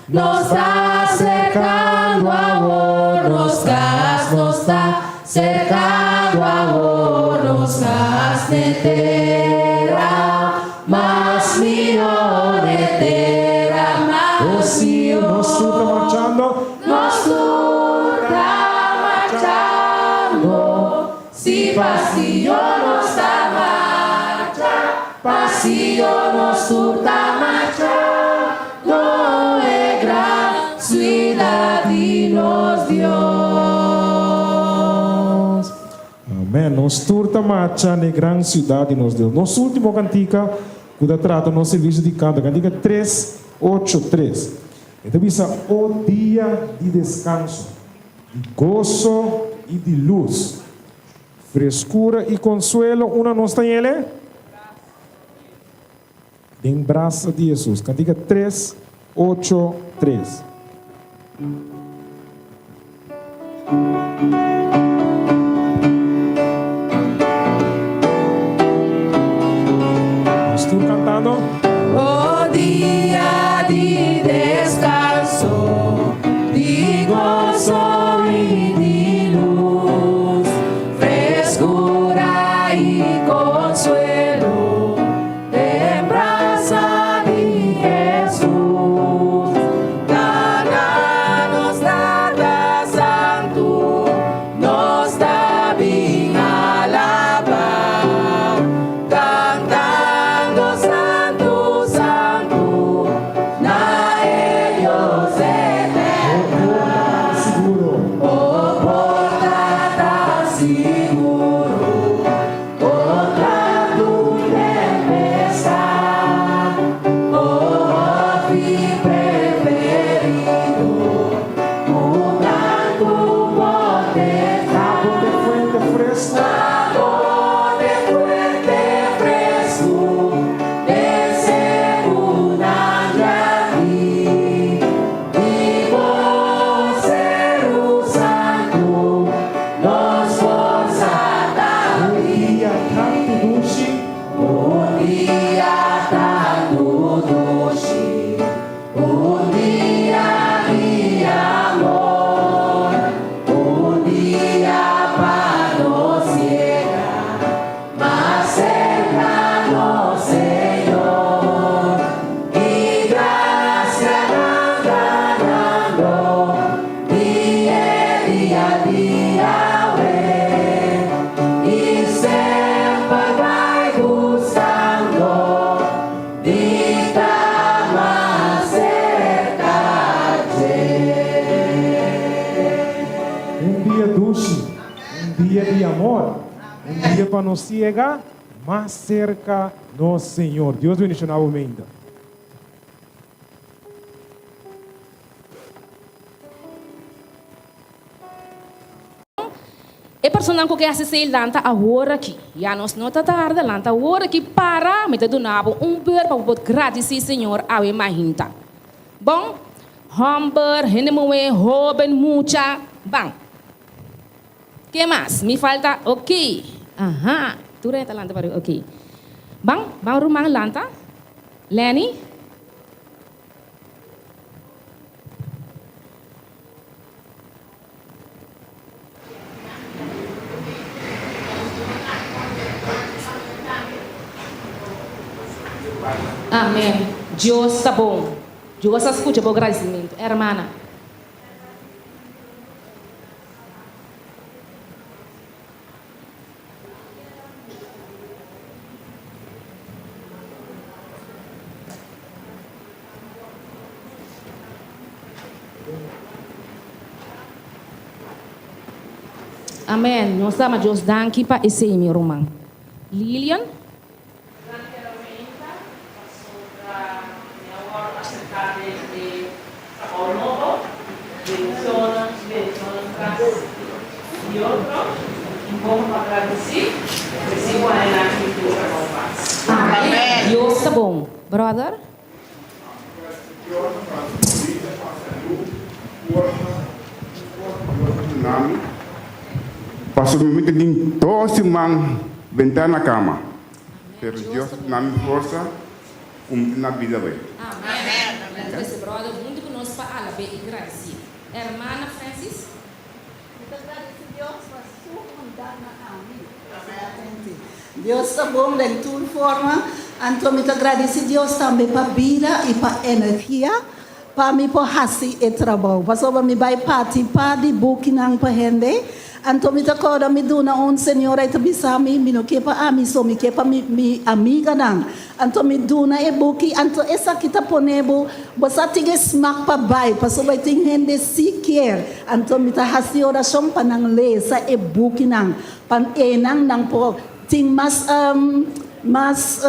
Nos ta serkando awor nos kas, nos ta serkando awor nos kas n'e tera mas mihó, n'e tera mas mihó. Nos tur ta marchando. Nos tur ta marchando, si pa Sion nos ta marcha, pa Sion nos tur ta marchando, e gran siudat di nos Dios. Amen. Nos tur ta marcha n'e gran siudat di nos Dios. Nos ultimo kantika ku ta trata nos servisio di kanto, kantika tres ocho tres. E ta bisa, O dia di deskanso, di goso i di lus, freskura i konsuelo, unda nos ta yele? Den brasa di Hesus. Kantika tres, ocho, tres. Nos tur cantando. O dia di descanso, di goso i di lus, frescura i consuelo, Den brasa di Hesus, Laga nos Tata Santu, dushi, un dia di amor, un dia pa nos yega mas serka nos Señor. Dios bendiciona bo meinta. E personanan ku ke hasi esei lanta awor aki. Ya nos no ta tarda, lanta awor aki para, mi ta duna bo un beur pa bo por gradisí Señor awe mahinta. Bon, hòmber, hende muhé, hóben, mucha, ban. Ke mas? Mi falta? Oké. Aha, tur hende ta lanta pa riba. Oké. Ban, ban ruman lanta. Lenny. Amen Dios ta bon Dios a scucha bo gradicimento hermana. Amen nos ta ama Dios danki pa esey mi ruman Lilian. Danki Araminta pasobra mi a wòrdu aseptá den e trabou nobo. Bendicionnan, bendicionnan tras di otro. I bon pa gradisí. Resibo añanan aki di trabou mas. Amen Dios ta bon brother. Pasobra mi ta tin dos siman bentá na kama, pero Dios a duna mi forsa ku mi ta na bida bai. Amen. Trese brother huntu ku nos pa alab'é i gradisié. Hermana Francis. Mi ta gradisi Dios pa su bondat na ami. Dios ta bon den tur forma, anto mi ta gradisi Dios tambe pa bida i pa energia pa mi por hasi e trabou. Pasobra mi bai parti par di bukinan pa hende, anto mi ta kòrda mi duna un señora i ta bisa mi, mi no ke pa ami so, mi ke pa mi mi amiganan. Anto mi duna e buki, anto esaki ta pone bo, bo sa tin e smak pa bai, pasobra e tin hende si kier. Anto mi ta hasi orashon pa nan lesa e bukinan, pa einan nan por tin mas mas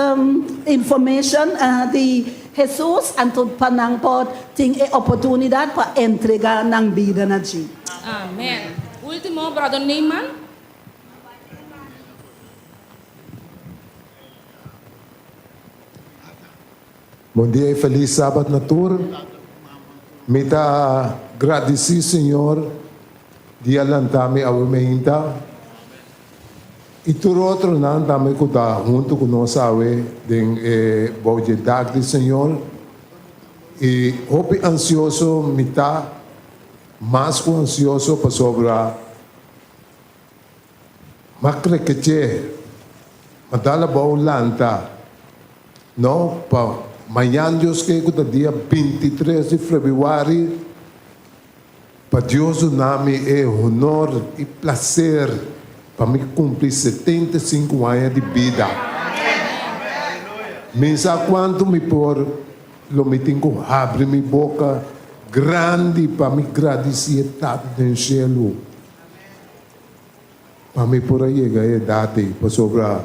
information di Hesus, anto pa nan por tin e oportunidat pa entrega nan bida na dje. Amen. Ultimo, Brother Neyman. Bon dia y feliz Sabat na tur. Mi ta gradici Señor di a lanta mi awe meinta y tur otronan tambe cu ta hunto cu nos awe den e bou dje dak di Señor. Y hopi ansioso mi ta, mas cu ansioso pasobra. Ma krekeche, ma dal abou lanta, no, pa mañan Dios ke ku ta dia 23 di febrüari, pa Dios duna mi e honor i plaser pa mi kumpli 75 aña di bida. Mi sa kuantu mi por, lo mi tin ku habri mi boka grandi pa mi gradisí e Tata den shelu. Pa mi por a yega e edat ei, pasobra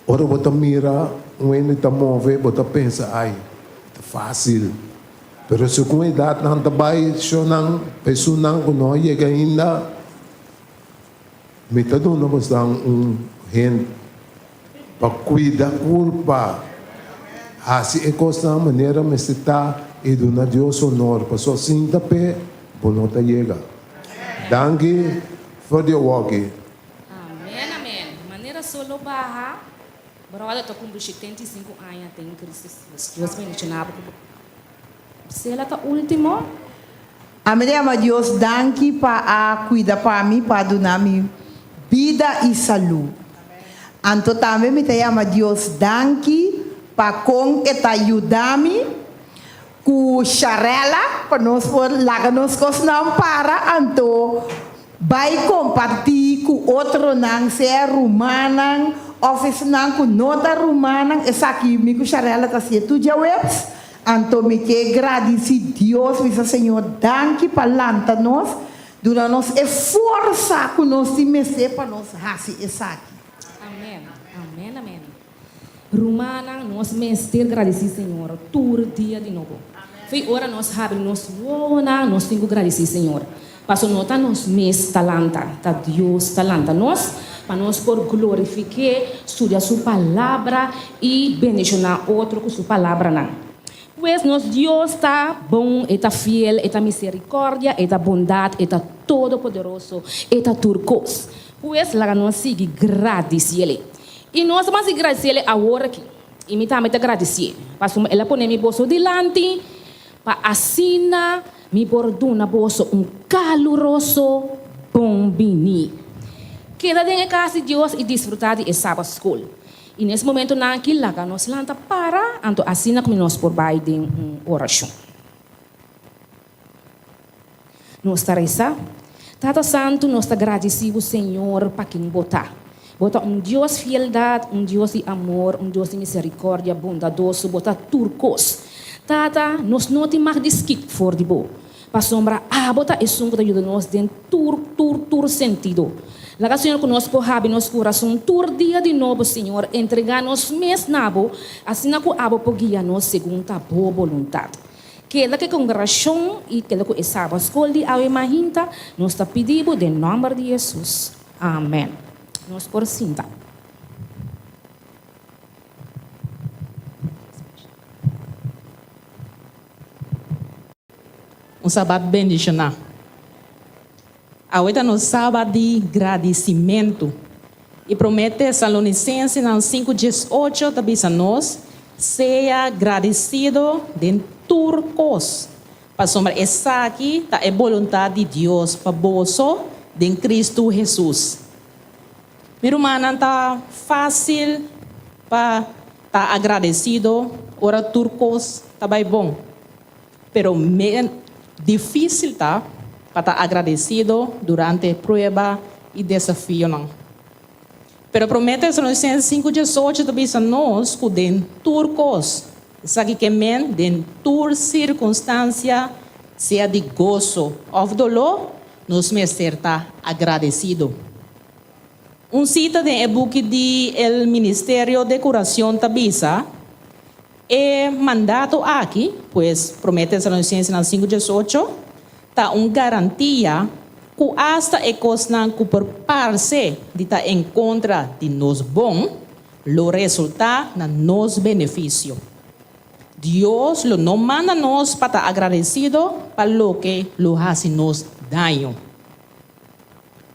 ora bo ta mira un hende ta move, bo ta pensa, ai, ta fásil. Pero segun edatnan ta bai, shownan, pa esunnan ku no a yega ainda, mi ta duna bosnan un hint pa kuida kurpa, hasi e kosnan manera mester ta i duna Dios honor, pasobra sin ta p'e, bo no ta yega. Danki for di awoki. Amen amen manera solo baha brother ta cumpli 75 aña den Cristo Jesus Dios bendiciona bo cu bo Sela ta ultimo. Ami ta yama Dios danki pa a cuida pa mi pa a duna mi bida y salud. Anto tambe mi ta yama Dios danki pa con e ta yuda mi Ku Sharella pa nos por laga nos kosnan para anto bai kompartí ku otronan sea rumannan òf esnan ku no ta rumannan esaki mi ku Sharella ta hasié tur djaweps anto mi ke gradisí Dios bisa Señor danki pa lanta nos. Duna nos e forsa ku nos tin mester pa nos hasi esaki. Amen, amen, amen. Rumannan, nos mester gradisí Señor tur dia di nobo. Fi ora nos habri nos wowonan, nos tin ku gradisí Señor. Paso no ta nos mes ta lanta, ta Dios ta lanta nos pa nos por glorifik'é, studia Su Palabra i bendishoná otro ku Su palabranan. Pues nos Dios ta bon, E ta fiel, E ta miserikòrdia, E ta bondat, E ta todopoderoso, E ta tur kos. Pues laga nos sigui gradisiel E. I nos ta mas gradisiel E awor aki. I mi tambe ta gradisié, pasobra El a pone mi boso dilanti pa asina mi por duna boso un kaluroso bon biní. Keda den e kas di Dios i disfrutá di e Sabat Skol. I nes momentonan aki laga nos lanta para, anto asina ku nos por bai den un orashon. Nos ta resa, Tata Santu, nos ta gradisí bo Señor pa ken bo ta. Bo ta un Dios fieldat, un Dios di amor, un Dios di miserikòrdia, bondadoso, bo ta tur kos. Tata, nos no tin mag di skit for di bo. Pasobra abo ta esun ku ta yuda nos den tur, tur, tur sentido. Laga, Señor, ku nos por habi nos kurason tur dia di nobo, Señor, entregá nos mes na bo, asina ku abo por guia nos segun ta bo boluntat. Keda ku e kongregashon i keda ku e Sabat Skol di awe mahinta, nos ta pidi bo den nòmber di Hesus. Amèn. Nos por sinta. Un sabat bendishoná. Awe ta nos sabat di gradisimentu. I Promé Tesalonisensenan 5:18 ta bisa nos, Sea gradisido den tur kos, pasobra esaki ta e boluntat di Dios pa boso den Kristu Hesus. Mi rumannan, ta fásil pa ta agradesido ora tur kos ta bai bon. Pero difísil ta pa ta agradesido durante prueba i desafionan. Pero Promé Tesalonicenses 5:18 ta bisa nos ku den tur kos, esaki ke men den tur sirkunstansia, sea di goso òf doló, nos mester ta agradesido. Un sita den e buki di El Ministerio de Curación ta bisa, E mandato aki, pues Promé Tesalonicensenan 5:18, ta un garantia ku asta e kosnan ku por parse di ta en kontra di nos bon, lo resultá na nos benefisio. Dios lo no manda nos pa ta agradesido pa loke lo hasi nos daño.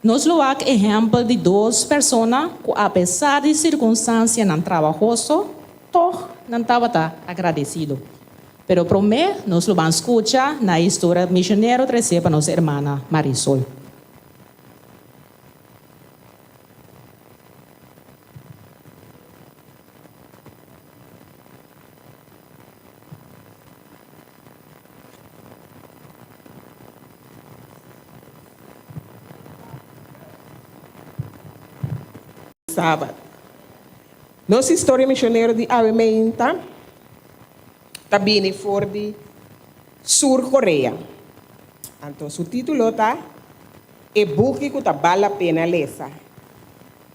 Nos lo wak ehèmpel di dos persona ku apesar di sirkunstansianan trabahoso, tòg nan tabata agradesido. Pero promé nos lo ban skucha na e historia misionero tresé pa nos hermana Marisol. Sabat. Nos historia misionero di awe meinta ta bini for di Sur Korea. Anto su titulo ta E buki ku ta bal la pena lesa.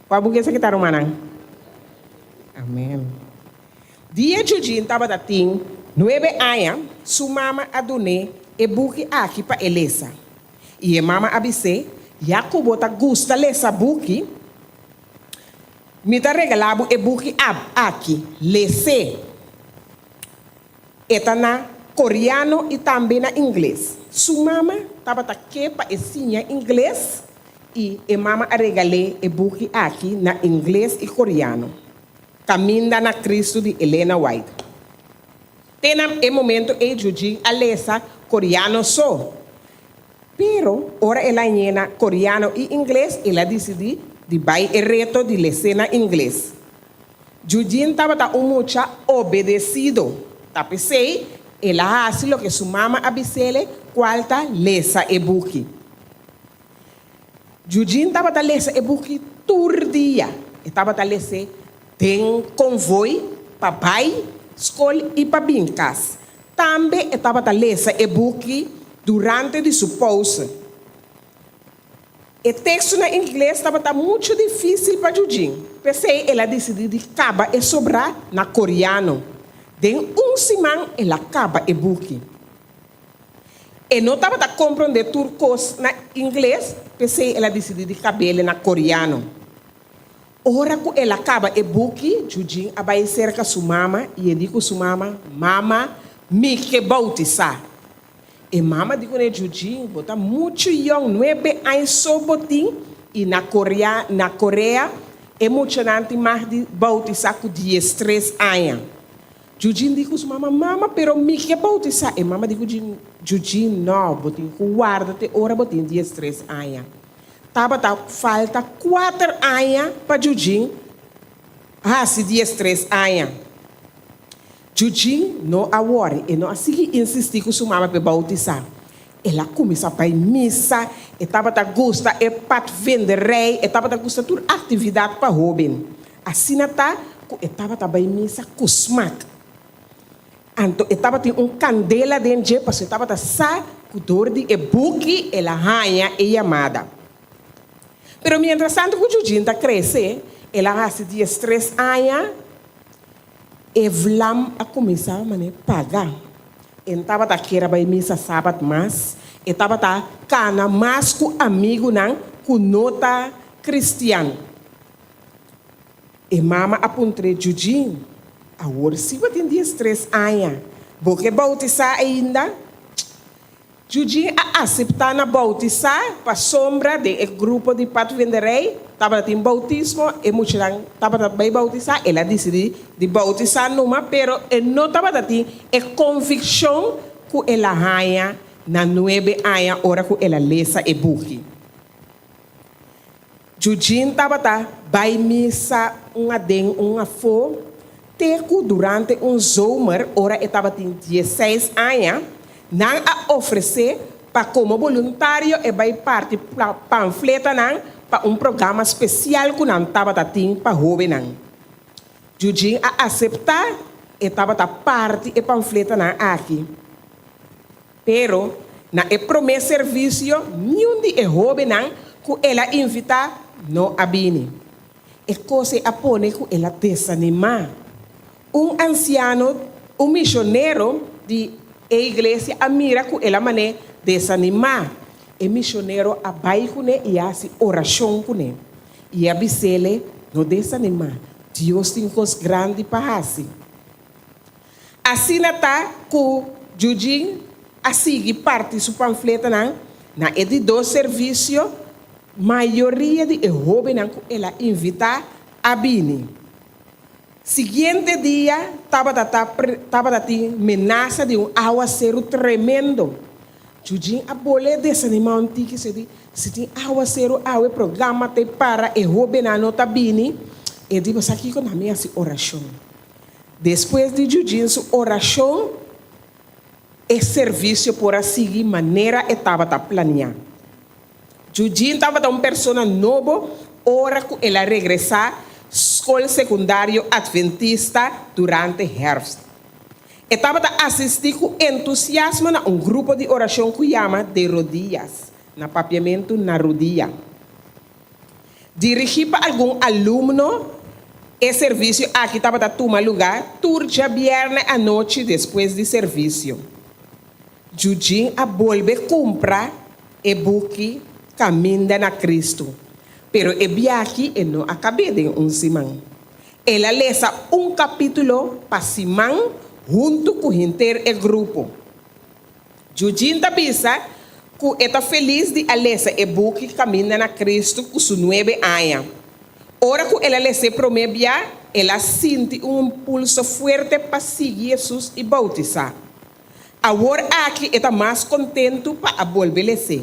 Kua buki esaki ta rumannan? Amen. Dia Eugene tabata tin nuebe aña, su mama a dun'é e buki aki pa e lesa. I e mama a bis'é, Ya ku bo ta gusta lesa buki, mi ta regalá bo e buki aki. Les'é. E ta na koreano i tambe na ingles. Su mama tabata ke pa e siña ingles i e mama a regal'é e buki aki na ingles i koreano. Kaminda na Kristu di Elena White. Te na e momento ei Eugene a lesa koreano so. Pero ora el a yena koreano i ingles el a disidí di bai e reto di les'é na ingles. Eugene tabata un mucha obedesido, ta p'esei el a hasi loke su mama a bis'ele kual ta lesa e buki. Eugene tabata lesa e buki tur dia. E tabata les'é den konvoi pa bai skol i pa bin kas. Tambe e tabata lesa e buki durante di su pouse. E teksto na ingles tabata muchu difísil pa Jujin, p'esei el a disidí di kaba e sobrá na koreano. Den un siman el a kaba e buki. E no tabata komprondé tur kos na ingles, p'esei el a disidí di kab'el na koreano. Ora ku el a kaba e buki, Jujin a bai serka su mama i e di ku su mama, Mama, mi ke boutisá. E mama di kuné, Jujin, bo ta muchu yòn, nuebe aña so bo tin i na Korea, na Korea e muchanan tin mag di boutisá ku diestres aña. Jujin di ku su mama, Mama, pero mi ke boutisá. E mama di ku Jujin, No, bo tin ku warda te ora bo tin diestres aña. Tabata falta kuater aña pa Jujin hasi diestres aña. Jujin no a wòri, e no a sigui insistí ku su mama p'e boutisá. El a kuminsá bai misa, e tabata gusta e patvenderij, e tabata gusta tur aktividat pa hóben. Asina ta ku e tabata bai misa ku smak. Anto e tabatin un kandela den dje pasobra e tabata sa ku dor di e buki el a haña e yamada. Pero mientrastantu ku Jujin ta krese, el a hasi diestres aña, e vlam a kuminsá manera paga. E no tabata kier a bai misa sabat mas, e tabata kana mas ku amigunan ku no ta kristian. E mama a puntr'é, Jujin, awor si bo tin diestres aña, bo ke boutisá ainda? Jujin a aseptá na boutisá pasobra den e grupo di patvenderij tabatin boutismo, e muchanan tabata bai boutisá, el a disidí di boutisá numa, pero e no tabata tin e konvikshon ku el a haña na nuebe aña ora ku el a lesa e buki. Jujin tabata bai misa un aden un afó te ku durante un zomer ora e tabatin dieseis aña, nan a ofresé pa komo boluntario e bai parti pamfletanan pa un programa spesial ku nan tabata tin pa hóbennan. Jujin a aseptá, e tabata parti e pamfletanan aki. Pero, na e promé servisio, niun di e hóbennan ku el a invitá no a bini. E kos ei a pone ku el a desanimá. Un ansiano, un misionero di e iglesia a mira ku el a man'é desanimá. E misionero a bai kuné i a hasi orashon kuné. I a bis'é, No desanimá. Dios tin kos grandi pa hasi. Asina ta ku Jujin a sigui parti su pamfletanan na e di dos servisio, mayoria di e hóbennan ku el a invitá a bini. Siguiente dia tabata ta tabata tin menasa di un awaseru tremendo. Jujin a bol'é desanimá un tiki, se di, Si tin awaseru awe programa ta e para, e hóbennan no ta bini. E di, Bo sa kiko? Na mi hasi orashon. Despues di Jujin su orashon, e servisio por a sigui manera e tabata planiá. Jujin tabata un persona nobo ora ku el a regresá skol sekundario Adventista durante hèrfst. E tabata asistí ku entusiasmo na un grupo di orashon ku yama De Rodillas, na papiamentu Na Rudia. Dirigí pa algun alumno, e servisio aki tabata tuma lugá tur djabièrnè anochi despues di servisio. Jujin a bolbe kumpra e buki Kaminda na Kristu, pero e biahi e no a kab'é den un siman. El a lesa un kapítulo pa siman huntu ku henter e grupo. Jujin ta bisa ku e ta felis di a lesa e buki Kaminda na Kristu ku su nuebe aña. Ora ku el a les'é promé bia, el a sinti un impulso fuerte pa sigui Hesus i boutisá. Awor aki e ta mas kontentu pa a bolbe les'é.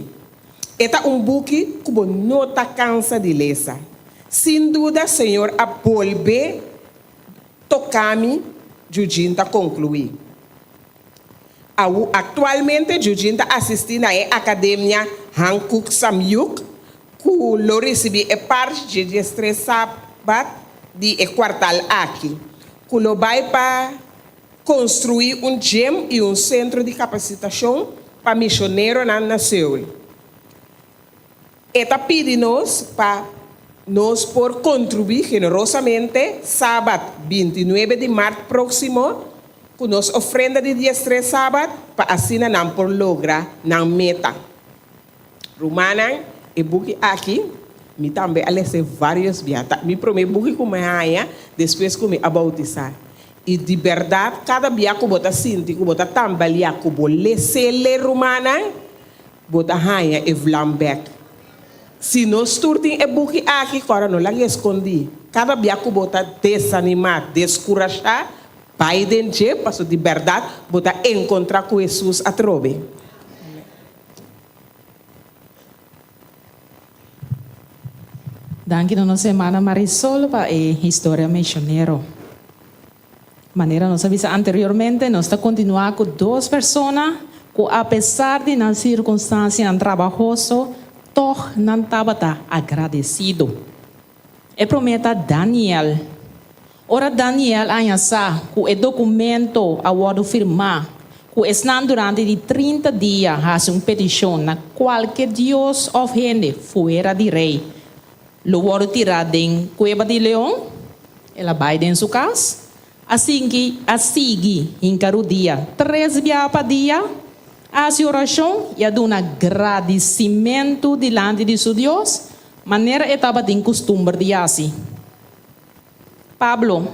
E ta un buki ku bo no ta kansa di lesa. Sin duda Señor a bolbe toka mi, Jujin ta konkluí. Aktualmente Jujin ta asistí na e Akademia Hankuk Samyuk ku lo risibí e parch dje diestres sabat di e kuartal aki, ku lo bai pa konstruí un gym i un sentro di kapasitashon pa mishoneronan na Seul. E ta pidi nos pa nos por kontribuí generosamente sabat 29 di mart próksimo ku nos ofrenda di 13 sabat pa asina nan por logra nan meta. Rumannan, e buki aki mi tambe a les'é vários bia. Ta mi promé buki ku mi a haña despues ku mi a boutisá. I di bèrdat, kada bia ku bo ta sinti ku bo ta tambaliá ku bo les'é le, rumannan, bo ta haña e vlam bèk. Si nos tur tin e buki aki, kòrda no laga e skondí. Kada bia ku bo ta desanimá, deskurashá, bai den dje, pasobra di bèrdat bo ta enkontrá ku Hesus atrobe. Danki na nos hermana Marisol pa e historia misionero. Manera nos a bisa anteriormente, nos ta continua cu dos persona cu apesar di nan circunstancianan trabahoso, toch nan tabata agradecido. E prome ta Daniel. Ora Daniel a haña sa ku e dokumento a wòrdu firmá ku esnan durante di 30 dia hasi un petishon na kualke dios òf hende fuera di rei lo wòrdu tirá den kueba di leon, el a bai den su kas, a sinki a sigui hinka rudia tres biaha pa dia, a hasi orashon i a duna gradisimentu dilanti di su Dios, Manera e tabatin kustumber di hasi. Pablo.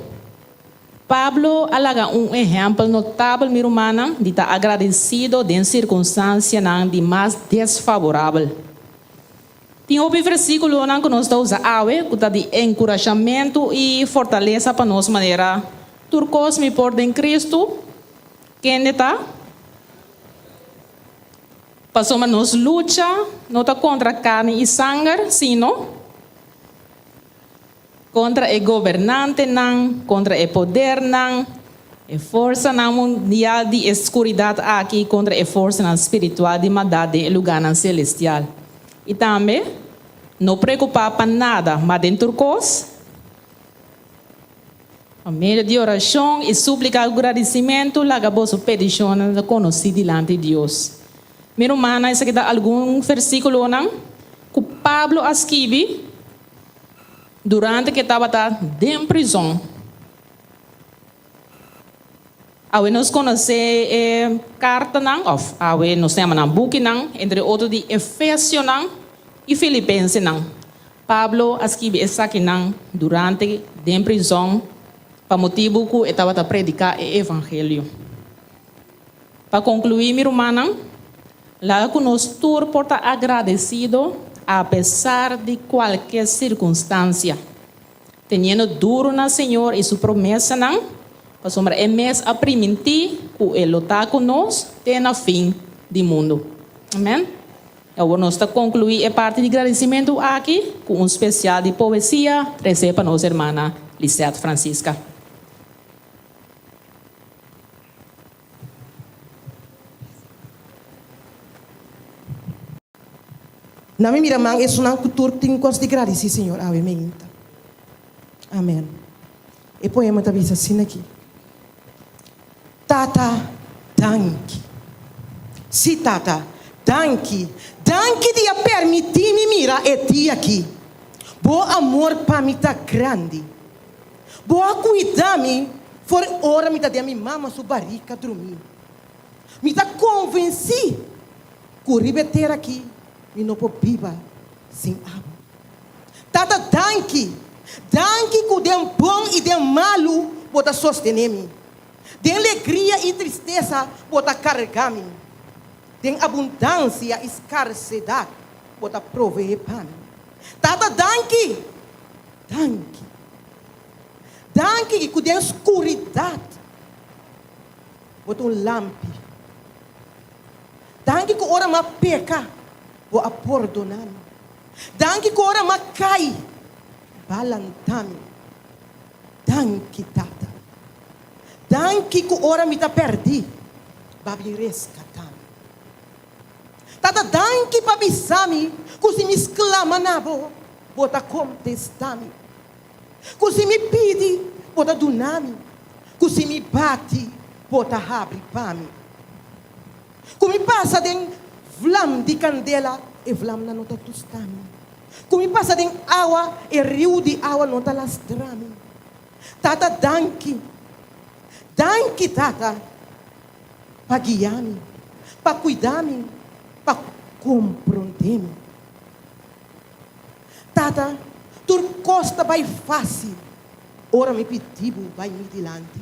Pablo a laga un ehèmpel notabel, mi rumannan, di ta agradesido den sirkunstansianan di mas desfaborabel. Tin hopi versíkulonan ku nos ta usa awe ku ta di enkurashamentu i fortalesa pa nos manera, Tur kos mi por den Kristu, kende ta. Pasobra nos lucha no ta kontra karni i sanger, sino kontra e gobernantenan, kontra e podernan, e forsanan mundial di e skuridat aki i kontra e forsanan spiritual di maldat den e lugánan selestial. I tambe, no preokupá pa nada, ma den tur kos, Pa medio di orashon i súplika ku gradisimentu, laga boso petishonnan ta konosí dilanti Dios. Mi rumannan, esaki ta algun versíkulonan ku Pablo a skibi durante ku e tabata den prizon. Awe nos konosé e kartanan, òf awe nos ta yama nan bukinan, entre otro di Efesionan i Filipensenan. Pablo a skibi esakinan durante den prizòn pa motibu ku e tabata prediká e evangelio. Pa konkluí, mi rumannan, laga ku nos tur por ta agradesido apesar di kualke sirkunstansia. Teniendo duru na Señor i Su promesanan, pasobra E mes a primintí ku E lo ta ku nos te na fin di mundu. Amen. Awor nos ta konkluí e parti di gradisimentu aki ku un spesial di poesia tresé pa nos hermana Lisette Francisca. Na mi mira man esunnan ku tur tin kos di gradisí Señor awe meinta. Amen. E poema ta bisa asina aki, Tata, danki. Sí, Tata, danki. Danki di a permití mi mira e dia aki. Bo amor pa mi ta grandi. Bo a kuida mi for ora mi ta den mi mama su barika drumí. Mi ta konvensí Ku riba e tera aki mi no por biba sin abo. Tata danki, danki ku den bon i den malu bo ta sostené mi. Den legria i tristesa bo ta karga mi. Den abundansia i skarsedat bo ta proveé pa mi. Tata danki, danki, danki ku den skuridat bo ta un lampi. Danki ku ora m'a peka, bo a pordona mi. Danki ku ora m'a kai, b'a lanta mi. Danki, Tata. Danki ku ora mi ta pèrdí, b'a bin reskatá mi. Tata, danki pa bisa mi ku si mi sklama na bo, bo ta kontestá mi. Ku si mi pidi, bo ta duna mi. Ku si mi bati, bo ta habri pa mi. Ku mi pasa den vlam di kandela. e vlamnan no ta tusta mi. Ku mi pasa den awa, e riu di awa no ta lastra mi. Tata, danki. Danki, Tata, pa guia mi, pa kuida mi, pa komprondé mi. Tata, tur kos ta bai fásil ora mi pidi bo bai mi dilanti.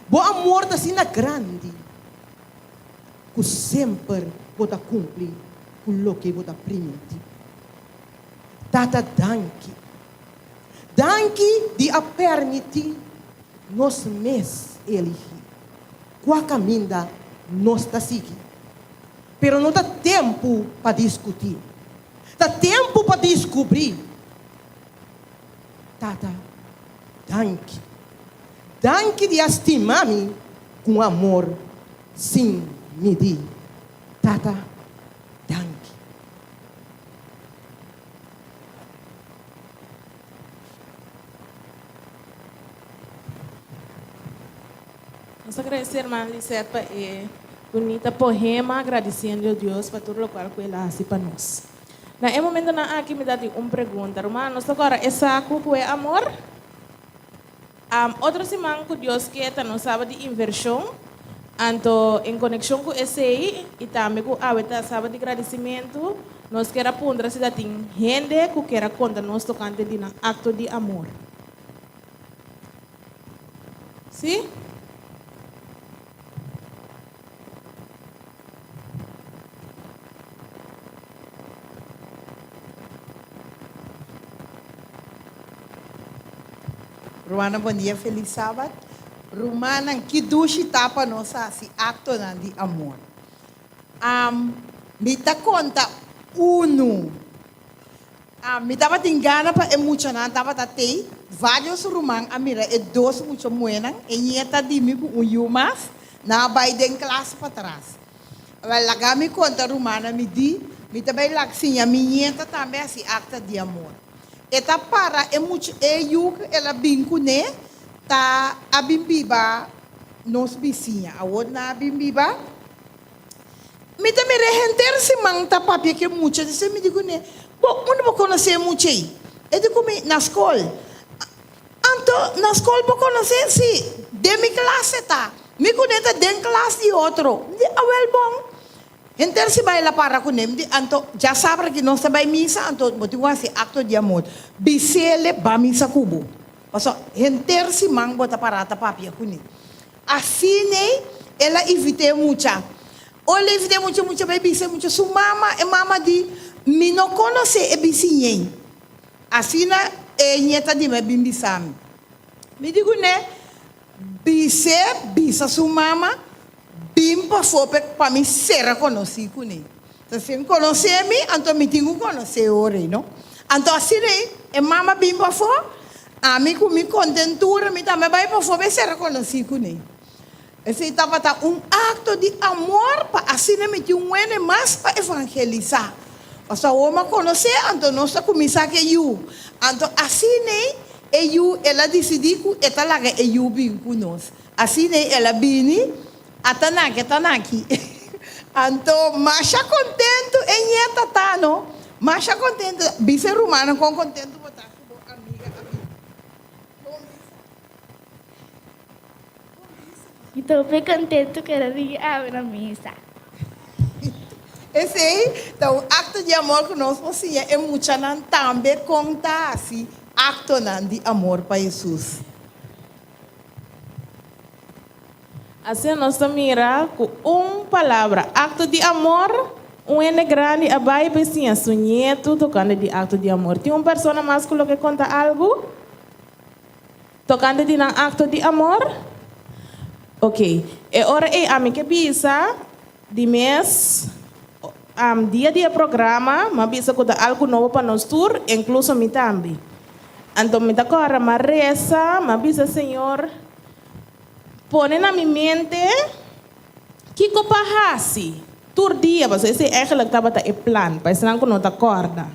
Bo amor ta asina grandi ku semper bo ta kumpli ku loke bo ta primintí. Tata, danki. Danki di a permití nos mes eligí kua kaminda nos ta sigui. Pero no ta tempu pa diskutí. Ta tempu pa diskubrí. Tata, danki. Danki di a stima mi ku un amor sin midí. Tata, danki. Nos ta agradecé hermana Lisette pa e bunita poema agradeciendo Dios pa tur locual cu el a haci pa nos. Na e momentonan aki mi ta tin un pregunta. Rumannan, nos ta cora e sacu cu e amor? Otro siman ku Dios ke ta nos Sabat di invershon, anto en konekshon ku esei i tambe ku awe ta Sabat di gradisimentu, nos kier a puntra si ta tin hende ku kier a konta nos tokante di nan akto di amor. Sí? Rumannan bon dia felis sabat. Rumannan ki dushi ta pa nos hasi aktonan di amor. Am mi ta konta unu. Am mi tabatin gana pa e muchanan tabata tei. Varios ruman a mira e dos mucha muhénan, e ñeta di mi ku un yu mas, nan a bai den klas patras. Wel laga mi konta rumannan mi di, mi ta bai lak siña mi ñeta tambe hasi akta di amor. E ta para e mucha e yu ku el a bin kuné ta a bin biba nos bisiña. Awor nan a bin biba. Mi ta mira e henter siman ta papia ku e mucha. Despues mi di kuné, Bo, unda bo konosé e mucha ei? E di ku mi, Na skol. Anto, na skol bo konosé? Sí, den mi klas e ta. Mi kuné ta den klas di otro. Mi di, Awel bon. Henter siman el a para kuné. Mi di, Anto, djasabra ki nos ta bai misa, anto bo tin ku hasi akto di amor. Bis'el ba misa ku bo. Pasobra henter siman bo ta para ta papia kuné. Asin'ei el a invit'é mucha. Ora el a invit'é mucha, mucha bai bisa e mucha su mama. E mama di, Mi no konosé e bisiñ'ei. Asina e ñeta di mi a bin bisa mi. Mi di kuné, Bis'é bisa su mama, bin pafó p'e pa mi sera konosí kuné. Ta si e konosé mi, anto mi tin ku konosé e ora ei, no? Anto asina ei, e mama bin pafó, ami ku mi kontentura mi tambe bai pafó pa e sera konosí kuné. Esei tabata un akto di amor pa asina mi tin un wende mas pa evangelisá. Pasobra awor mi a konosé, anto nos ta kuminsá ku e yu. Anto asina ei, e yu, el a disidí ku e ta laga e yu bin ku nos. Asina ei el a bini. Ata naki, ata naki. Anto masha kontentu e ñeta ta, no? Masha kontentu. Bisa e rumannan kon kontentu bo ta ku bo amiga a bini. Kon bisa? Kon bisa? Mi ta hopi kontentu ku el a bini awe na misa. Esei ta un akto di amor ku nos por siña e muchanan tambe kon ta hasi aktonan di amor pa Hesus. Asina nos ta mira ku un palabra, akto di amor, un hende grandi a bai pa e siña su nietu tokante di akto di amor. Tin un persona mas ku lo ke konta algu tokante di nan akto di amor? Oke, e ora ei ami ke bisa di mes dia di e programa, mi a bisa ku ta algu nobo pa nos tur, inkluso mi tambe. Anto mi ta kòrda, mi a resa, mi a bisa Señor, Pone na mi mente kiko pa hasi tur dia, pasobra esei eigenlijk tabata e plan, pa esnan ku no ta kòrda.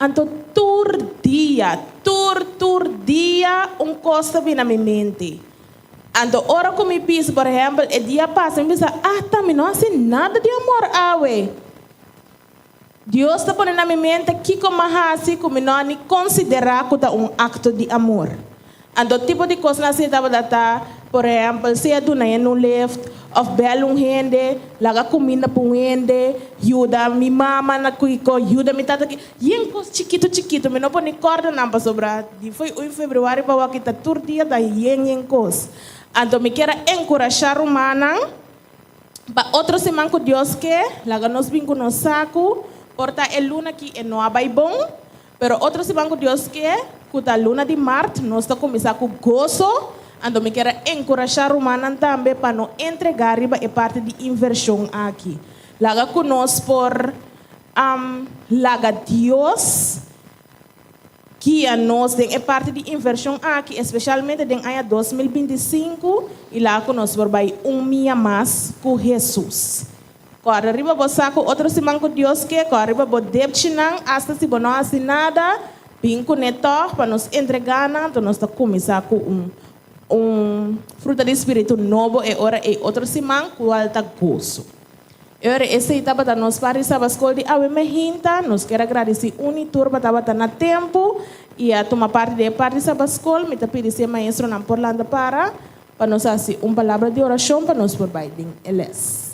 Anto tur dia, tur tur dia un kos ta bini na mi mente. Anto ora ku mi bisa, por ehèmpel, e dia pasa mi bisa, ah ta mi no hasi nada di amor awe. Dios ta pone na mi mente kiko m'a hasi ku mi no a ni konsiderá ku ta un akto di amor. Anto tipo di kosnan asina tabata ta, por ehèmpel, sea duna hende un lift, òf bèl un hende, laga kuminda pa un hende, yuda mi mama na kiko, yuda mi tata ki. Yen kos chikitu chikitu, mi no por ni kòrda nan pasobra di fo'i un febrüari pa wak ta tur dia ta yen yen kos. Anto mi kier a enkurashá rumannan. Pa otro siman ku Dios ke, laga nos bin ku nos saku. Por ta e luna aki e no a bai bon, pero otro siman ku Dios ke, ku ta luna di mart, nos ta kuminsá ku goso. Anto mi kier a enkurashá rumannan tambe pa no entregá riba e parti di invershon aki. Laga ku nos por laga Dios. Guia nos den e parti di invershon aki, espeshalmente den aña 2025, i laga ku nos por bai un mia mas ku Hesus. Kòrda riba bo sa ku otro siman ku Dios ke, kòrda riba bo depchinan, asta si bo no hasi nada, bin kuné tòg pa nos entregá nan, anto nos ta kuminsá ku un un fruta di spiritu nobo e ora ei otro siman, kual ta goso. E ora esei tabata nos par di Saba Skol di awe mehinta. Nos kier a gradisí un i tur pa tabata na tempu i a tuma parti den e par di Saba Skol. Mi ta pidi si e maestronan por lanta para pa nos hasi un palabra di orashon pa nos por bai den e lès.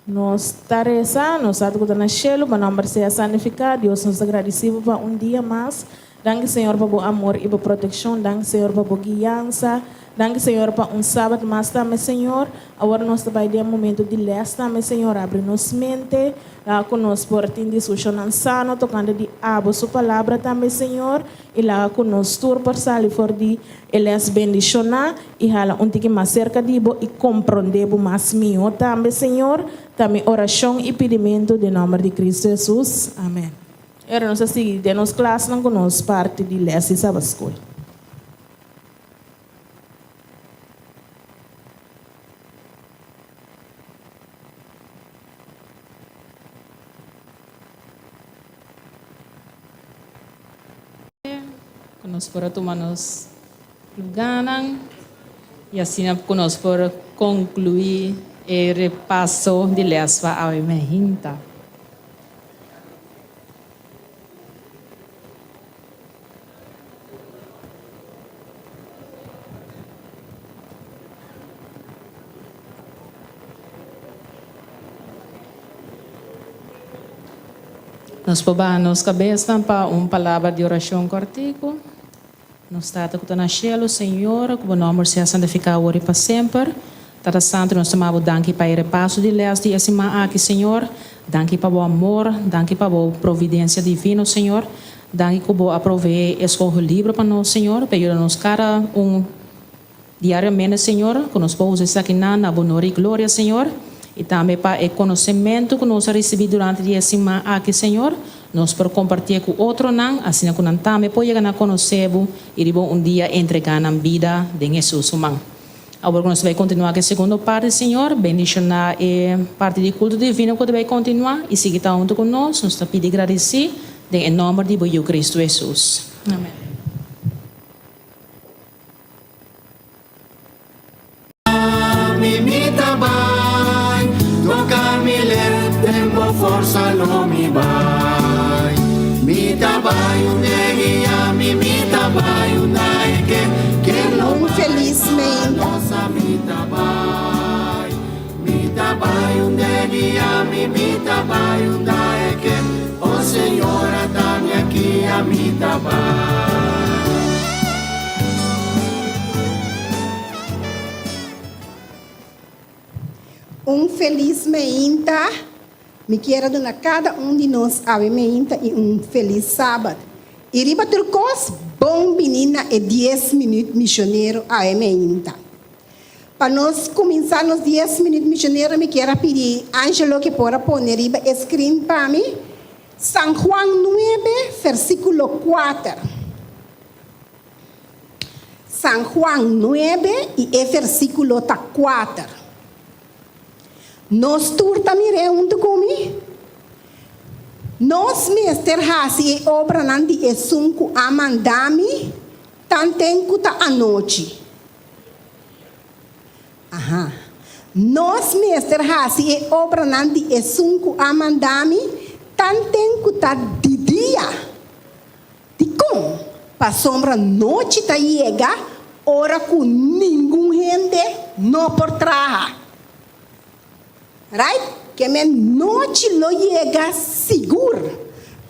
Nos ta resa, Nos Tata ku ta na shelu, bo nòmber sea santifiká. Dios, nos ta gradisí bo pa un dia mas. Danki, Señor, pa bo amor i bo protekshon. Danki, Señor, pa bo guiansa. Danki, Señor, pa un sabat mas tambe, Señor. Awor nos ta bai den e momentu di lès tambe, Señor. Abri nos mente, laga ku nos por tin diskushonnan sano tokante di abo su palabra tambe, Señor. I laga ku nos tur por sali for di e lès bendishoná i hala un tiki mas serka di bo i komprondé bo mas mihó tambe, Señor, ta mi orashon i pidimentu den nòmber di Kristu Hesus. Amèn. I ora nos a sigui den nos klasnan ku nos parti di lès di Sabatskol. Ku nos por a tuma nos lugánan i asina ku nos por konkluí e repaso di lès pa awe meinta. Nos por baha nos kabesnan pa un palabra di orashon kòrtiku. Nos Tata ku ta na shelu, Señor, ku bo nòmber sea santifiká awor i pa semper. Tata Santu, nos ta maba bo danki pa e repaso di lès di e siman aki, Señor. Danki pa bo amor, danki pa bo providensia divino, Señor. Danki ku bo a proveé e skoho libro pa nos, Señor, pa yuda nos kada un diariamente, Señor, ku nos por usa esakinan na bo honor i gloria, Señor. I tambe pa e konosementu ku nos a risibí durante di e siman aki, Señor, nos por kompartié ku otronan, asina ku nan tambe por yega na konosé bo i riba un dia entregá nan bida den Hesus su man. Awor ku nos ta bai kontinuá ku e segundo parti, Señor, bendishoná e parti di kulto divino ku ta bai kontinuá i sigui ta huntu ku nos. Nos ta pidi gradisí den e nòmber di bo Yu Kristu Hesus. Amèn. Mi mi ta bai, toka mi lep den bo forsa lo mi bai. Mi ta bai un guia mi mi ta bai un ke ke lo Un felis meinta. Mi ta bai, mi ta bai un guia mi mi ta bai un ke o Señora ta mi aki mi ta bai. Un felis meinta. Mi kier a duna kada un di nos awe meinta i un felis sabat. I riba tur kos, bon bini na e dies minüt misionero awe meinta. Pa nos kuminsá nos dies minüt misionero mi kier a pidi Angelo ke por a pone riba e screen pa mi San Juan nuebe versíkulo kuater. San Juan nuebe i e versíkulo ta kuater. Nos tur ta mir'é huntu ku mi? Nos mester hasi e obranan di esun ku a manda mi tanten ku ta anochi. Aha. Nos mester hasi e obranan di esun ku a manda mi tanten ku ta di dia. Dikon? Pasobra nochi ta yega ora ku ningun hende no por traha. Right? Ke men nochi lo yega sigur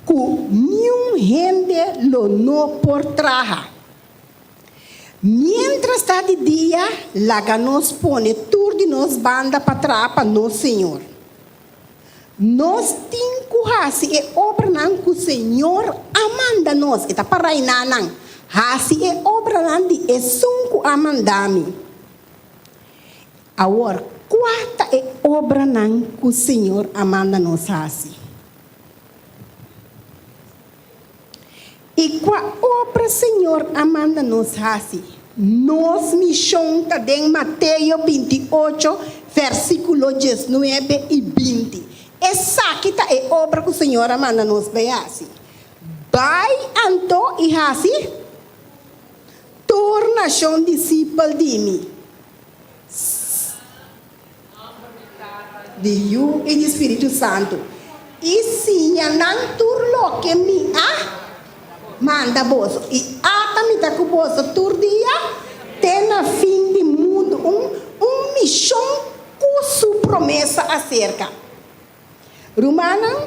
ku niun hende lo no por traha. Miéntras ta di dia, laga nos pone tur di nos banda pa traha pa nos Señor. Nos tin ku hasi e obranan ku Señor a manda nos, e ta pa reiná nan, hasi e obranan di esun ku a manda mi. Awor, kua ta e obranan ku Señor a manda nos hasi? I kua obra Señor a manda nos hasi? Nos mishon ta den Mateo 28, versíkulo 19 i 20. Esaki ta e obra ku Señor a manda nos bai hasi. Bai anto i hasi tur nashon disipel di mi. Di Yu i di Spiritu Santu, i siña nan tur loke mi a manda boso. I ata mi ta ku boso tur dia te na fin di mundu. Un un mishon ku su promesa aserka. Rumannan,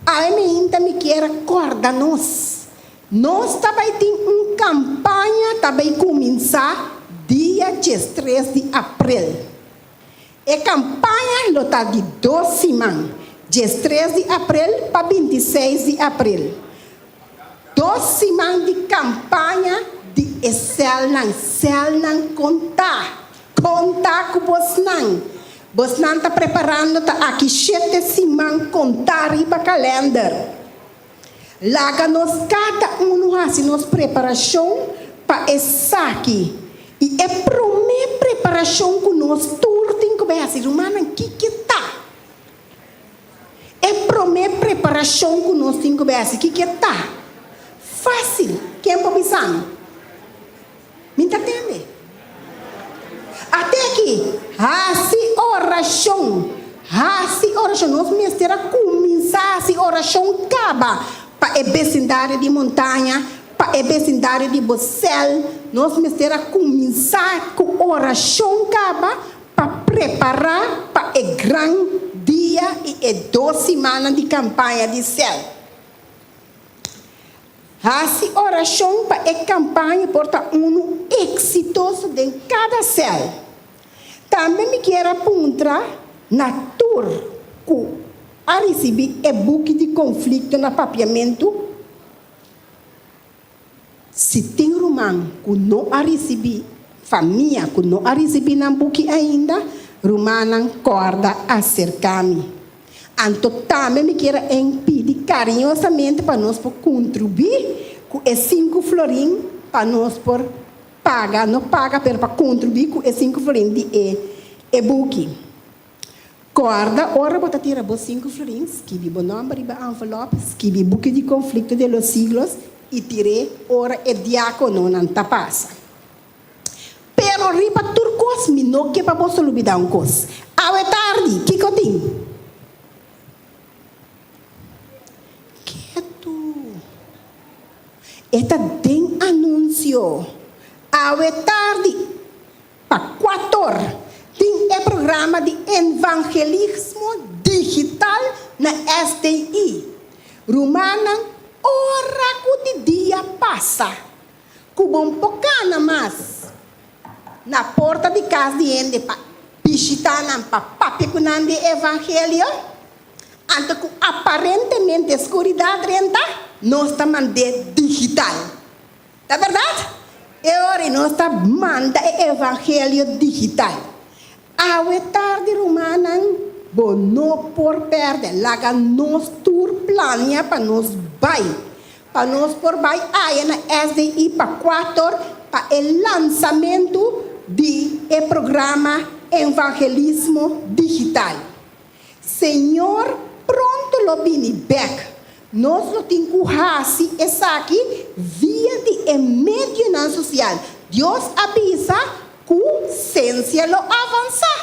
awe meinta mi kier a kòrda nos. Nos ta bai tin un kampaña ta bai kuminsá dia 13 di aprel. E kampaña lo ta di dos siman, 13 di aprel pa 26 di aprel. Dos siman di kampaña di e sèlnan, sèlnan kontá, kontá ku bosnan. Bosnan ta preparando ta aki shete siman kontá riba kalènder. Laga nos kada unu hasi nos preparashon pa esaki. I e promé preparashon ku nos tur tin ku bai hasi, rumannan, kiko ta? E promé preparashon ku nos tin ku bai hasi, kiko ta? Fásil, ken por bisa mi? Mi ta tende. Ate aki, hasi orashon. Hasi orashon. Nos mester a kuminsá hasi orashon kaba pa e besindario di Montaña, pa e besindario di bo sèl. Nos mester a kuminsá ku orashon kaba pa prepará pa e gran dia i e dos simannan di kampaña di sèl. Hasi orashon pa e kampaña por ta unu eksitoso den kada sèl. Tambe mi kier a puntra na tur ku a risibí e buki di Konflikto na Papiamentu, Si tin ruman ku no a risibí, famia ku no a risibí nan buki ainda, rumannan kòrda aserká mi. Anto tambe mi kier a pidi kariñosamente pa nos por kontribuí ku e sinku florin pa nos por paga, no paga, pero pa kontribuí ku e sinku florin di e buki. Kòrda ora bo ta tira bo sinku florin, skibi bo nòmber riba envelòp, skibi Buki di Konflikto de los Siglos i tir'é ora e diákononan ta pasa. Pero riba tur kos mi no ke pa boso lubidá un kos. Awe tardi, kiko tin? Ketu. E ta den anunsio. Awe tardi. Pa kuator, tin e programa di envangelismo digital na SDI. Rumannan, ora ku di dia pasa, ku bo por kana mas na porta di kas di hende pa bishitá nan pa papia ku nan di e evangelio, anto ku aparentemente skuridat drenta, nos ta mand'é digital. Ta bèrdat? E ora ei nos ta manda e evangelio digital. Awe tardi rumannan, bo no por pèrdè. Laga nos tur plania pa nos bai. Pa nos por bai aya na SDI pa kuator pa e lansamentu di e programa Evangelismo Digital. Señor pronto lo bini bek. Nos lo tin ku hasi esaki via di e medionan sosial. Dios a bisa ku sensia lo avansá.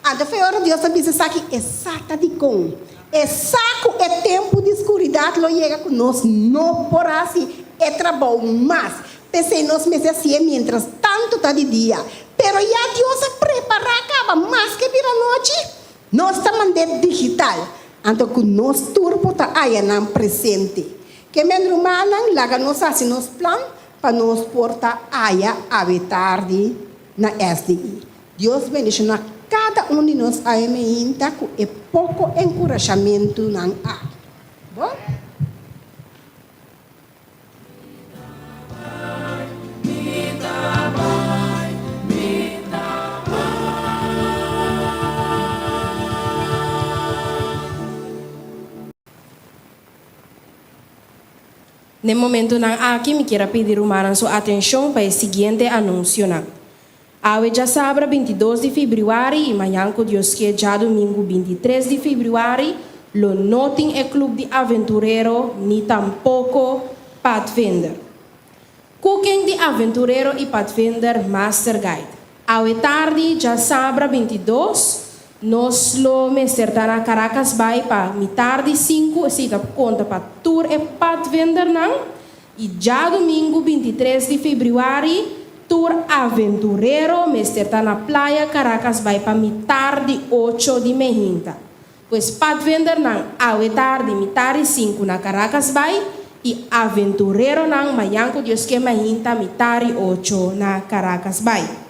Anto fe ora Dios a bisa esaki, e sa ta dikon. E sa ku e tempu di skuridat lo yega ku nos no por hasi e trabou mas. P'esei nos mester hasié miéntras tantu ta di dia. Pero ya Dios a prepará kaba maske bira nochi, nos ta mand'é digital, anto ku nos tur por ta ayanan presente. Ke men rumannan, laga nos hasi nos plan pa nos por ta aya awe tardi na SDI. Dios bendishoná kada un di nos awe meinta ku e poko enkurashamentunan aki. Bon. N'e momentunan aki mi kier a pidi rumannan su atenshon pa e siguiente anunsionan. Awe djasabra 22 di febrüari i mañan ku Dios ke djadumingu 23 di febrüari lo no tin e Club di Aventurero ni tampoko Padvinder. Cooking di Aventurero i Padvinder Master Guide. Awe tardi djasabra 22 nos lo mester ta na Caracas Bay pa mitar di sinku, esei ta konta pa tur e padvindernan. I djadumingu 23 di febrüari tur aventurero mester ta na Playa Caracas Bay pa mitar di ocho di mehinta. Pues padvindernan awe tardi mitar di sinku na Caracas Bay i aventureronan mañan ku Dios ke mainta mitar di ocho na Caracas Bay.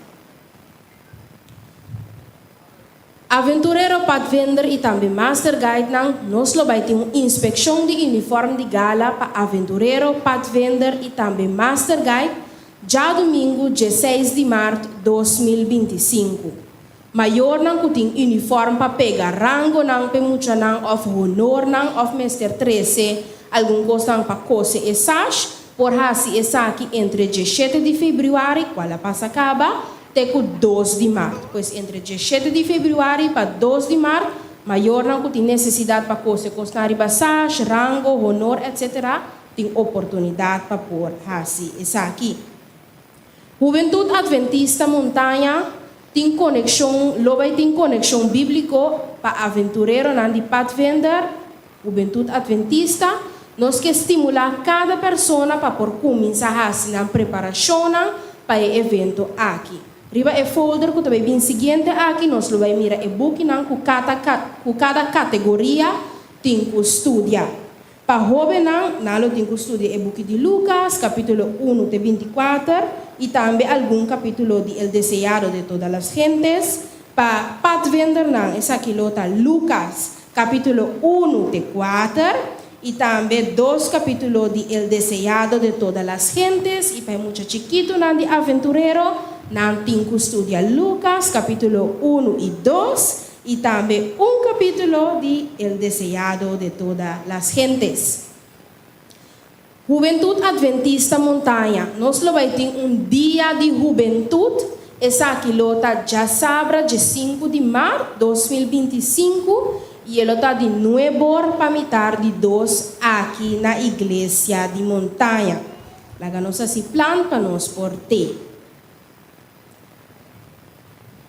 Aventurero, padvinder i tambe master guidenan, nos lo bai tin un inspekshon di uniform di gala pa aventurero, padvinder i tambe master guide djadumingu 16 di mart 2025. Mayornan ku tin uniform pa pega rangonan p'e muchanan òf honornan òf mester trese algun kosnan pa kose e sash, por hasi esaki entre 17 di febrüari, kual a pasa kaba, te ku 2 di mart. Pues entre 17 di febrüari pa 2 di mart, mayornan ku tin nesesidat pa kose kosnan riba sash, rango, honor, etc. Tin oportunidat pa por hasi esaki. Hubentut Adventista Montaña tin konekshon lo bai tin konekshon bíbliko pa aventureronan di Padvinder, Hubentut Adventista, nos ke stimulá kada persona pa por kuminsá hasi nan preparashonnan pa e evento aki. Riba e folder ku ta bai bin siguiente aki nos lo bai mira e bukinan ku kada ku kada kategoria tin ku studia. Pa hóbennan, nan lo tin ku studia e buki di Lukas, kapítulo unu te 24, i tambe algun kapítulo di El deseado de todas las gentes. Pa padvindernan, esaki lo ta Lukas, kapítulo unu te kuater, i tambe dos kapítulo di El deseado de todas las gentes. I pa e mucha chikitunan di aventurero, nan tin ku studia Lukas, kapítulo unu i dos, I tambe un kapítulo di El deseado de toda las gentes. Hubentut Adventista Montaña, nos lo bai tin un dia di hubentut, esaki lo ta djasabra 15 di mart 2025 i e lo ta di nueb'or pa mitar di dos aki na Iglesia di Montaña. Laga nos hasi plan pa nos por te.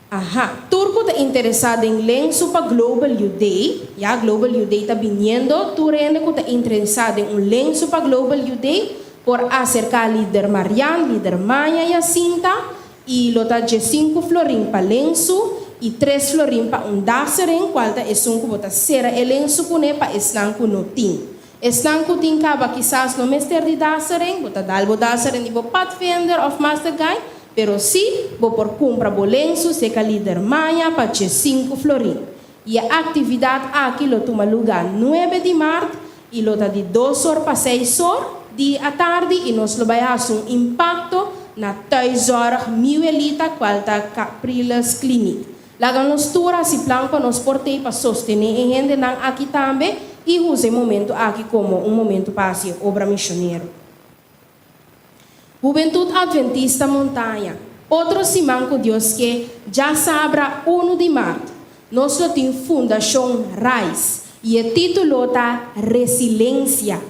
Aha, tur ku ta interesá den lensu pa Global Youth Day, ya, Global Youth Day ta biniendo, tur hende ku ta interesá den un lensu pa Global Youth Day por aserká Lider Marian, Lider Maya Jacinta i lo ta 15 florin pa lensu i tres florin pa un daseren, kual ta esun ku bo ta sera e lensu kuné pa esnan ku no tin. Esnan ku tin kaba kisas no mester di daseren, bo ta dal bo daseren di bo padvinder òf master guide, pero sí bo por kumpra bo lensu seka lider Maya pa 15 florin. I e aktividat aki lo tuma lugá 9 di mart i lo ta di 2 or pa 6 or di atardi i nos lo bai hasi un impakto na Thuiszorg Miuelita kual ta Capriles Kliniek. Laga nos tur hasi plan pa nos por tei pa sostené e hendenan aki tambe i usa e momentu aki komo un momentu pa hasi e obra mishonero. Hubentut Adventista Montaña, Otro siman ku Dios ke, djasabra unu di mart, nos lo tin Fundashon Rais i e título ta Resilensia.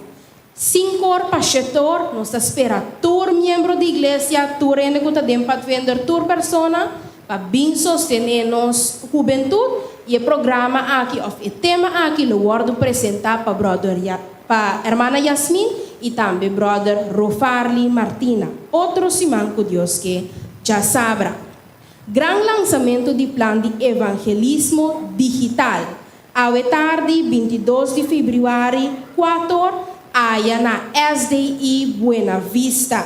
Sinkor pa shetor, nos ta spera tur miembro di iglesia, tur hende ku ta den Padvinder, tur persona. pa bin sostené nos hubentut i e programa aki òf e tema aki lo wòrdu presentá pa bròder pa hermana Yasmin i tambe bròder Rofarly Martina otro siman ku Dios ke djasabra. Gran lansamentu di plan di evangelismo digital awe tardi 22 di febrüari kuator aya na SDI Buena Vista.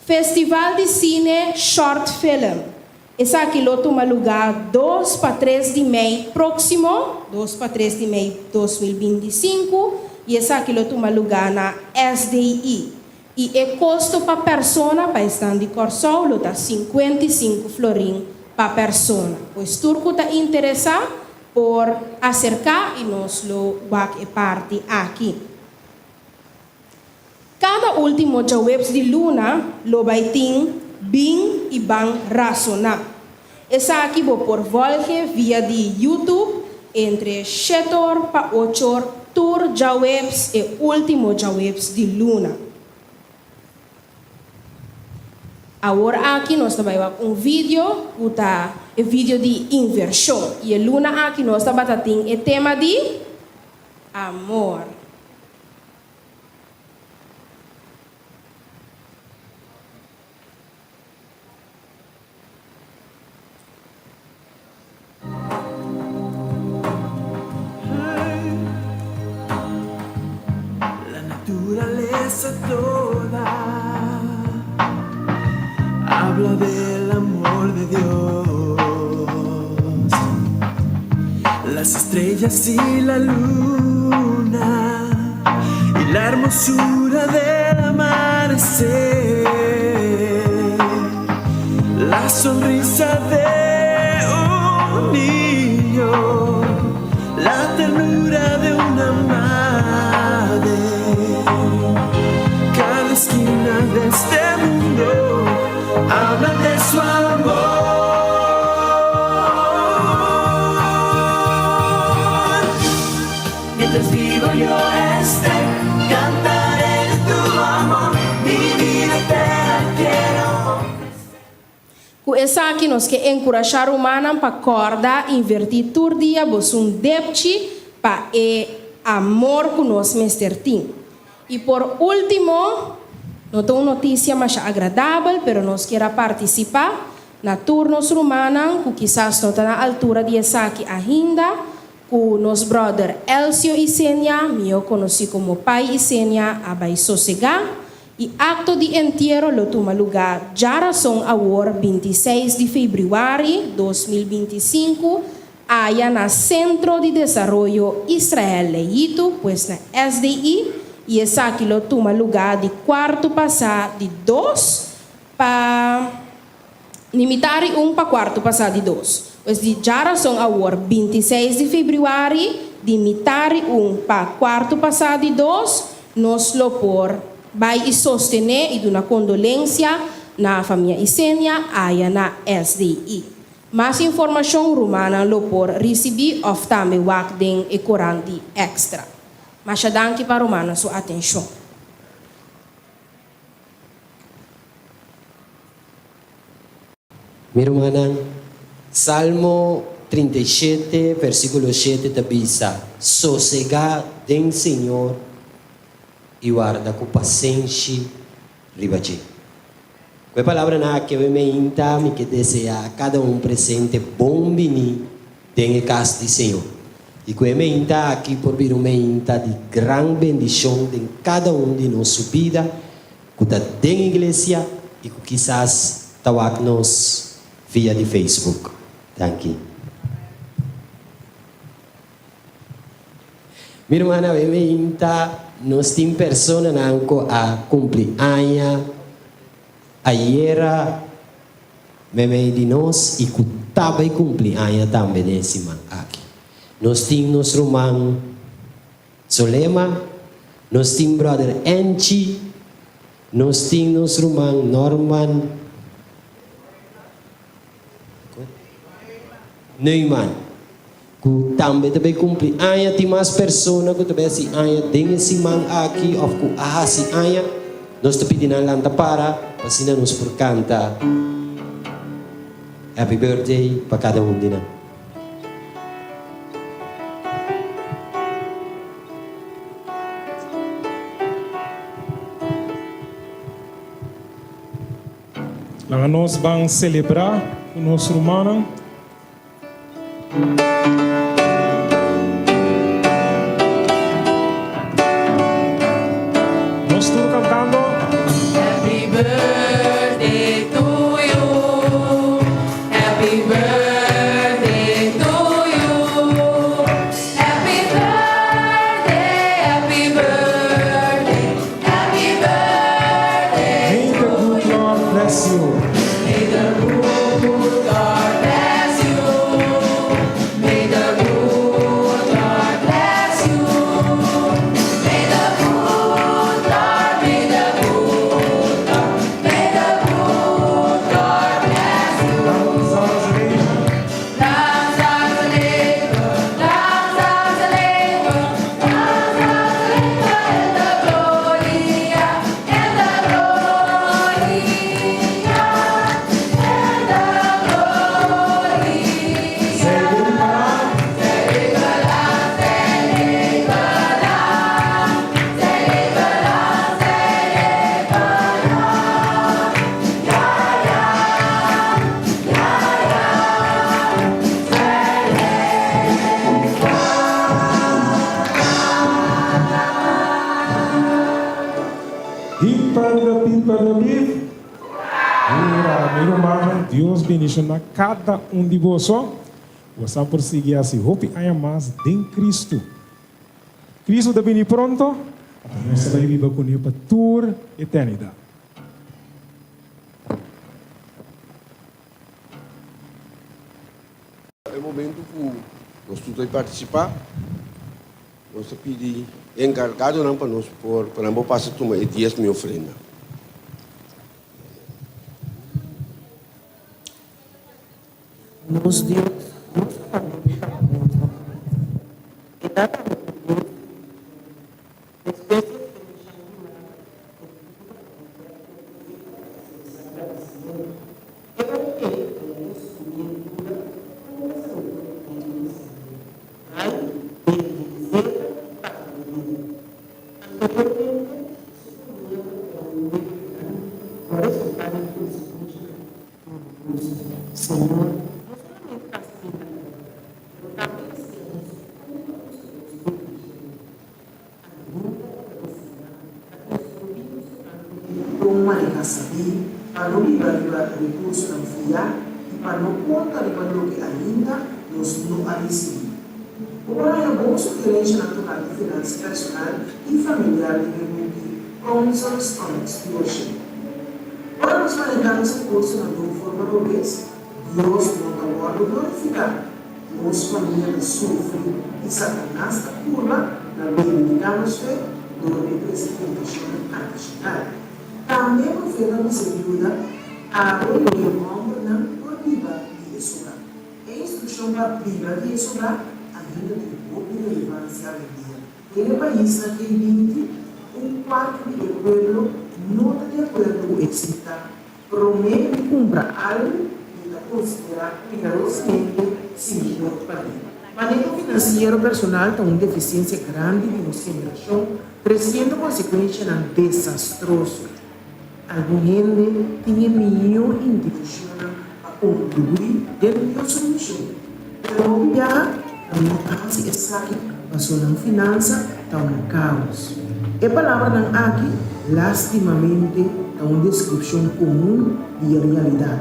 Festival di Sine Short Film. Esaki lo tuma lugá dos pa tres di mei próksimo, dos pa tres di mei 2025, i esaki lo tuma lugá na SDI. I e kosto pa persona pa esnan di Kòrsou lo ta 55 florin pa persona. Pues tur ku ta interesá por aserká i nos lo wak e parti aki. Kada último djaweps di luna lo bai tin Bin i Ban Rasoná. Esaki bo por volge via di YouTube entre shet'or pa och'or tur djaweps e último djaweps di luna. Awor aki nos ta bai wak un video ku ta e video di invershon i e luna aki nos tabata tin e tema di amor. La naturaleza toda habla del amor de Dios. Las estrellas y la luna y la hermosura del amanecer. La sonrisa de un niño, la ternura de una madre. Cada esquina de este mundo habla de su amor. Mientras vivo yo esté, cantaré de tu amor, mi vida te la quiero. Ku esaki nos ke enkurashá rumannan pa kòrda invertí tur dia bosun depchi pa e amor ku nos mester tin. I por último, no ta un notisia masha agradabel, pero nos kier a partisipá na tur nos rumannan ku kisas no ta na altura di esaki ainda, ku nos bròder Elcio Isenia, mihó konosí komo Pai Isenia, a bai sosegá. I akto di entiero lo tuma lugá djarason awor 26 di febrüari 2025 aya na Sentro di Desaroyo Israel Leyitu, pues na SDI, i esaki lo tuma lugá di kuartu pasá di dos pa ni mitar i un pa kuartu pasá di dos. Pues di djarason awor 26 di febrüari di mitar i un pa kuartu pasá di dos nos lo por bai i sostené i duna kondolensia na famia Isenia aya na SDI. Mas informashon rumannan lo por risibí òf tambe wak den e korant di Extra. Masha danki pa rumannan su atenshon. Mi rumannan, Salmo 37 versíkulo 7 ta bisa, Sosegá den Señor i warda ku pasenshi riba dje. Ku e palabranan aki awe meinta mi ke deseá kada un presente bon biní den e kas di Señor. I ku e meinta aki por bira un meinta di gran bendishon den kada un di nos su bida ku ta den iglesia i ku kisas ta wak nos via di Facebook. Danki. Mi ruman awe meinta nos tin personanan ku a kumpli aña ayera meimei di nos i ku ta bai kumpli aña tambe den e siman aki. Nos tin nos ruman Solema, nos tin brother Enchi, nos tin nos ruman Norman Neumann, ku tambe ta bai kumpli aña. Tin mas persona ku ta bai hasi aña den e siman aki òf ku a hasi aña. Nos ta pidi nan lanta para pa asina nos por kanta. Happy birthday pa kada un di nan. Laga nos ban selebrá ku nos rumannan. Nos tur cantando. Happy birthday to you. Happy birthday to you. Happy birthday, happy birthday, happy birthday. May the good Lord bless you. May the good Lord bless you. May the good Lord bless you. May the good Lord, may the good Lord, may the good Lord bless you. Lang zal ze leven, lang zal ze leven, lang zal ze leven in de gloria, in de gloria, in de gloria. Zij leven lang, zij leven lang, zij leven lang, zij leven lang. Ja, ja, ja, ja, zij leven Hip hip hip hip. Hoera, mi rumannan, Dios bendishoná kada un di boso. Boso por sigui asina hopi aña mas den Kristu. Kristu ta bini pronto, nos ta bai biba kuné pa tur eternidat. E momento ku nos tur ta partisipá, nos ta pidi enkargadonan pa nos por pa nan por pasa tuma e diesmo i ofrenda. Nos Dios no solamente ta un Dios di promesa, e ta tambe un Dios di bendicionnan. Despues di eksperenshá e milager, e disipelnan a bira e profeta pa ekspresá gradisimentu. E ora ei el a resumí e duda ku un saserdote tin di Señor, Bai, bende e zeta i paga bo debe. Anteriormente, su famia tabata un debe grandi ku a resultá den konsekuenshanan doloroso. Señor no solamente ta hasi milager, pero tambe ta siña nos kon pa usa nos bendicionnan. Ainda e ta enseñá, ta instruí nos tokante kon maneha sabí pa no biba riba rekursonan fiá i pa no konta riba loke ainda nos no a risibí. Bo por haña bon sugerenshanan tokante finansa personal i familiar den e buki Counsels on Stewardship. Ora nos manehá nos rekursonan den un forma robes, Dios no ta wòrdu glorifiká. Nos famia ta sufri i Satanas ta purba na debilitá nos fe dor di trese tentashonnan adishonal. Tambe e profeta a bisa Juda, Abo i bo yu hòmbernan por biba di e sobrá. E instrukshon pa biba di e sobrá ainda tin hopi relevansia awendia. Den e paisnan ei binti, un kuarto di e pueblo no ta di akuerdo ku e sita. Promé di kumpra algu, mi ta konsiderá kuidadosamente si mi por pag'é. Maneho finansiero personal ta un defisiensia grandi di nos generashon, tresiendo konsekuenshanan desastroso. Algun hende tin e mihó intenshonnan pa kontribuí den Dios su mishon, pero hopi biaha nan no ta hasi esaki pasobra nan finansa ta un kaos. E palabranan aki lastimamente ta un deskripshon komun di e realidat.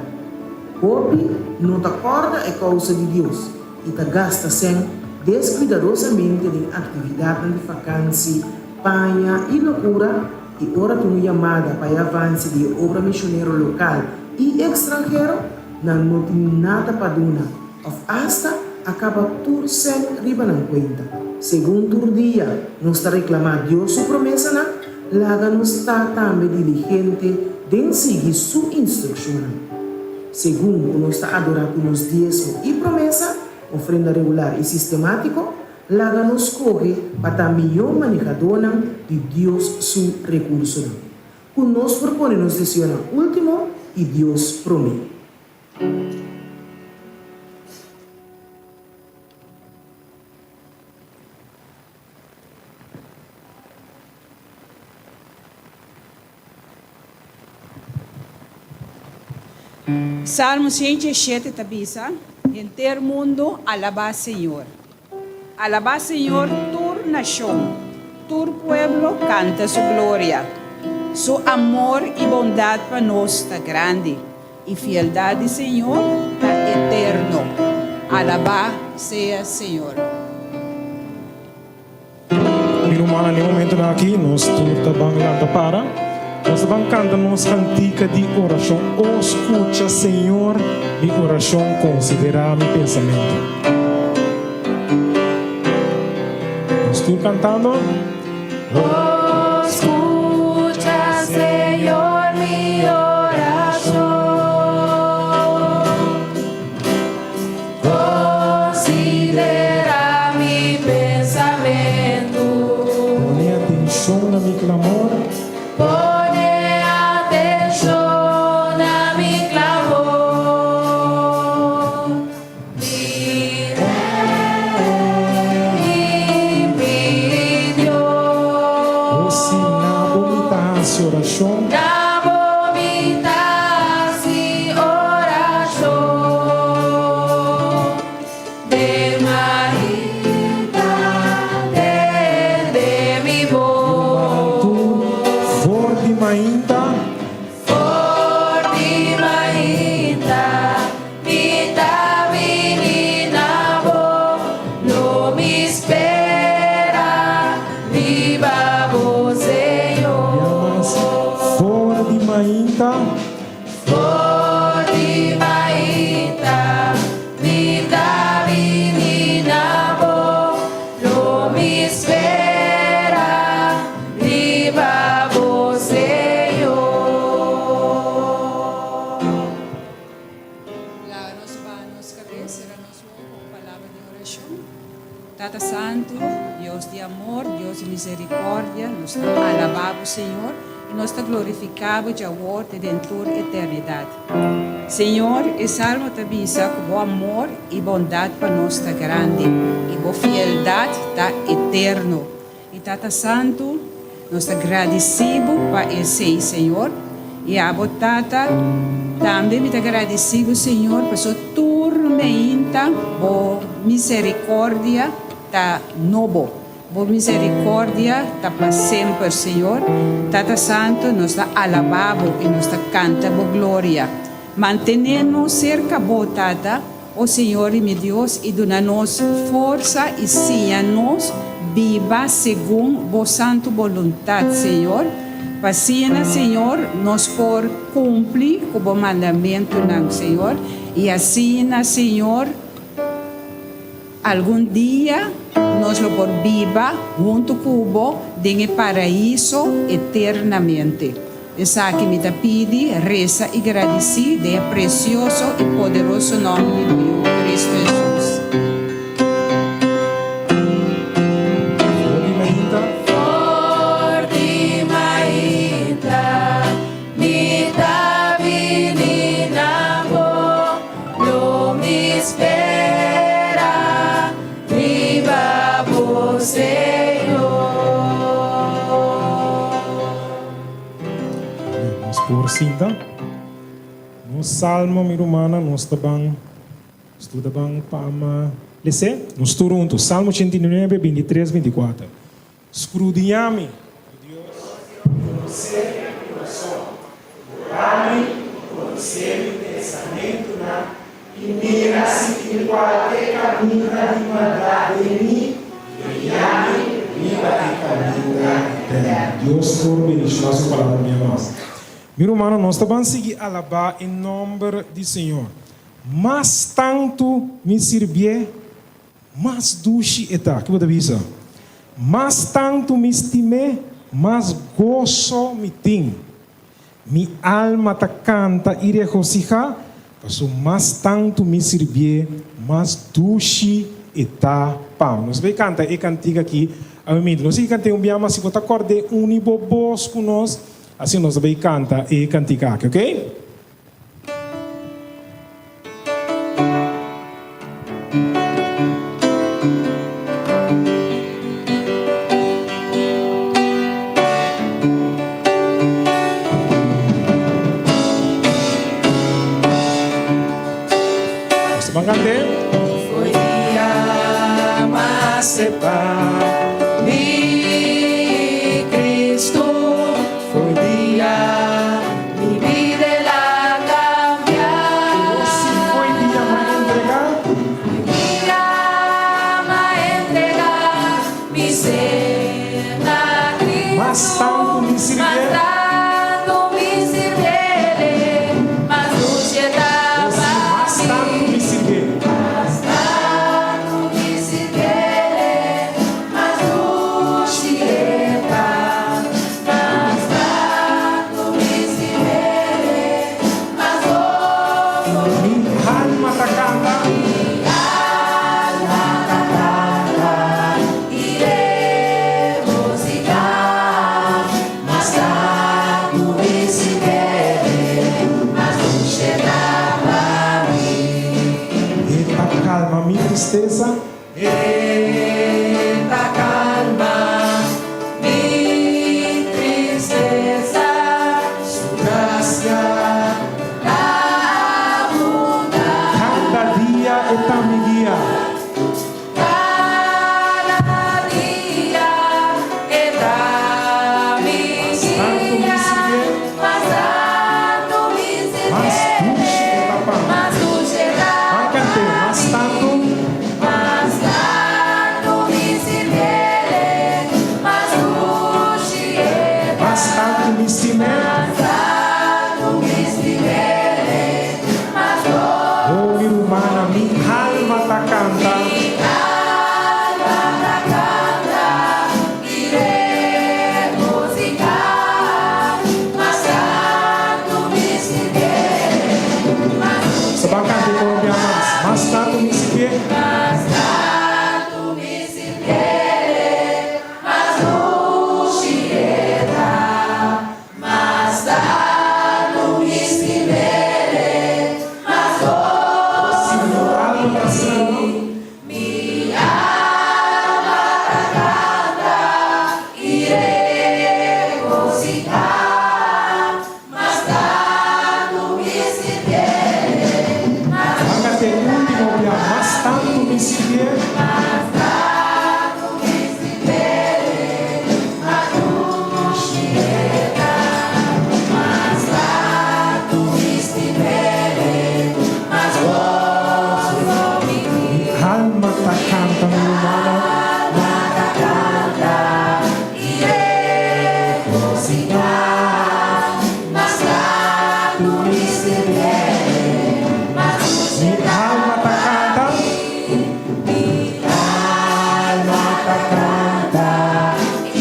Hopi no ta kòrda e kousa di Dios i ta gasta sèn deskuidadosamente den aktividatnan di fakansi, paña i lokura, i ora tin un yamada pa e avanse di e obra mishonero lokal i ekstranhero, nan no tin nada pa duna òf asta a kaba tur sèn riba nan kuenta. Segun tur dia nos ta reklamá Dios su promesanan, laga nos ta tambe diligente den sigui su instrukshonnan. Segun ku nos ta adorá ku nos diesmo i promesa, ofrenda regular i sistemátiko, Laga nos skohe pa ta mihó manehadónan di Dios su rekursonan. Ku nos por pone nos deseonan último i Dios promé. Salmo 107 ta bisa, Henter mundu alabá Señor. Alabá Señor tur nashon, tur pueblo kanta su gloria. Su amor i bondat pa nos ta grandi, i fieldat di Señor ta eterno. Alabá sea Señor. Mi rumannan, den momentonan aki nos tur ta ban lanta para. Nos ta ban kanta nos kantika di orashon. O skucha, Señor, mi orashon, konsiderá mi pensamentu. Nos tur kantando. O skucha, Señor, mi orashon. Considera mi pensamentu. Pone atenshon na mi klamor. Pone atenshon na mi klamor. Mi Rei i mi Dios. O si na bo mi ta hasi orashon. Na bo mi ta hasi orashon. Den mainta tende mi bos. For di mainta. For di mainta mi ta bini na bo, lo mi spera riba bo, Señor. For di mainta. For di mainta mi ta bini na bo, lo mi spera riba bo, Señor. Laga nos baha nos kabes, sera nos wowo ku un palabra di orashon. Tata Santu, Dios di amor, Dios di miserikòrdia, nos ta alabá bo, Señor, i nos ta glorifiká bo djawor te den tur eternidat. Señor, e Salmo ta bisa ku bo amor i bondat pa nos ta grandi i bo fieldat ta eterno. I Tata Santu, nos ta gradisí bo pa esei, Señor. I abo, Tata, tambe mi ta gradisí bo, Señor, pasobra tur meinta bo misericordia ta nobo. Bo misericordia ta pa semper, Señor. Tata Santu, nos ta alabá bo i nos ta canta bo gloria. Mantené nos cerca bo, Tata. O Señor i mi Dios, i duna nos forsa i siña nos biba segun Bo santu boluntat, Señor, pa asina, Señor, nos por kumpli ku Bo mandamentunan, Señor, i asina, Señor, algun dia nos lo por biba huntu ku Bo den e Paraíso eternamente. Esaki mi ta pidi, resa i gradisí den e presioso i poderoso nòmber di bo Yu, Cristo Hesus. For di mainta mi ta bini na bo, lo mi spera riba bo, Señor. Nos por sinta. Nos salmo, mi rumannan, nos ta ban studa ban pa ama les'é. Nos tur huntu, Salmo 89, 23, 24. Skrudiñá mi, o Dios, konosé mi kurason, Probá mi i konosé mi pensamentunan, i mira si tin kualke kaminda di maldat den mi, i guia mi riba e kaminda eterno. Dios por bendiciona su palabra un bia mas. Mi rumannan, nos ta ban sigui alabá e nomber di Señor. Mas tantu mi sirbié, mas dushi e ta. Ki bo ta bisa? Mas tantu mi stim'é, mas goso mi tin. Mi alma ta kanta i regosihá, paso mas tantu mi sirbié, mas dushi e ta pa mi. Nos bai kanta e kantika aki awe. Nos sigui kant'é un bia, ma si bo ta kòrd'é uni bo bos ku nos, asina nos ta bai kanta e kantika aki, oke? nase pa mi Kristu Foi dia mi bida el a kambia Si foi dia m'a entregá. Dia m'a entregá mi ser na Kristu Mas tantu mi sirbié. Mas tantu mi sirbié mas dushi e ta pa mi. Mas tantu mi sirbié. Mas tantu mi sirbié mas dushi e ta. Mas tantu mi sirbié mas goso. Mi alma ta kanta. Mi alma ta kanta i regosihá. Mas tantu mi sirbié mas dushi e ta pa mi. E ta kalma mi tristesa. E ta kalma mi tristesa. Su grasia ta abundá. Kada dia e ta mi guia. Kada dia e ta mi guia. Mas tantu mi Mas dushi e ta pa mi. Mas dushi e ta Ban kant'é, mas tantu. Mas tantu mi sirbié mas dushi e ta. Mas tantu mi stim'é. Mas tantu mi stim'é mas goso. Oh, mi rumannan, mi alma ta kanta. Mi alma ta kanta i regosihá. Mas tantu mi sirbié mas Sa ban kant'é Colombia mas. Mas tantu mi sirbié. Mas tantu mi sirbié mas dushi e ta. Mas tantu mi stim'é mas Si mi alma ta sali. Mi alma ta kanta i regosihá. Mas tantu mi sirbié mas Ban kant'é último bia. Mas tantu mi sirbié. Mas tantu mi sirbié mas dushi e ta. Mas tantu mi stim'é mas goso mi Mi alma ta kanta, mi rumannan. Alma ta kanta i regosihá. Mas tantu mi sirbié mas dushi Mi alma ta kanta. Mi alma ta kanta i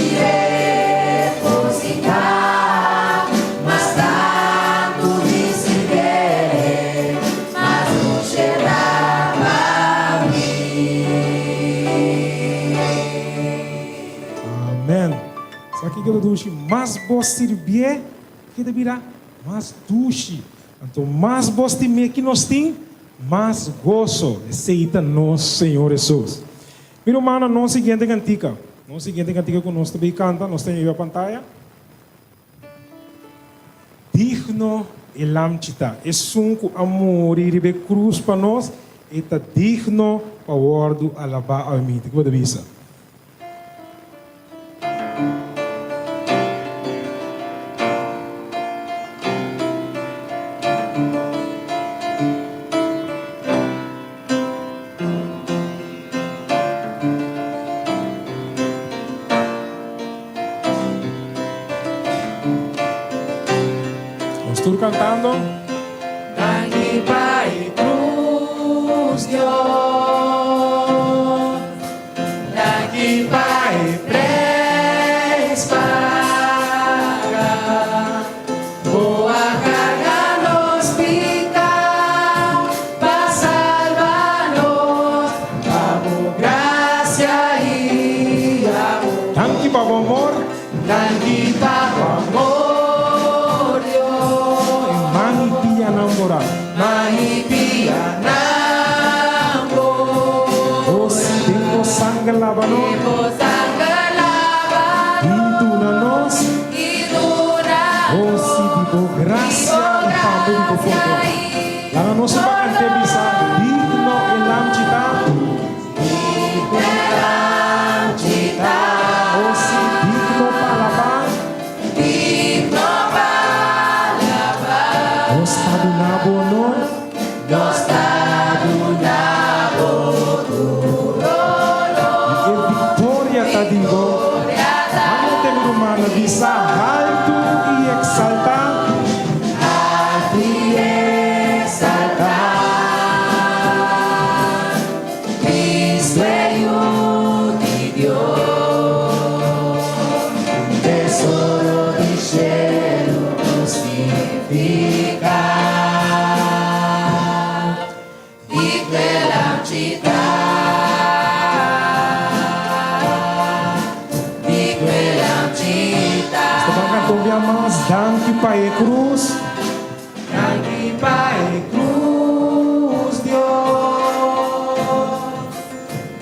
regosihá. Mas tantu mi sirbié mas dushi e ta pa mi. Amen. Sa kiko ta dushi? Mas bo sirbié, ke ta bira mas dushi. Anto mas bo stim'é ki nos tin, mas goso. Esei ta nos Señor Hesus. Mi rumannan, nos siguiente kantika. Nos siguiente kantika ku nos ta bay kanta, nos ta riba pantaya. Digno e Lamchi ta. Esun ku a muri riba e krus pa nos, e ta digno pa wòrdu alabá awe minti. Kiko bo ta bisa? Nos tur kantando. Danki pa e krus, Dios. Danki pa e preis pagá. Bo a karga nos piká pa salba nos, pa bo grasia i amor. Danki pa bo amor. Danki pa bo amor, Dios. E man i pianan borá. Man i pianan borá. Nos den bo sanger laba nos. Den bo sanger laba I duna nos. I duna Gosi di bo grasia i tambe di bo pordon. Laga nos un bakante bisa, Digno e Lamchi ta. Digno e krus. Danki pa e krus, Dios.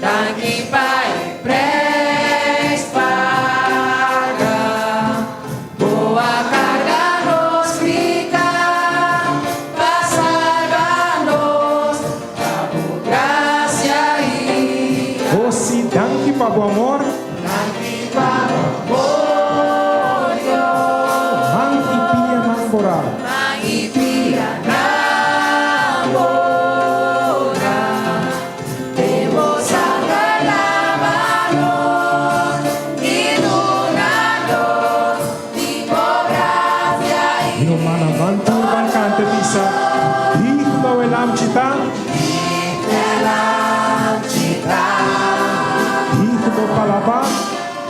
Danki pa e prijs paga. Bo a karga nos piká pa salba nos pa bo grasia i. O si, danki pa bo amor. Danki pa bo amor, Dios. Man i pianan borá. Man i pianan borá. Den bo sanger laba nos i duna nos di bo grasia i. Mi rumannan, ban tur ban kanta bisa, Digno e Lamchi ta. Digno e Lamchi ta. Digno pa laba.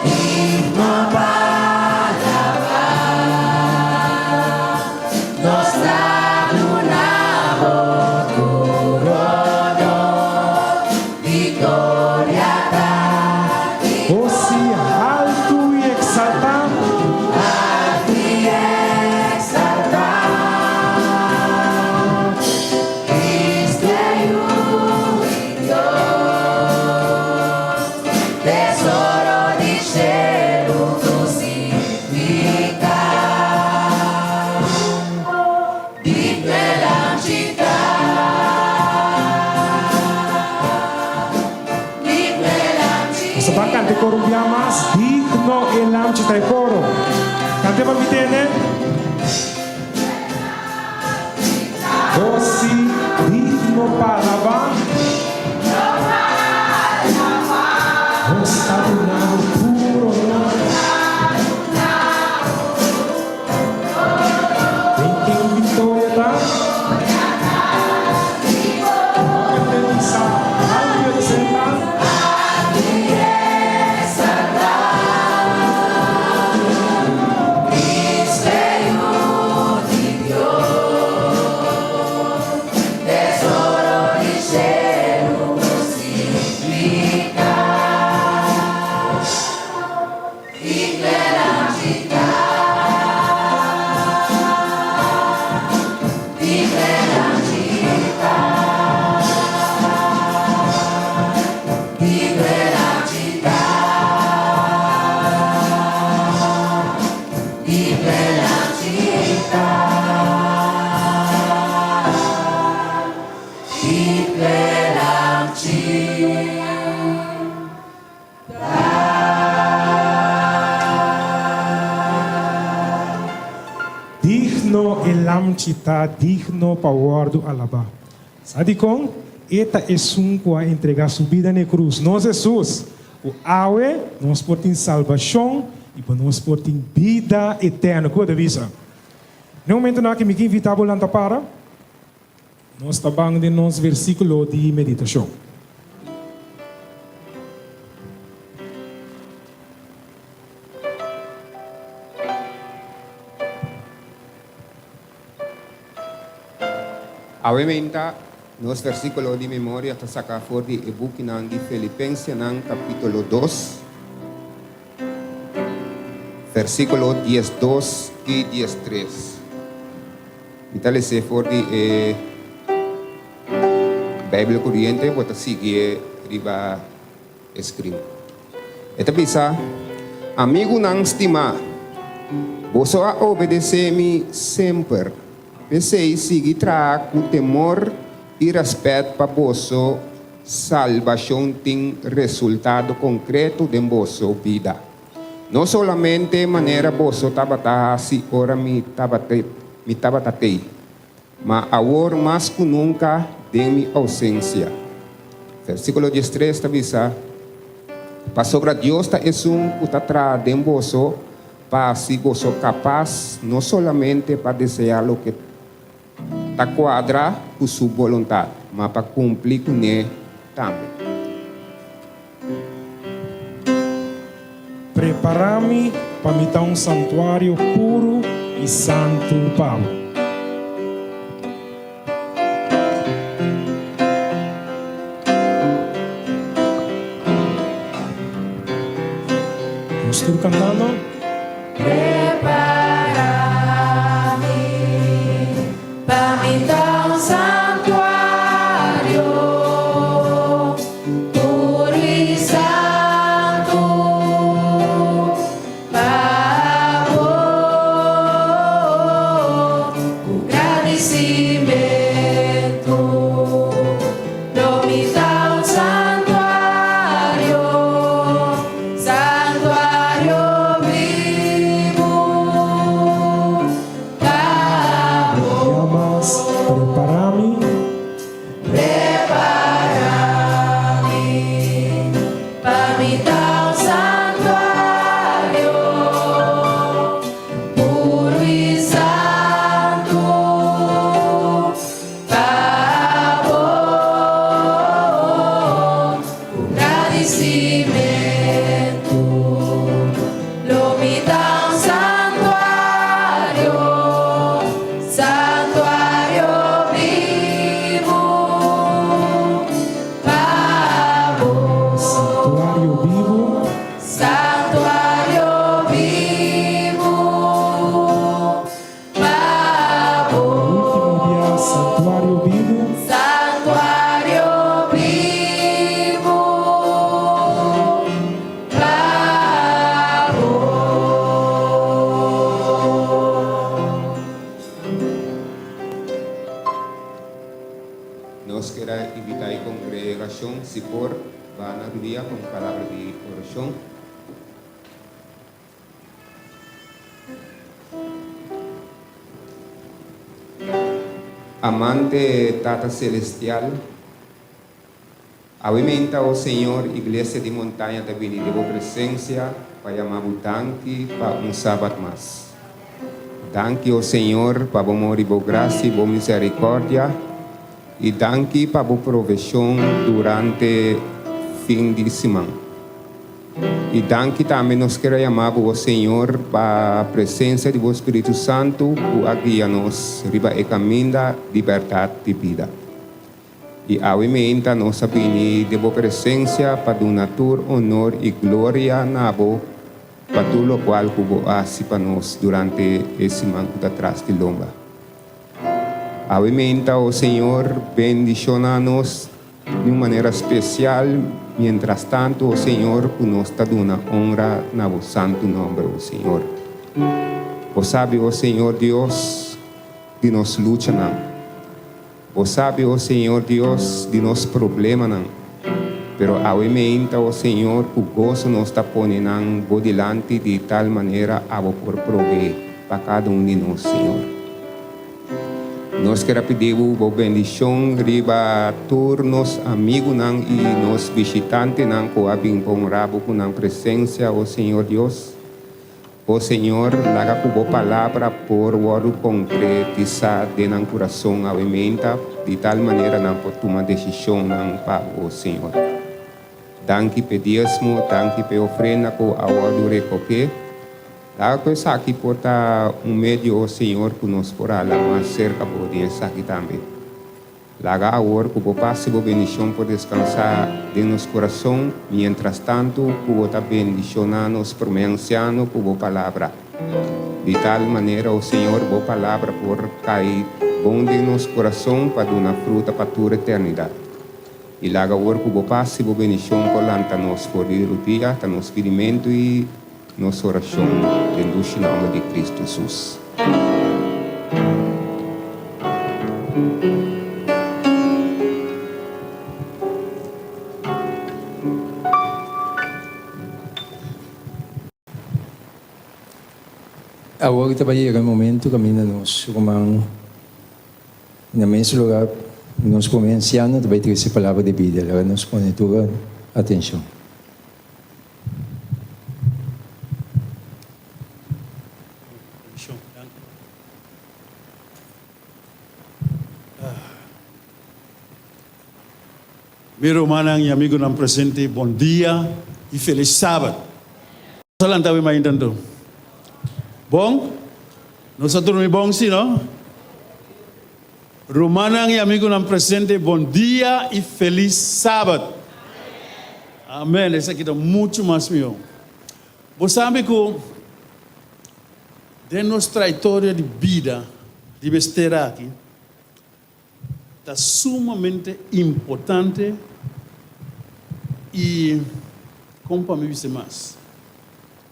Digno pa laba. Nos ta duna bo tur honor. Victoria ta di O si, haltu i eksaltá. Haltu i eksaltá. Cristo e Yu di Dios. Tesoro di shelu krusifiká. Digno e Lamchi ta. Digno e Lamchi Nos ta ban kanta e koro un bia mas, Digno e Lamchi ta e koro. Kant'e pa mi tende. O si, digno pa alabá. Nos ta duna bo tur honor. Den ken victoria ta? Kende bisa algo exaltá? Digno e Lamchi ta, digno pa wòrdu alabá. Sa dikon? E ta esun ku a entregá su bida na e krus, nos Hesus, ku awe nos por tin salbashon i pa nos por tin bida eterno. Ku bo ta bisa? Na e momentunan aki mi ke invitá bo lanta para. Nos ta ban den nos versíkulo di meditashon. Awe meinta, nos versíkulo di memoria ta saka for di e bukinan di Filipensenan kapítulo dos, versíkulo diesdos i diestres. Mi ta les'é for di e Bijbel Curiente, bo ta siguié riba e screen. E ta bisa, Amigunan stimá, boso a obedesé mi semper. P'esei sigui traha ku temor i rèspèt pa boso salbashon tin resultado konkreto den boso bida. No solamente manera boso tabata hasi ora mi mi tabata tei, ma awor mas ku nunka den mi ousensia. Versíkulo diestres ta bisa, Pasobra Dios ta esun ku ta traha den boso pa hasi boso kapas no solamente pa deseá loke ta kuadra ku su boluntat, ma pa kumpli kuné tambe. Prepará mi pa mi ta un santuario puru i santu pa bo. Nos tur kantando. Prepará mi. santuario puru i santu pa bo ku gradisimentu. Lo mi ta un santuario, santuario bibu pa bo. Llamas, prepara mi. Prepara mi pa mi ta un santuario puru i santu pa bo ku gradisimentu. Lo mi ta un santuario, santuario bibu pa bo. Santuario bibu. Santuario bibu pa bo. Último bia, santuario bibu. Santuario bibu pa bo. Nos ke invitá e kongregashon si por bai na rudia ku palabra di orashon. Amante Tata Selestial, awe mainta, o Señor, Iglesia di Montaña ta bini den bo presensia pa yama bo danki pa un sabat mas. Danki, o Señor, pa bo amor i bo grasia i bo miserikòrdia i danki pa bo provishon durante fin di siman. I danki tambe nos ke yama bo, Señor, pa presensia di bo Spiritu Santu ku a guia nos riba e kaminda di bèrdat di bida. I awe mainta nos a bini den bo presensia pa duna tur honor i gloria na bo pa tur lokual ku bo a hasi pa nos durante e siman ku ta tras di lomba. Awe mainta, o Señor, bendishoná nos di un manera spesial, mientras tantu, o Señor, ku nos ta duna honra na bo santu nòmber, o Señor. Bo sabi, o Señor Dios, di nos luchanan. Bo sabi, o Señor Dios, di nos problemanan. Pero awe mainta, o Señor, ku goso nos ta pone nan bo dilanti di tal manera abo por proveé pa kada un di nos, Señor. Nos ke pidi bo bendishon riba tur nos amigunan i nos bishitantenan ku a bin honra bo ku nan presensia, o Señor Dios. O Señor, laga ku bo palabra por wòrdu konkretisá den nan kurason awe mainta, di tal manera nan por tuma desishonnan pa bo, Señor. Danki pa diesmo, danki pa ofrenda ku a wòrdu rekohé. Laga ku esaki por ta un medio, o Señor, ku nos por hala mas serka bo den esaki tambe. Laga awor ku bo pas i bo bendishon por deskansá den nos kurason, mientras tantu ku bo ta bendishoná nos promé ansiano ku bo palabra. Di tal manera, o Señor, bo palabra por kai bon den nos kurason pa duna fruta pa tur eternidat. I laga awor ku bo pas i bo bendishon por lanta nos for di rudia, ta nos pidimentu i nos orashon den dushi nòmber di Kristu Hesus. Awor ta bai yega e momento kaminda nos ruman na mes lugar nos prome ansiano ta bai trese palabra di bida. Laga nos pone tur atenshon. Mi rumannan i amigunan presente, bon dia i felis sabat. Nos a lanta awe mainta anto. Bon? Nos a durmi bon si, no? Rumannan i amigunan presente, bon dia i felis sabat. Amen. Esaki ta muchu mas mihó. Bo sabi ku den nos trayektoria di bida riba es tera aki, Ta sumamente importante i, kon pa mi bisa mas,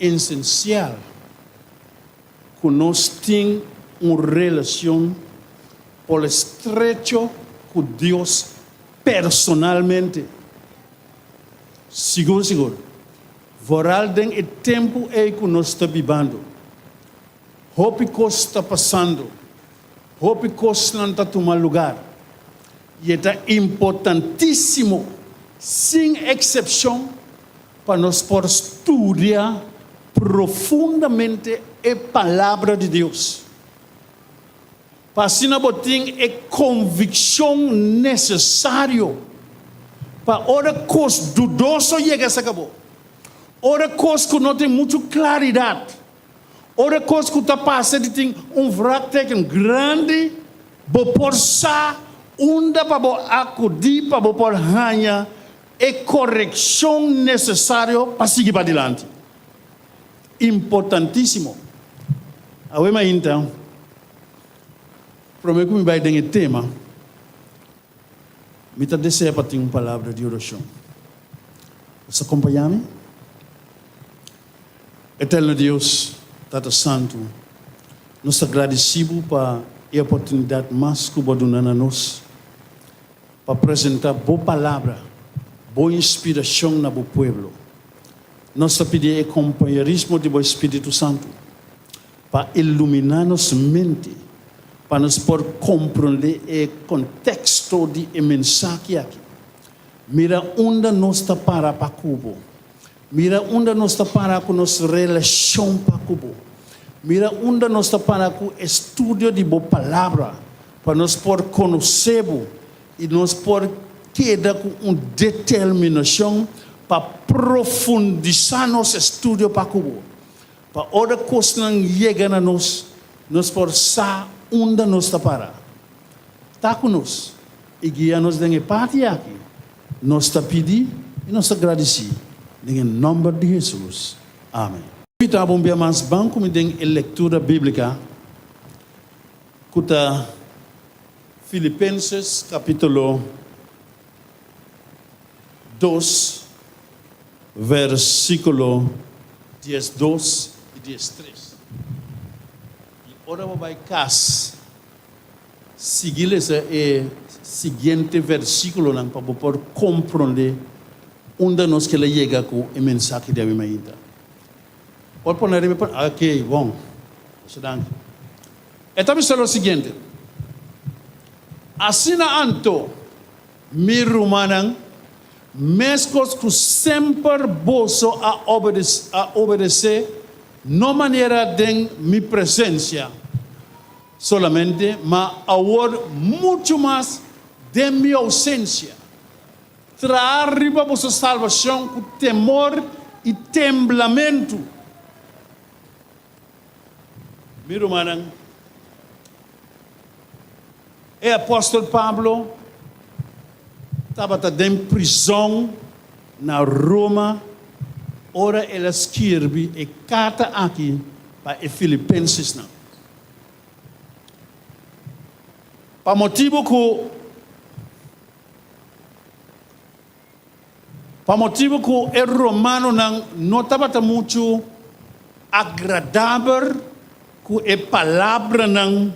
esensial ku nos tin un relashon por estrecho ku Dios personalmente. Sigur sigur, vooral den e tempu ei ku nos ta bibando. Hopi kos ta pasando, hopi kosnan ta tuma lugar i e ta importantísimo, sin eksepshon, pa nos por studia profundamente e Palabra di Dios, pa asina bo tin e konvikshon nesesario pa ora kos dudoso yega serka bo, ora kos ku no tin muchu klaridat. Ora kos ku ta pasa di tin un vraagteken grandi, bo por sa unda pa bo akudí pa bo por haña e korekshon nesesario pa sigui padilanti. Importantísimo. Awe mainta, promé ku mi bai den e tema, mi ta desea pa tin un palabra di orashon. Bo sa kompañá mi? Eterno Dios, Tata Santu, nos ta gradisí Bo pa e oportunidat mas ku Bo a duna na nos pa presentá Bo Palabra, Bo inspirashon na Bo pueblo. Nos ta pidi e kompañerismo di Bo Spiritu Santu pa iluminá nos mente pa nos por komprondé e konteksto di e mensahe aki. Mira unda nos ta para pa ku Bo. Mira unda nos ta para ku nos relashon pa ku bo. Mira unda nos ta para ku estudio di bo Palabra, pa nos por konosé bo i nos por keda ku un determinashon pa profundisá nos estudio pa ku bo, pa ora kosnan yega na nos, nos por sa unda nos ta para. Ta ku nos i guia nos den e parti aki. Nos ta pidi i nos ta gradisí den e nòmber di Hesus. Amen. Invitá bo un bia mas ban ku mi den e lektura bíblika ku ta Filipenses kapítulo dos versíkulo diesdos i diestres. I ora bo bai kas. Sigui lesa e siguiente versíkulonan pa bo por komprondé unda nos kila yega ku e mensahe di awe mainta. Por pone riba e pa. Oke, bon. Masha danki. E ta bisa lo siguiente, Asina anto, mi rumannan, meskos ku semper boso a obedesé, no manera den mi presensia, Solamente, ma awor muchu mas den mi ousensia. Traha riba boso salbashon ku temor i temblamentu. Mi rumannan, e apòstel Pablo tabata den prizòn na Roma ora el a skirbi e karta aki pa e filipensesnan. Pa motibu ku Pa motibu ku e romanonan no tabata muchu agradabel ku e palabranan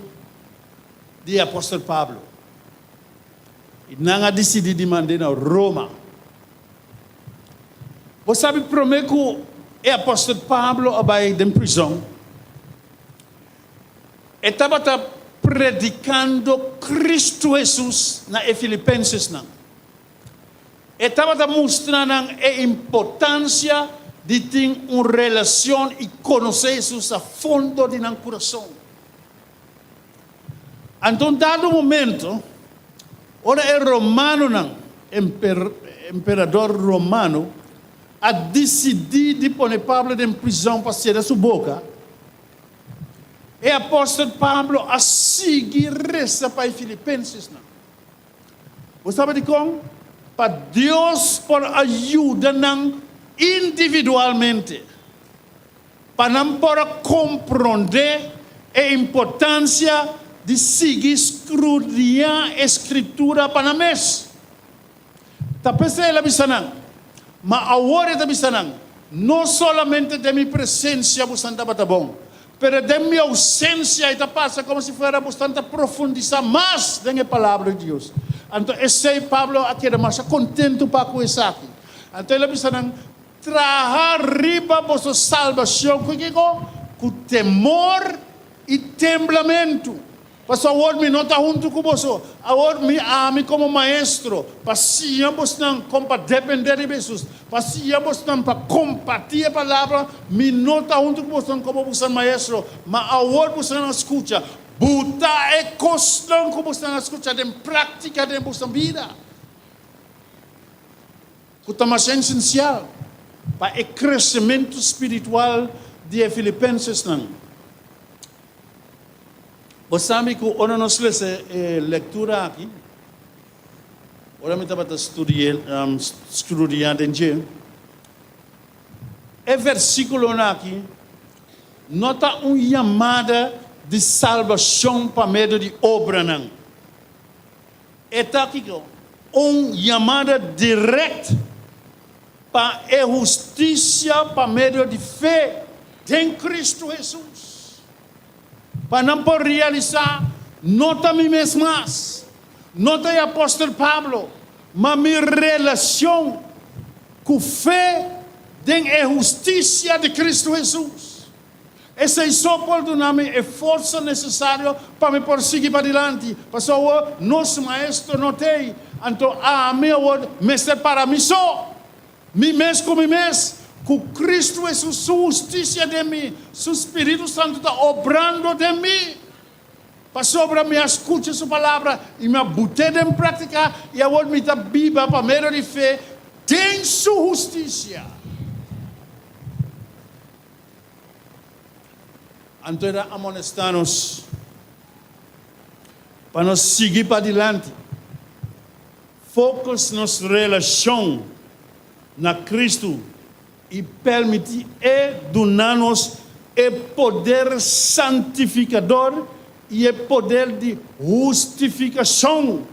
di e apòstel Pablo, i nan a disidí di mand'é na Roma. Bo sabi promé ku e apòstel Pablo a bai den prizòn, E tabata predikando Kristu Hesus na e filipensesnan. E tabata mustra nan e importansia di tin un relashon i konosé Hesus a fondo di nan kurason. Anto un dado momento, ora e romanonan, emperador romano, a disidí di pone Pablo den prizòn pa sera su boka, E apòstel Pablo a sigui resa pa e filipensesnan. Bo sabi dikon? Pa Dios por a yuda nan individualmente, pa nan por a komprondé e importansia di sigui skrudiñá e Skritura pa nan mes. Ta p'esei el a bisa nan, Ma awor e ta bisa nan, No solamente den mi presensia bosan tabata bon, pero den mi ousensia e ta pasa komo si fuera bosan ta profundisá mas den e Palabra di Dios. Anto esei Pablo a keda masha kontentu pa ku esaki. Anto el a bisa nan, Traha riba boso salbashon ku kiko? Ku temor i temblamentu. Pasobra awor mi no ta huntu ku boso. Awor mi ami komo maestro pa siña bosnan kon pa dependé riba Hesus, pa siña bosnan pa kompartí e palabra, mi no ta huntu ku bosnan komo bosan maestro, ma awor bosan a skucha. Buta e kosnan ku bosan a skucha den práktika den bosan bida. Ku ta mas esensial pa e kresementu spiritual di e filipensesnan. Bo sabi ku ora nos lesa e lektura aki, ora mi tabata studia den dje, e versíkulonan aki no ta un yamada di salbashon pa medio di obranan. E ta kiko? Un yamada dirèkt pa e hustisia pa medio di fe den Kristu Hesus. Pa nan por realisá, no ta mi mes mas, no ta e apòstel Pablo, ma mi relashon ku fe den e hustisia di Kristu Hesus. Esei so por duna mi e forsa nesesario pa mi por sigui padilanti, pasobra awor nos maestro no t'ei, anto ami awor mester para mi so, mi mes ku mi mes, ku Kristu Hesus su hustisia den mi, su Spiritu Santu ta obrando den mi. Pasobra mi a skucha su palabra i mi a but'é den práktika, i awor mi ta biba pa medio di fe den su hustisia. Anto el a amonestá nos pa nos sigui padilanti, focus nos relashon na Kristu i permití E duna nos e poder santifikador i e poder di hustifikashon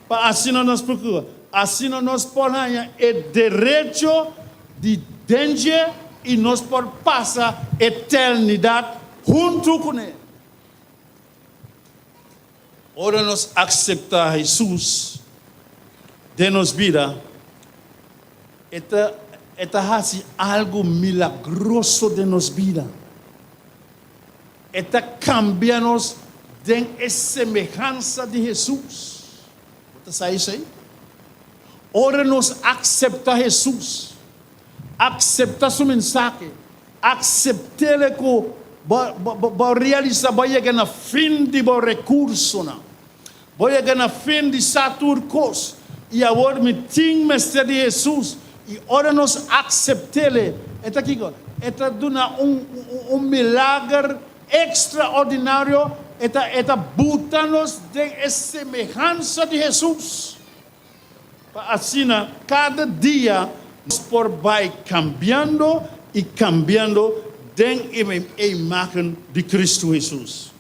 pa asina nos por kua, asina nos por haña e derecho di den dje i nos por pasa eternidat huntu kuné. Ora nos akseptá Hesus den nos bida, e ta e ta hasi algu milagroso den nos bida. E ta kambia nos den e semehansa di Hesus. Bo ta sa esei? Ora nos akseptá Hesus, akseptá su mensahe, aksept'el ku bo bo realisá bo a yega na fin di bo rekursonan, bo yega na fin di sa tur kos, i awor mi tin mester di Hesus. I ora nos aksept'el, e ta kiko? E ta duna un un milager ekstraordinario, e ta e ta buta nos den e semehansa di Hesus, pa asina kada dia nos por bai kambiando i kambiando den e imágen di Kristu Hesus.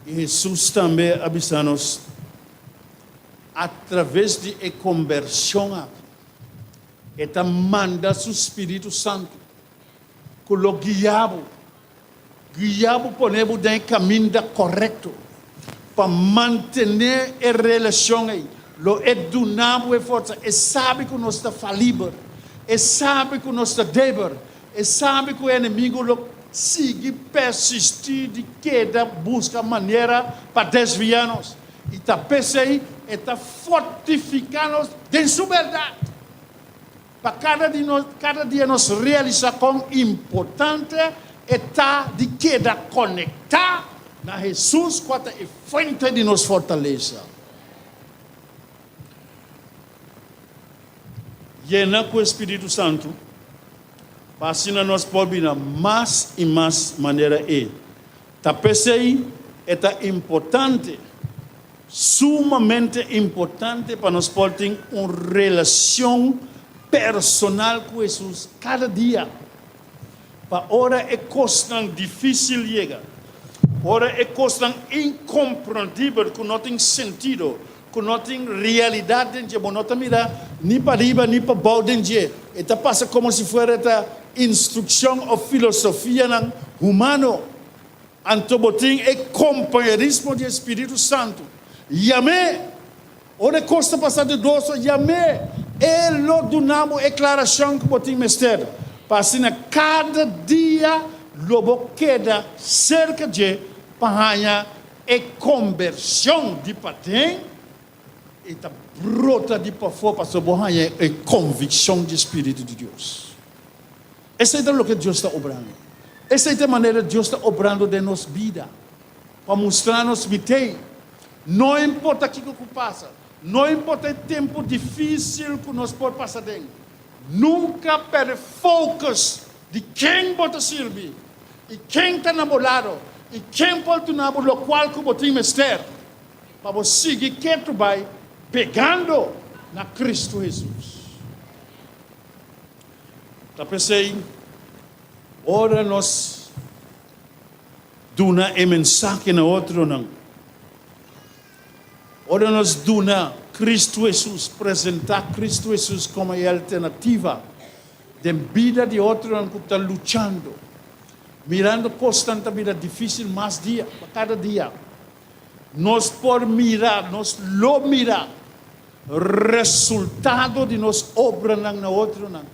I Hesus tambe a bisa nos, atraves di e kombershon aki, E ta manda Su Spiritu Santu ku lo guia bo, guia bo pone bo den e kaminda korekto pa mantené e relashon ei. Lo e duna bo e forsa. E sabi ku nos ta falibel. E sabi ku nos ta debel. E sabi ku e enemigu lo sigui persistí di keda buska manera pa desviá nos. I ta p'esei e ta fortifiká nos den su bèrdat, pa kada di nos, kada dia nos realisá kon importante e ta di keda konektá na Hesus kua ta e fuente di nos fortalesa. Yena ku e Spiritu Santu, pa asina nos por bira mas i mas manera E. Ta p'esei e ta importante, sumamente importante pa nos por tin un relacion personal cu Hesus cada dia. Pa ora e cosnan dificil yega, Ora e kosnan inkomprendibel ku no tin sentido, ku no tin realidat den dje, bo no ta mira ni pariba ni pabou den dje, e ta pasa komo si fuera ta instrukshon òf filosofianan humano. Anto bo tin e kompañerismo di e Spiritu Santu. Yam'é! Ora e kos ta pasa dudoso, yam'é! E lo duna bo e klarashon ku bo tin mester, pa asina kada dia lo bo keda serka dje pa haña e kombershon di paden i ta brota di pafó pasobra bo haña e konvikshon di e Spiritu di Dios. Esei ta loke Dios ta obrando. Esei ta e manera Dios ta obrando den nos bida, pa mustra nos mitei. No importa kiko ku pasa, no importa e tempu difisil ku nos por pasa den, nunka perde focus di ken bo ta sirbi i ken ta na bo lado i ken por duna bo lokual ku bo tin mester pa bo sigui ketu bai pegando na Kristu Hesus. Ta p'esei, ora nos duna e mensahe na otronan, ora nos duna Kristu Hesus, presentá Kristu Hesus komo e alternativa den bida di otronan ku ta luchando, mirando kosnan ta bira difísil mas dia, kada dia, nos por mira, nos lo mira Resultado di nos obranan na otronan.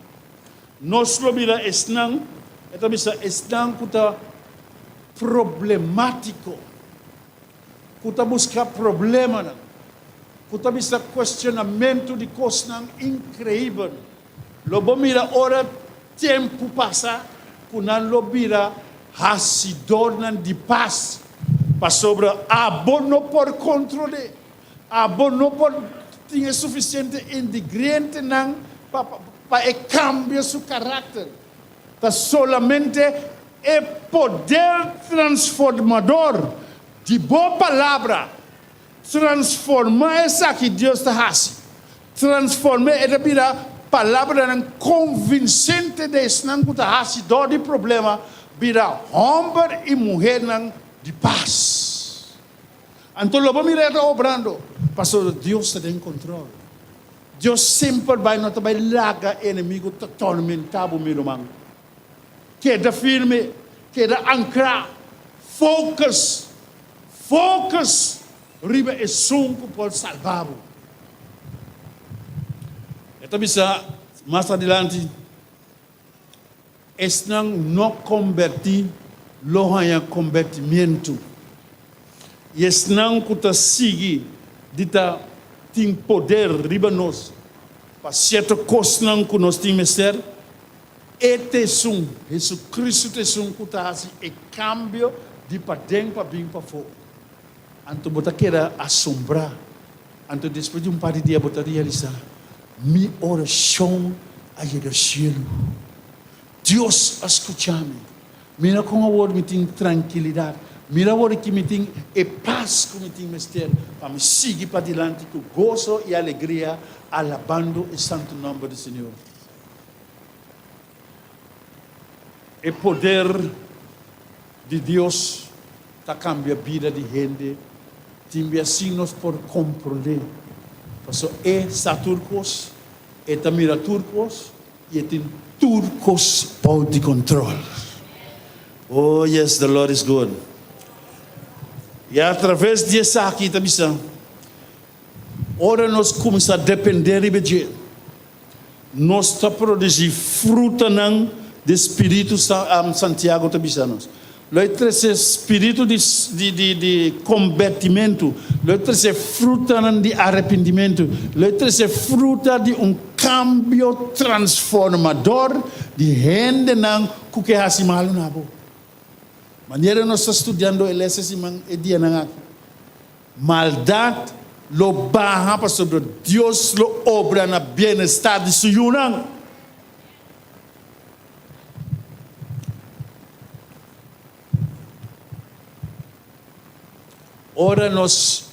Nos lo mira esnan, e ta bisa, esnan ku ta problemátiko, ku ta buska problemanan, ku ta bisa kuestionamentu di kosnan inkreibel. Lo bo mira ora tempu pasa ku nan lo bira hasidornan di pas, pasobra abo no por kontrol'é. Abo no por tin e sufisiente indigrientenan pa pa e kambia su karakter. Ta solamente e poder transformador di bo palabra transforma esaki Dios ta hasi. Transform'é e ta bira palabranan konvinsente di esnan ku ta hasi dor di problema bira hòmber i muhernan di pas. Anto lo bo mira e ta obrando, pasobra Dios ta den control. Dios semper bai no ta bai laga e enemigo ta tormenta bo, mi ruman. Keda firme, keda ancra, focus, focus riba esun cu por salba bo. E ta bisa mas adilanti. Esnan no kombertí lo haña kombertimientu, i esnan ku ta sigui di ta tin poder riba nos pa sierto kosnan ku nos tin mester, E ta esun, Hesukristu ta esun ku ta hasi e kambio di paden pa bin pafó. Anto bo ta keda asombrá. Anto despues di un par di dia bo ta realisá, Mi orashon a yega shelu. Dios a skucha mi. Mira kon awor mi tin trankilidat. Mira awor ki mi tin e pas ku mi tin mester pa mi sigui padilanti ku goso i alegria, alabando e santu nòmber di Señor. E poder di Dios ta kambia bida di hende. Tin bia sin nos por komprondé. Pasobra E sa tur kos, E ta mira tur kos i E tin tur kos bou di kontrol. Oh yes, the Lord is good. I atraves di esaki ta bisa, ora nos kuminsá dependé riba dje, Nos ta produsí frutanan di spiritu, Santiago ta bisa nos. Lo e trese spiritu di di kombertimentu, lo e trese frutanan di arepentimentu, lo e trese fruta di un kambio transformador di hendenan ku ke hasi malu na bo. Manera nos ta studiando e les e siman e dianan aki. Maldat lo baha pasobra Dios lo obra na bienestar di su yunan. Ora nos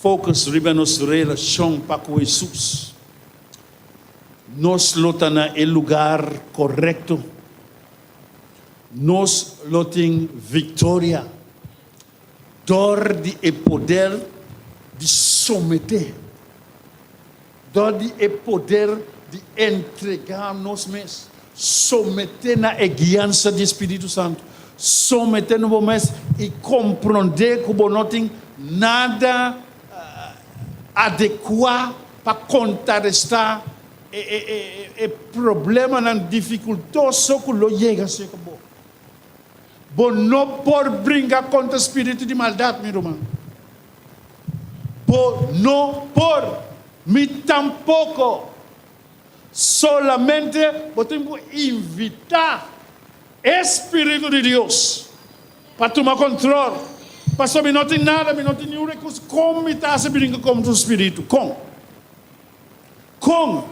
focus riba nos relacion pa cu Hesus, nos lo ta na e lugar corecto. Nos lo tin viktoria dor di e poder di someté, dor di e poder di entregá nos mes, someté na e guiansa di e Spiritu Santu, someté na bo mes i komprondé ku bo no tin nada adekuá pa kontrarestá e problemanan difikultoso ku lo yega serka bo. Bo no por bringa kontra spiritu di maldat, mi ruman. Bo no por, mi tampoko. Solamente bo tin ku invitá e spiritu di Dios pa tuma kontrol. Pasobra mi no tin nada, mi no tin niun rekurso. Kon mi ta hasi bringa kontra un spiritu? Kon? Kon?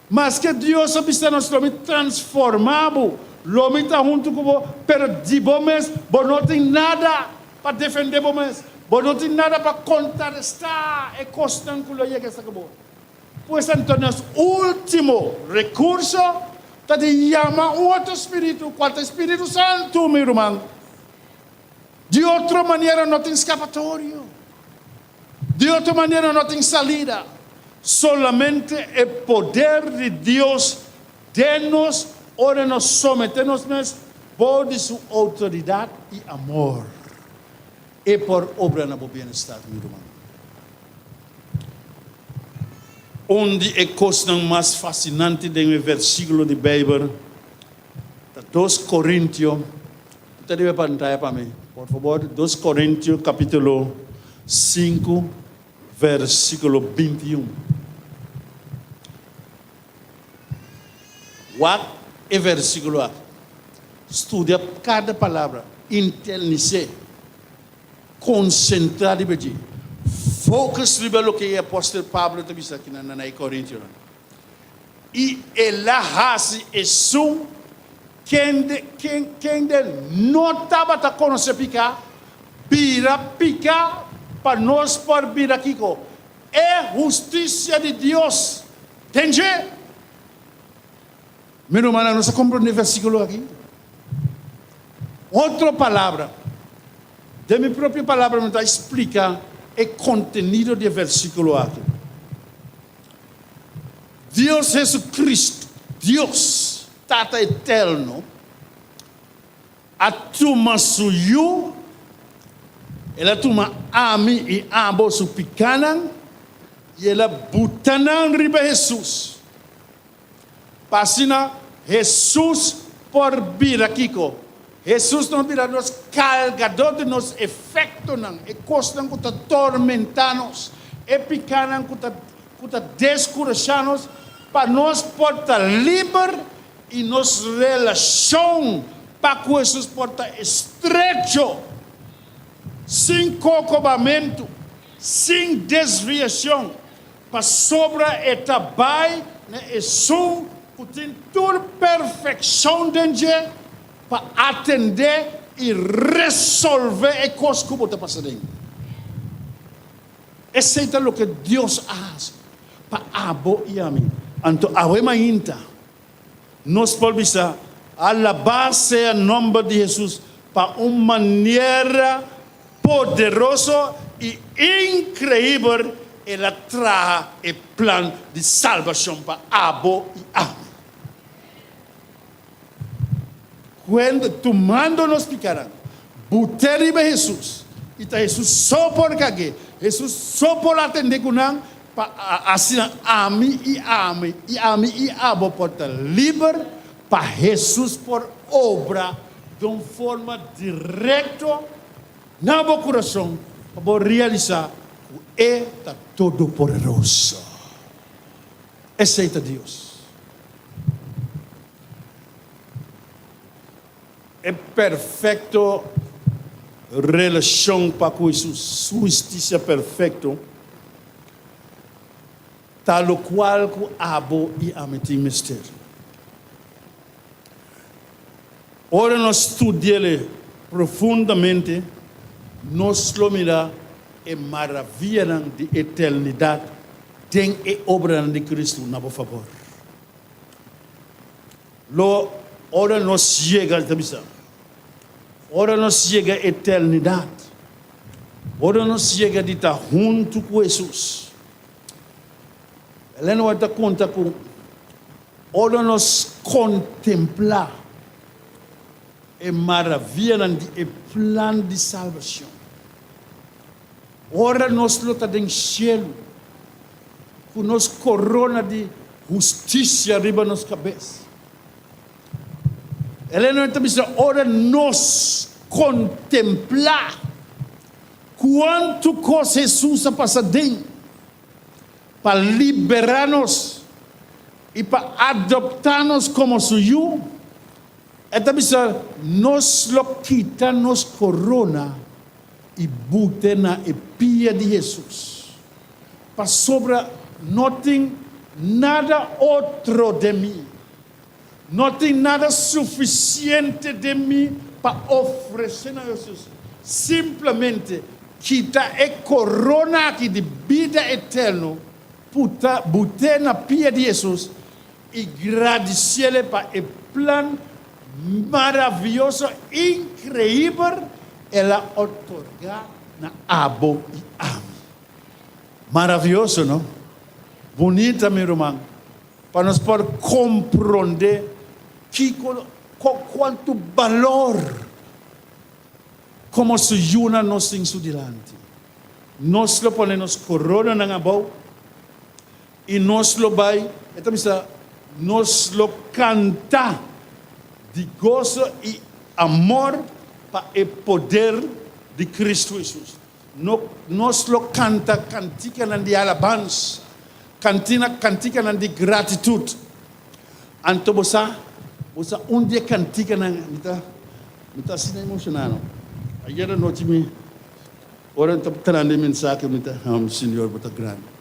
Maske Dios a bisa nos, Lo mi transformá bo, lo mi ta huntu ku bo, pero di bo mes bo no tin nada pa defendé bo mes, bo no tin nada pa kontrarestá e kosnan ku lo yega esaki bo. Pues anto nos último rekurso ta di yama un otro spiritu, kual ta e Spiritu Santu, mi ruman. Di otro manera no tin skapatorio. Di otro manera no tin salida. Solamente e poder di Dios den nos ora nos somete nos mes bou di su outoridat i amor, e por obra na bo bienestar, mi ruman. Un di e kosnan mas fasinante den e versíkulo di Beibel ta Dos Korintio Bo ta riba e pantaya pa mi, por fabor? Dos Korintio kapítulo sinku, versíkulo 21. Wak e versíkulo aki. Studia kada palabra, internis'é, konsentrá riba dje, focus riba loke e apòstel Pablo ta bisa aki na e Korintionan. I el a hasi esun kende kende no tabata konosé piká, bira piká pa nos por bira kiko? E hustisia di Dios den dje. Mi rumannan, nos a komprondé e versíkulo aki? Otro palabra, den mi propio palabra mi ta splika e kontenido di e versíkulo aki. Dios Jesucristo, Dios, Tata Eterno, a tuma Su Yu, El a tuma ami i abo su pikánan, i El a buta nan riba Hesus, pa asina Hesus por bira kiko? Hesus no bira nos kargadó di nos efektonan, e kosnan ku ta tormentá nos, e pikánan ku ta ku ta deskurashá nos, pa nos por ta liber i nos relashon pa ku Hesus por ta estrecho, sin kokobamentu, sin desviashon, pasobra e ta bai na esun ku tin tur perfekshon den dje pa atendé i resolvé e kos ku bo ta pasa den. Esei ta loke Dios a hasi pa abo i ami. Anto awe mainta nos por bisa, Alabá sea nòmber di Hesus pa un manera poderoso i inkreibel el a traha e plan di salbashon pa abo i ami. Kuenda, tumando nos pikanan, but'é riba Hesus, i ta Hesus so por kag'é, Hesus so por atendé ku nan, pa asina ami i ami, i ami i abo por ta liber, pa Hesus por obra den un forma direkto na bo kurason, pa bo realisá ku E ta Todopoderoso. Esei ta Dios. E perfecto relacion pa cu Su husticia perfecto ta locual cu abo y ami tin mester. Ora nos studi'ele profundamente, nos lo mira e maravianan di eternidad den e obranan di Cristo na bo fabor. Lo. Ora nos yega, ta bisa, ora nos yega eternidat, ora nos yega di ta huntu ku Hesus. Ellen White ta konta ku ora nos kontemplá e maravianan di e plan di salbashon, ora nos lo ta den shelu ku nos korona di hustisia riba nos kabes, Ellen White ta bisa, ora nos kontemplá kuantu kos Hesus a pasa den pa liberá nos i pa adoptá nos komo su yu, e ta bisa, Nos lo kita nos korona i bute na e pia di Hesus, pasobra no tin nada otro den mi, no tin nada sufisiente den mi pa ofresé na Hesus. Simplemente kita e korona aki di bida eterno, puta but'é na pia di Hesus i gradisiéle pa e plan maravioso, inkreibel el a otorgá na abo i ami. Maravioso, no? Bunita, mi ruman, pa nos por komprondé kiko, kuantu balor Komo su yunan nos tin su dilanti. Nos lo pone nos koronanan abou i nos lo bai, e ta bisa, nos lo kanta di goso i amor pa e poder di Kristu Hesus. No, nos lo kanta kantikanan di alabansa, kantina, kantikanan di gratitut. Anto bo sa, bo sa un di e kantikanan, mi ta, mi ta asina emoshoná no. Ayer anochi mi, ora mi ta trahando e mensahe, mi ta, oh, mi Señor, bo ta grandi.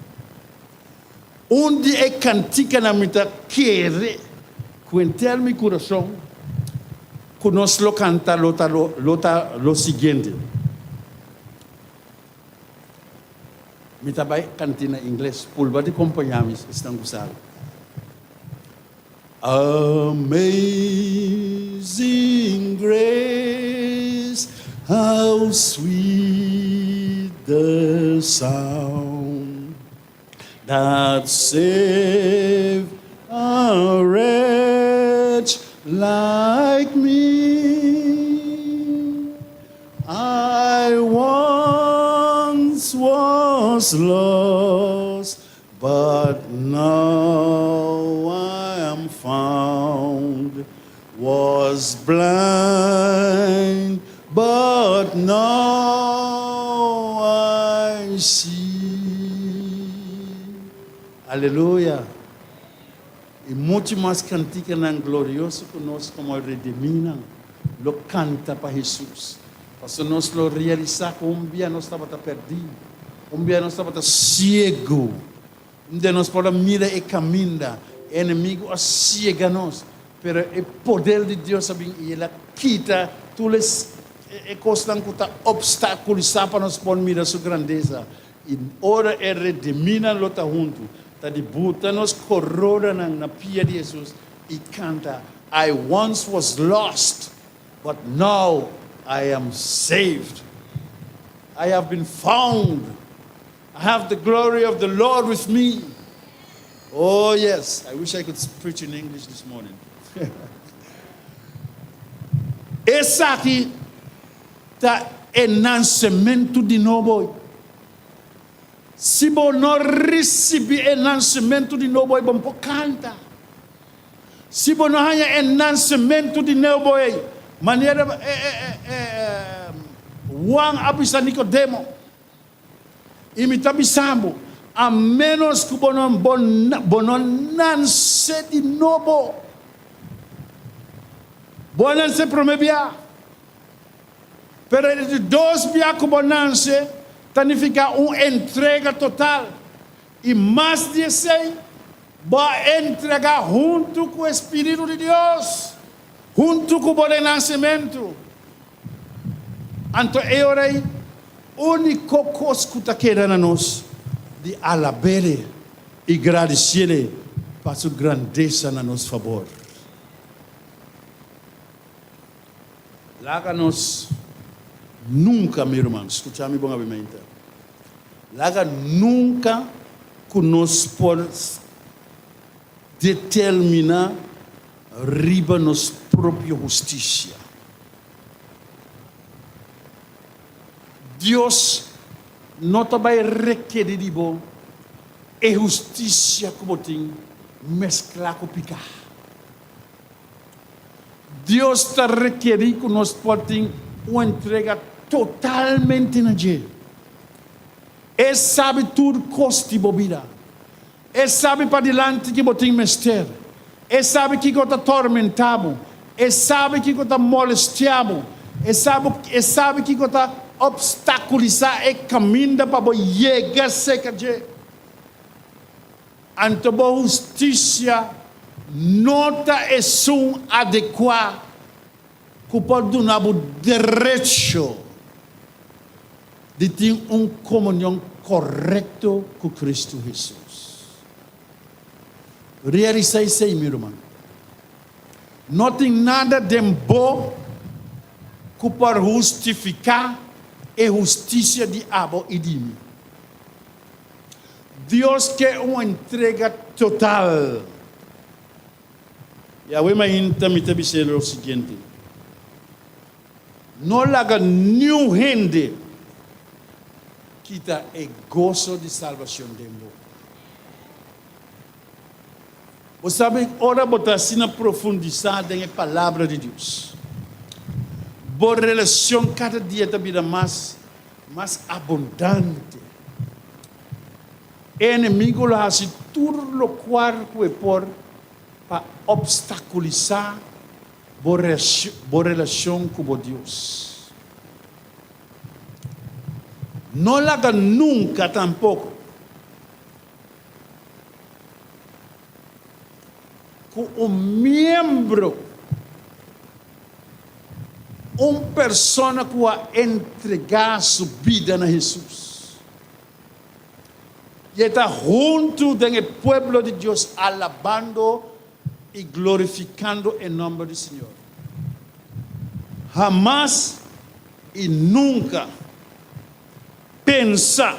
Un di e kantikanan mi ta kere ku henter mi kurason ku nos lo kanta lo ta lo ta lo siguiente. Mi ta bai kanti na ingles, pulba di kompañá mi esnan ku sabi. Amazing grace, how sweet the sound that saved a wretch like me. I once was lost, but now I am found. Was blind, but now I see. Aleluya! I muchu mas kantikanan glorioso ku nos komo redimínan lo kanta pa Hesus. Pasobra nos lo realisá ku un bia nos tabata pèrdí, un bia nos tabata siegu, un dia nos por a mira e kaminda, e enemigu a siega nos, pero e poder di Dios a bin i el a kita tur e kosnan ku ta opstakulisá pa nos por mira su grandesa. I ora e redimínan lo ta huntu, ta di buta nos koronanan na pia di Hesus i kanta, I once was lost, but now I am saved. I have been found. I have the glory of the Lord with me. Oh yes, I wish I could preach in English this morning. Esaki ta e nansementu di nobo. Si bo no risibí e nansementu di nobo ei, bo no por kanta. Si bo no haña e nansementu di nobo ei, manera Juan a bisa Nicodemo, I mi ta bisa bo, a ménos ku bo no bo no nanse di nobo, bo a nanse promé bia. Pero e di dos bia ku bo nanse ta nifiká un entrega total. I mas di esei, bo a entregá huntu ku e spiritu di Dios, huntu ku bo renansementu. Anto e ora ei, úniko kos ku ta keda na nos di alab'El i gradisi'El pa su grandesa na nos fabor. Laga nos nunka, mi ruman, skucha mi bon abimente, laga nunka ku nos por determiná riba nos propio hustisia. Dios no ta bai rekerí di bo e hustisia ku bo tin mesklá ku piká. Dios ta rekerí ku nos por tin un entrega totalmente na dje. E sabi tur kos di bo bida. E sabi padilanti ki bo tin mester. E sabi kiko ta tormentá bo. E sabi kiko ta molestiá bo. E sabi, e sabi kiko ta opstakulisá e kaminda pa bo yega serka dje. Anto bo hustisia no ta esun adekuá ku por duna bo derecho di tin un komunion korekto ku Kristu Hesus. Realisá esei, mi ruman. No tin nada den bo ku por hustifiká e hustisia di abo i di mi. Dios ke un entrega total. I awe mainta mi ta bis'é lo siguiente, No laga niun hende kita e goso di salbacion den bo. Bo sabi, ora bo ta asina profundisá den e Palabra di Dios, bo relacion cada dia ta bira mas mas abundante. E enemigo lo hasi tur lokual ku e por pa opstakulisá bo bo relashon ku bo Dios. No laga nunka tampoko ku un miembro, un persona ku a entregá su bida na Hesus i e ta huntu den e pueblo di Dios alabando i glorifikando e nòmber di Señor. Hamas i nunka pensa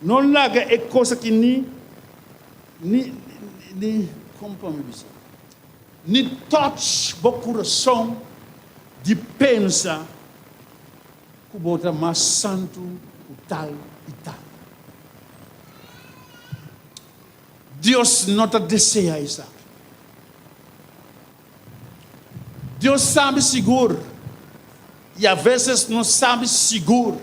No laga e kos aki ni, ni, ni, kon pa mi bisa, ni touch bo kurason di pensa ku bo ta mas santu ku tal i tal. Dios no ta desea esaki. Dios sabi sigur, i aveses nos sabi sigur,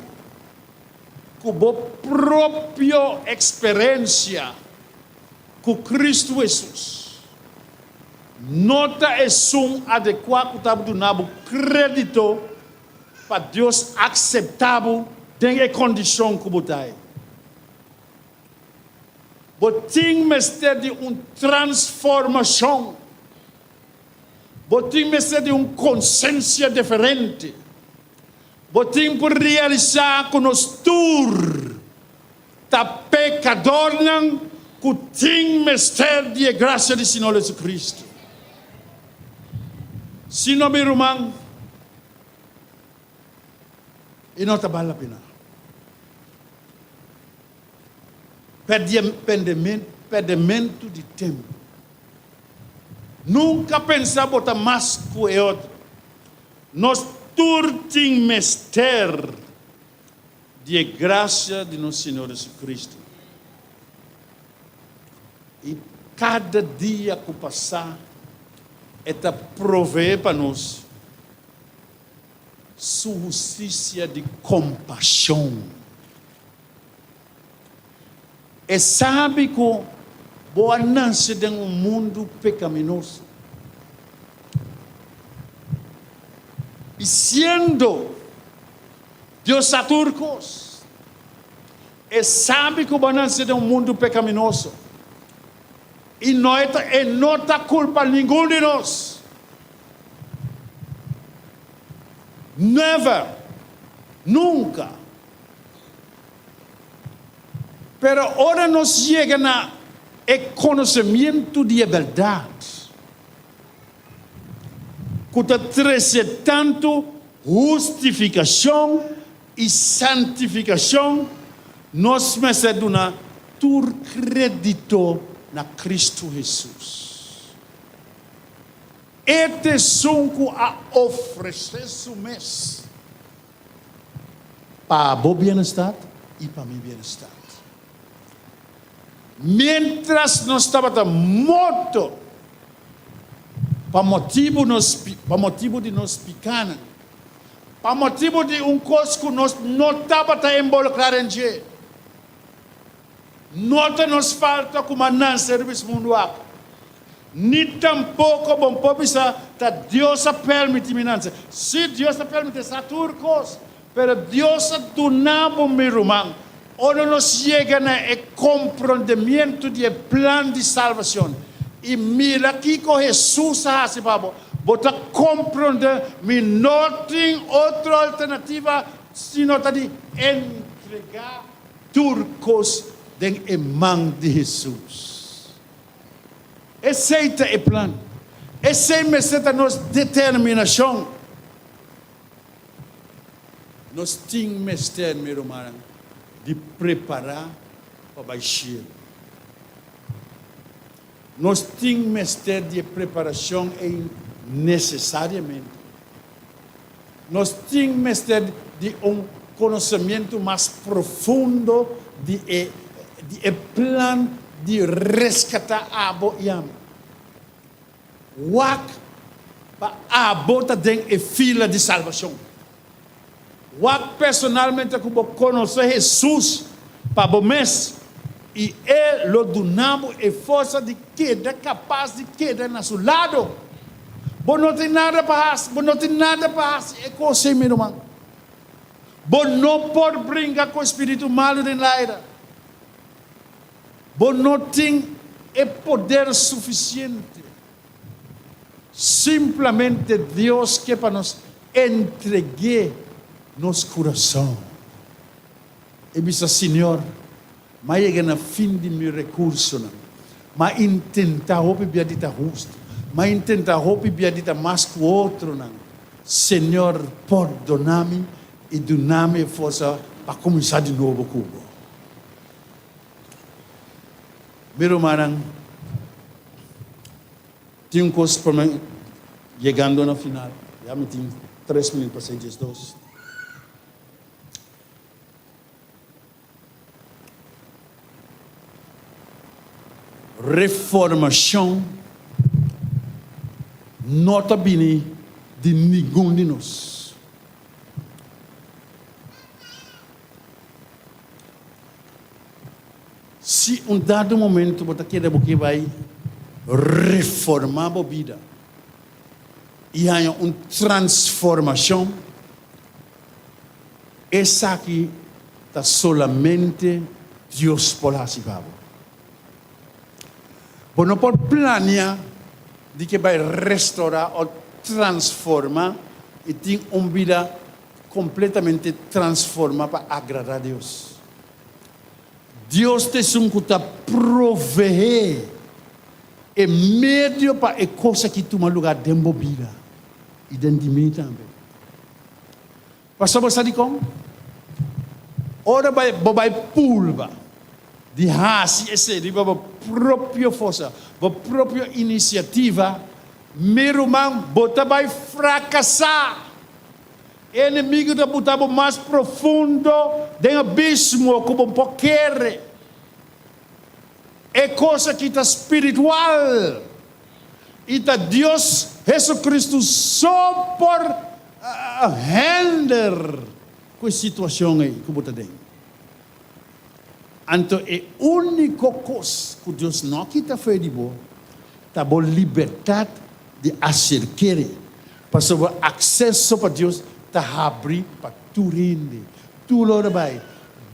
ku bo propio eksperensia ku Kristu Hesus no ta esun adekuá ku ta duna bo krédito pa Dios akseptá bo den e kondishon ku bo ta ei. Bo tin mester di un transformashon. Bo tin mester di un konsensia diferente. Bo tin por realisá ku nos tur ta pekadornan ku tin mester di e grasia di Señor Jesucristo. Si no, mi ruman, e no ta bal la pena. Pèrdèmentu di tempu. Nunka pensa bo ta mas ku e otro. Nos tur tin mester di e grasia di nos Señor Jesucristo. I kada dia ku pasá e ta proveé pa nos su hustisia di kompashon. E sabi ku bo a nase den un mundu pekaminoso. I siendo Dios sa tur kos, e sabi ku bo a nase den un mundu pekaminoso. I no e ta e no ta kulpa ningun di nos. Never! Nunka! Pero ora nos yega na e konosemientu di e bèrdat. ku ta trese tantu hustifikashon i santifikashon, nos mester duna tur krédito na Kristu Hesus. E ta esun ku a ofresé su mes pa bo bienestar i pa mi bienestar. Miéntras nos tabata morto pa motibu nos pa motibu di nos pikánan, pa motibu di un kos ku nos no tabata involukrá den dje, no ta nos falta ku mas nanse riba es mundu aki, ni tampoko bo por bisa ta Dios a permití mi nanse. Sí, Dios a permití sa tur kos, Pero Dios a duna bo, mi ruman, ora nos yega na e komprondemiento di e plan di salvacion i mira kiko Hesus a hasi pa bo, bo ta komprondé mi no tin otro alternativa sino ta di entregá tur kos den e man di Hesus. Esei ta e plan. Esei mester ta nos determinashon. Nos tin mester, mi rumannan, di prepará pa bai shelu. Nos tin mester di e preparashon ei nesesariamente. Nos tin mester di un konosementu mas profundo di e di e plan di reskatá abo i ami. Wak pa abo ta den e fila di salbashon. Wak personalmente ku bo konosé Hesus pa bo mes i E lo duna bo e forsa di keda kapas di keda na Su lado. Bo no tin nada pa hasi, bo no tin nada pa hasi e kos ei, mi ruman. Bo no por bringa ku e spiritu malu den laira. Bo no tin e poder sufisiente. Simplamente Dios ke pa nos entreg'é nos kurason. E bisa, Señor, m'a yega na fin di mi rekursonan. M'a intentá hopi bia di ta hustu. M'a intentá hopi bia di ta mas ku otronan. Señor, pordoná mi i duna mi e forsa pa kuminsá di nobo ku bo. Mi rumannan, tin un kos pa mi yegando na final. Ya mi tin tres minüt pa seis diesdos. Reformashon no ta bini di ningun di nos. Si un dado momento bo ta kere bo ke bai reformá bo bida i haña un transformashon, esaki ta solamente Dios por hasi pa bo. Bo no por plania di ke bai restorá o transformá i tin un bida Completamente transforma pa agrada Dios. Dios ta esun cu ta provee e medio pa e cos aki tuma lugar den bo bida y den di mi tambe. Pasobra bo sa dicon? Ora bo bay pulba di haci esey riba bo propio forsa, bo propio iniciativa, Mi ruman, bo ta bai fracasá. E enemigo ta buta bo mas profundo den abismo cu bo por kere. E cos aki ta spiritual y ta Dios Jesucristo so por hender cu e situacion ey cu bo ta den. Anto e úniko kos ku Dios no a kita fo'i di bo ta bo libertat di aserk'é, pasobra akseso pa Dios ta habrí pa tur hende. Tur ora bai,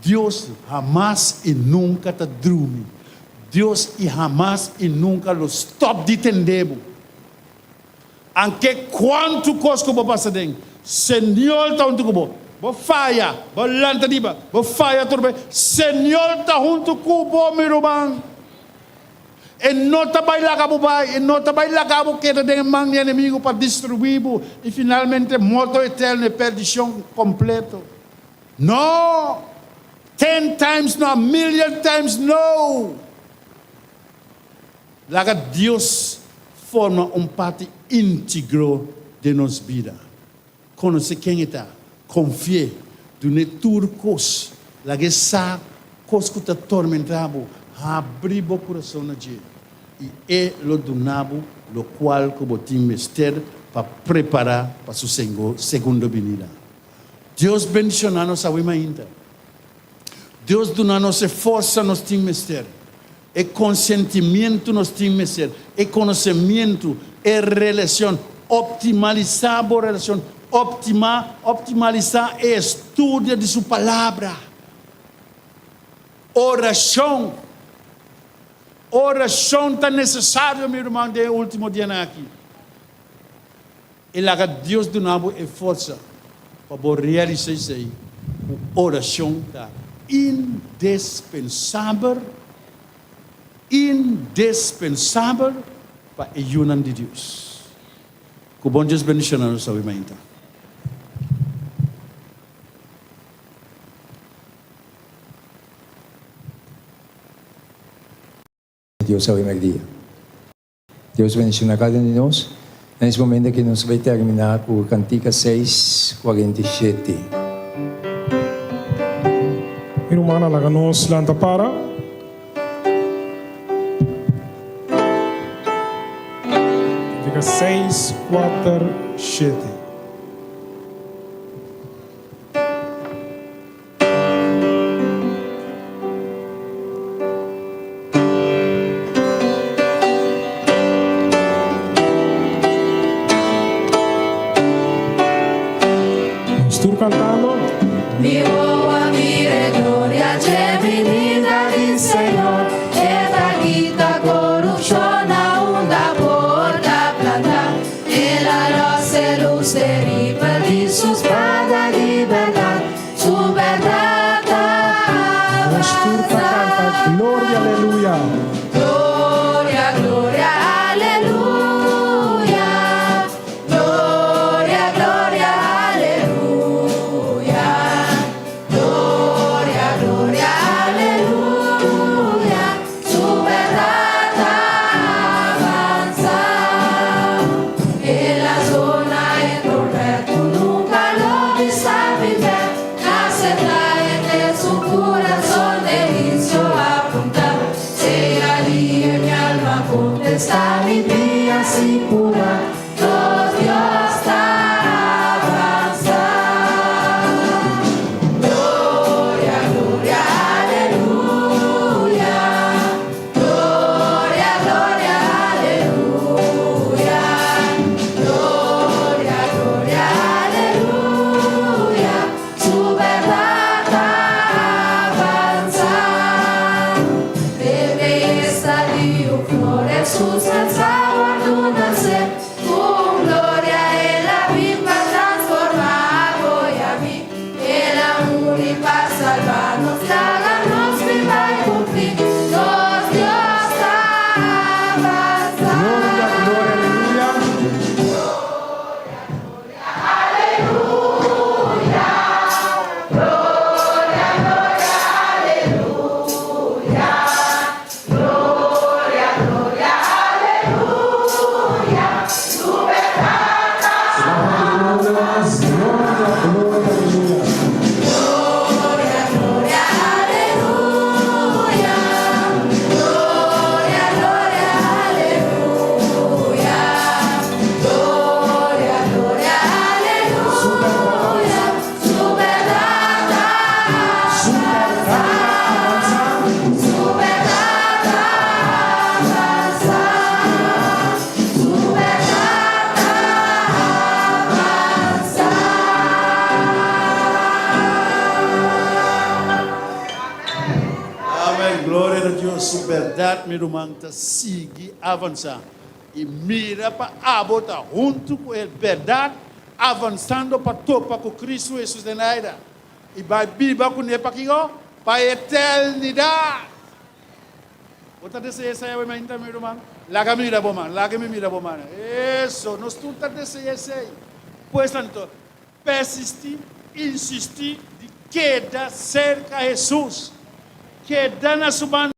Dios hamas i nunka ta drumi. Dios i hamas i nunka lo stòp di tende bo. Anke kuantu kos ku bo pasa den, Señor ta huntu ku bo. Bo faya, bo lanta riba, bo faya tur be, Señor ta huntu ku bo, mi ruman. E no ta bai laga bo bai, e no ta bai laga bo keda den e man di enemigu pa destruí bo i finalmente morto eterno i perdishon kompleto. No! Ten times no, a million times no! Laga Dios forma un parti íntegro den nos bida. Konosé ken e ta, konfi'é, dun'é tur kos, lag'é sa kos ku ta tormentá bo, habri bo kurason na dje, i e lo duna bo lokual ku bo tin mester pa prepará pa su segundo binida. Dios bendishoná nos awe mainta. Dios duna nos e forsa nos tin mester, e konsentimientu nos tin mester, e konosementu, e relashon. Optimalisá bo relashon, optimá, optimalisá e estudio di su Palabra. Orashon. Orashon ta nesesario, mi ruman, den e último dianan aki. I laga Dios duna bo e forsa pa bo realisa esei ku orashon ta indespensabel, indespensabel pa e yunan di Dios. Ku bon Dios bendishona nos awe mainta. Dios awe merdia. Dios bendiciona cada un di nos. Na es momento aki nos bay termina cu cantica 647. Mi rumannan laga nos lanta para. Cantica 647. Nos tur cantando. Mi wowo a mira e gloria dje binida di Señor, E ta kita corupcion na unda por ta planta. El a los e lus teribel di su spada di bèrdat, su bèrdat ta Nos tur ta avansa. canta Gloria Aleluya. Gloria, gloria, aleluya. Gloria, gloria, aleluya. Gloria, gloria, aleluya. Su bèrdat ta avansa. El a zona e trompèt ku nunka lo bisa bibè. Asertá hende su kurason den huisio apuntá. Sea lihe mi alma kontestá mi pia sin purá. Nos Dios ta avansa. Gloria, gloria, aleluya. Gloria, gloria, aleluya. Gloria, gloria, aleluya. Su bèrdat ta avansa. Den beyesa di un flor Hesus a wòrdu nasé. Ku un gloria El a bin pa transformá abo i ami. El a muri pa salba nos, laga nos biba i kumplí. Nos Dios ta avansa. Gloria, gloria, aleluya. Gloria, gloria, aleluya. Gloria, gloria, aleluya. Gloria, gloria, aleluya. Su bèrdat ta Gloria, gloria, aleluya. Gloria, gloria, aleluya. Gloria, gloria, aleluya. Gloria, gloria, aleluya. Su bèrdat ta avansa. Su bèrdat ta avansa. Su bèrdat ta avansa. Amen gloria na Dios su berdad mi ruman ta sigui avansa y mira pa abo ta hunto cu el berdad avansando pa topa cu Cristo Jesus den aire y bay biba cune pakiko pa eternidad. Bo ta deseá esei awe mainta, mi ruman? Laga mira bo man, laga mi mira bo man. Eso, nos tur ta deseá esei. Pues anto, persistí, insistí di keda serka Hesus. Keda na su banda.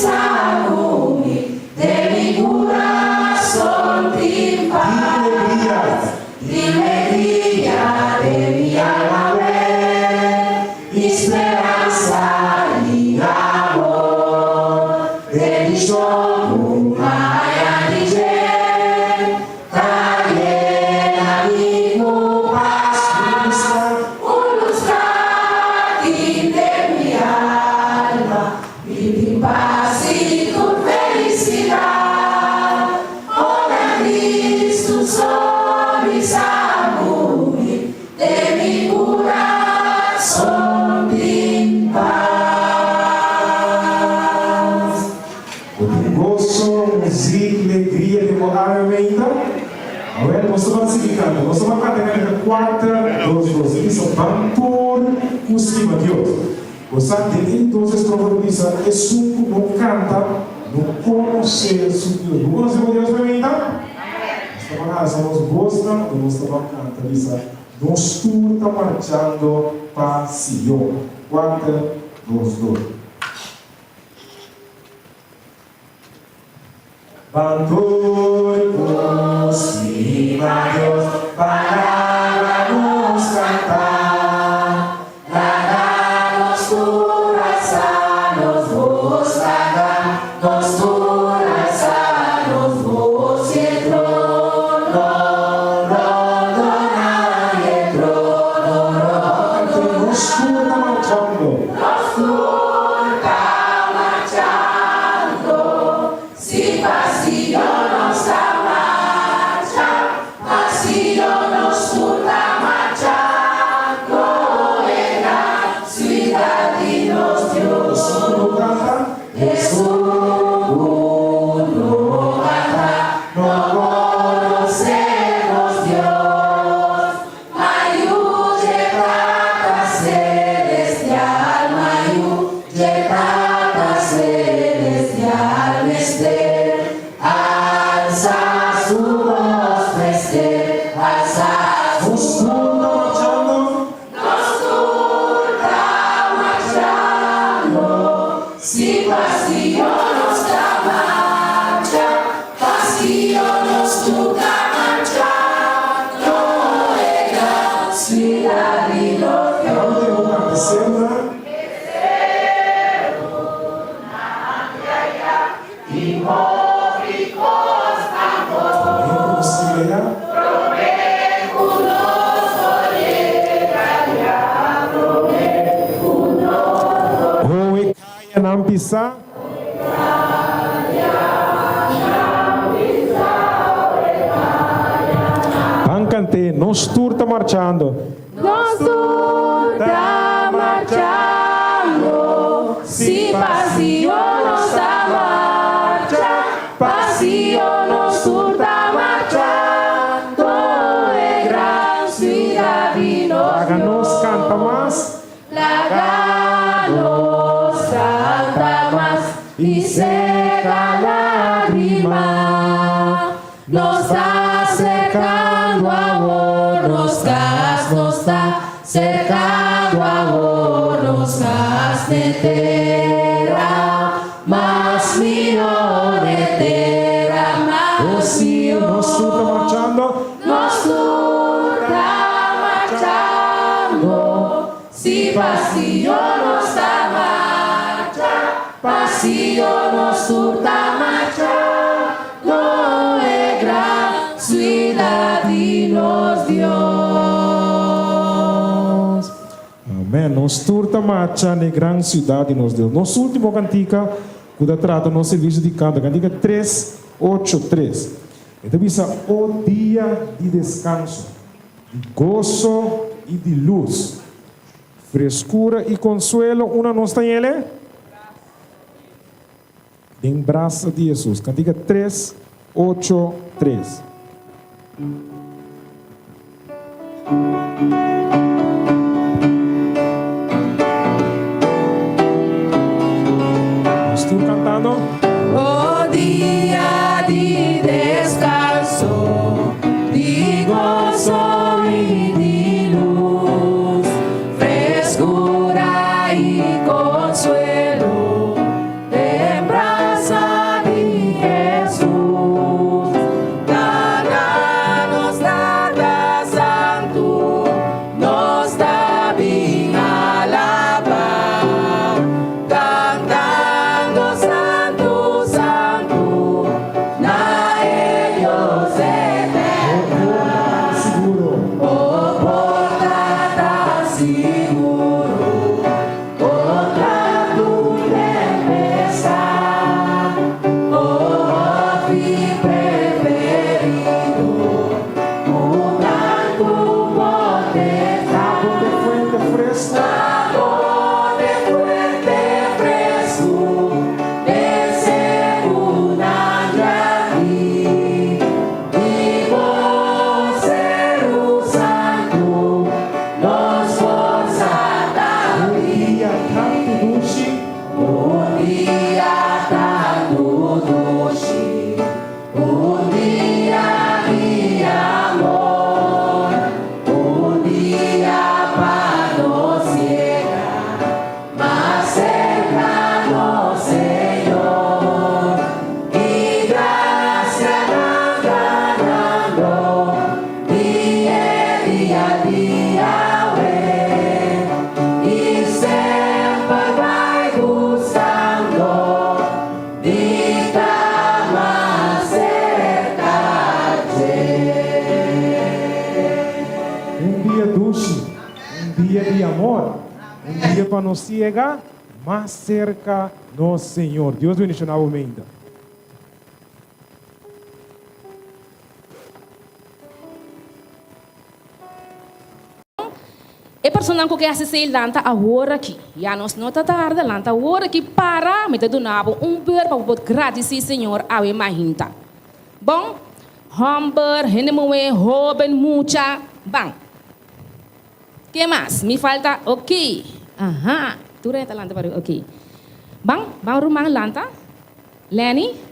bisa ku mi, den mi kurason tin pas, tin legria den mi alma wèl, tin speransa i amor, bendishon ku m'a haña di dje. Ta yena mi ku pas. Un lus ta tin den mi alma. Mi tin pas i tur felisidat. Ora Kristu so bisa ku mi, den mi kurason tin pas. Bo tin goso, muzik, legria den bo alma meinta? Awel, nos ta ban sigui kanta. Nos ta ban kanta kantika kuater, dos, dos. E bisa, Ban tur ku stima Dios. Bo sa, den e di dos estrofa ta bisa, Esun ku no kanta no konosé su Dios. Bo konosé bo Dios, meinta? Nos ta ban alsa nos bosnan, anto nos ta ban kanta bisa, Nos tur ta marchando pa Sion. Kuater, dos, dos. Ban tur ku stima Dios, palabra nos kanta. Laga nos tur alsa nos bos, laga nos tur alsa nos bos i e trono rondona, i e trono rondona. Nos tur ta marchando. Nos tur ta marchando, si pa Sion nos ta marcha, pa Sion nos tur ta marchando, e gran siudat di nos Dios. Esun ku no kanta, no konosé nos Dios. Ma yu dje Tata Celestial, ma yu dje Tata Celestial mester alsa su bos, mester alsa su Nos tur ta marchando. Nos tur ta marchando, si pa Sion nos ta marcha, pa Sion nos tur ta marchando, e gran siudat di nos Dios. E serunan di aya tin hopi kos anto. Promé ku nos por yega ya, promé ku nos por Howe kaya nan pisá. Ban kant'é, nos tur ta marchando. Nos tur ta marchando, si pa Sion nos ta marcha, pa Sion nos tur ta marchando, e gran siudat di nos Laga nos Dios. kanta mas. Laga nos kanta mas i seka lágrima. Nos ta serkando awor nos kas, nos ta serkando awor nos kas n'e tera mas mihó, n'e tera mas mihó. Nos tur ta marchando. Nos tur ta marchando, si pa Sion nos ta marcha, pa Sion nos tur ta marchando, e gran siudat di nos Dios. Amen. Nos tur ta marcha n'e gran siudat di nos Dios. Nos ultimo kantika ku ta trata nos servisio di kanto, kantika tres ocho tres. E ta bisa, O dia di deskanso, di goso i di lus, freskura i konsuelo, una nos ta yele? Den brasa di Hesus. Kantika tres, ocho, tres. Nos tur cantando. O dia di descanso, di goso i di lus, frescura i consuelo, den brasa. amor. Un dia pa nos yega mas serka nos Señor. Dios bendishoná bo meinta. E personanan ku ke hasi esei lanta awor aki. Ya nos no ta tarda, lanta awor aki para, mi ta duna bo un beur pa bo por gradisí Señor awe mahinta. Bon, hòmber, hende muhé, hóben, mucha, ban. Ke mas? Mi falta? Oké. Aha, tur hende ta lanta pa riba. Oké. Ban, ban ruman lanta. Lenny.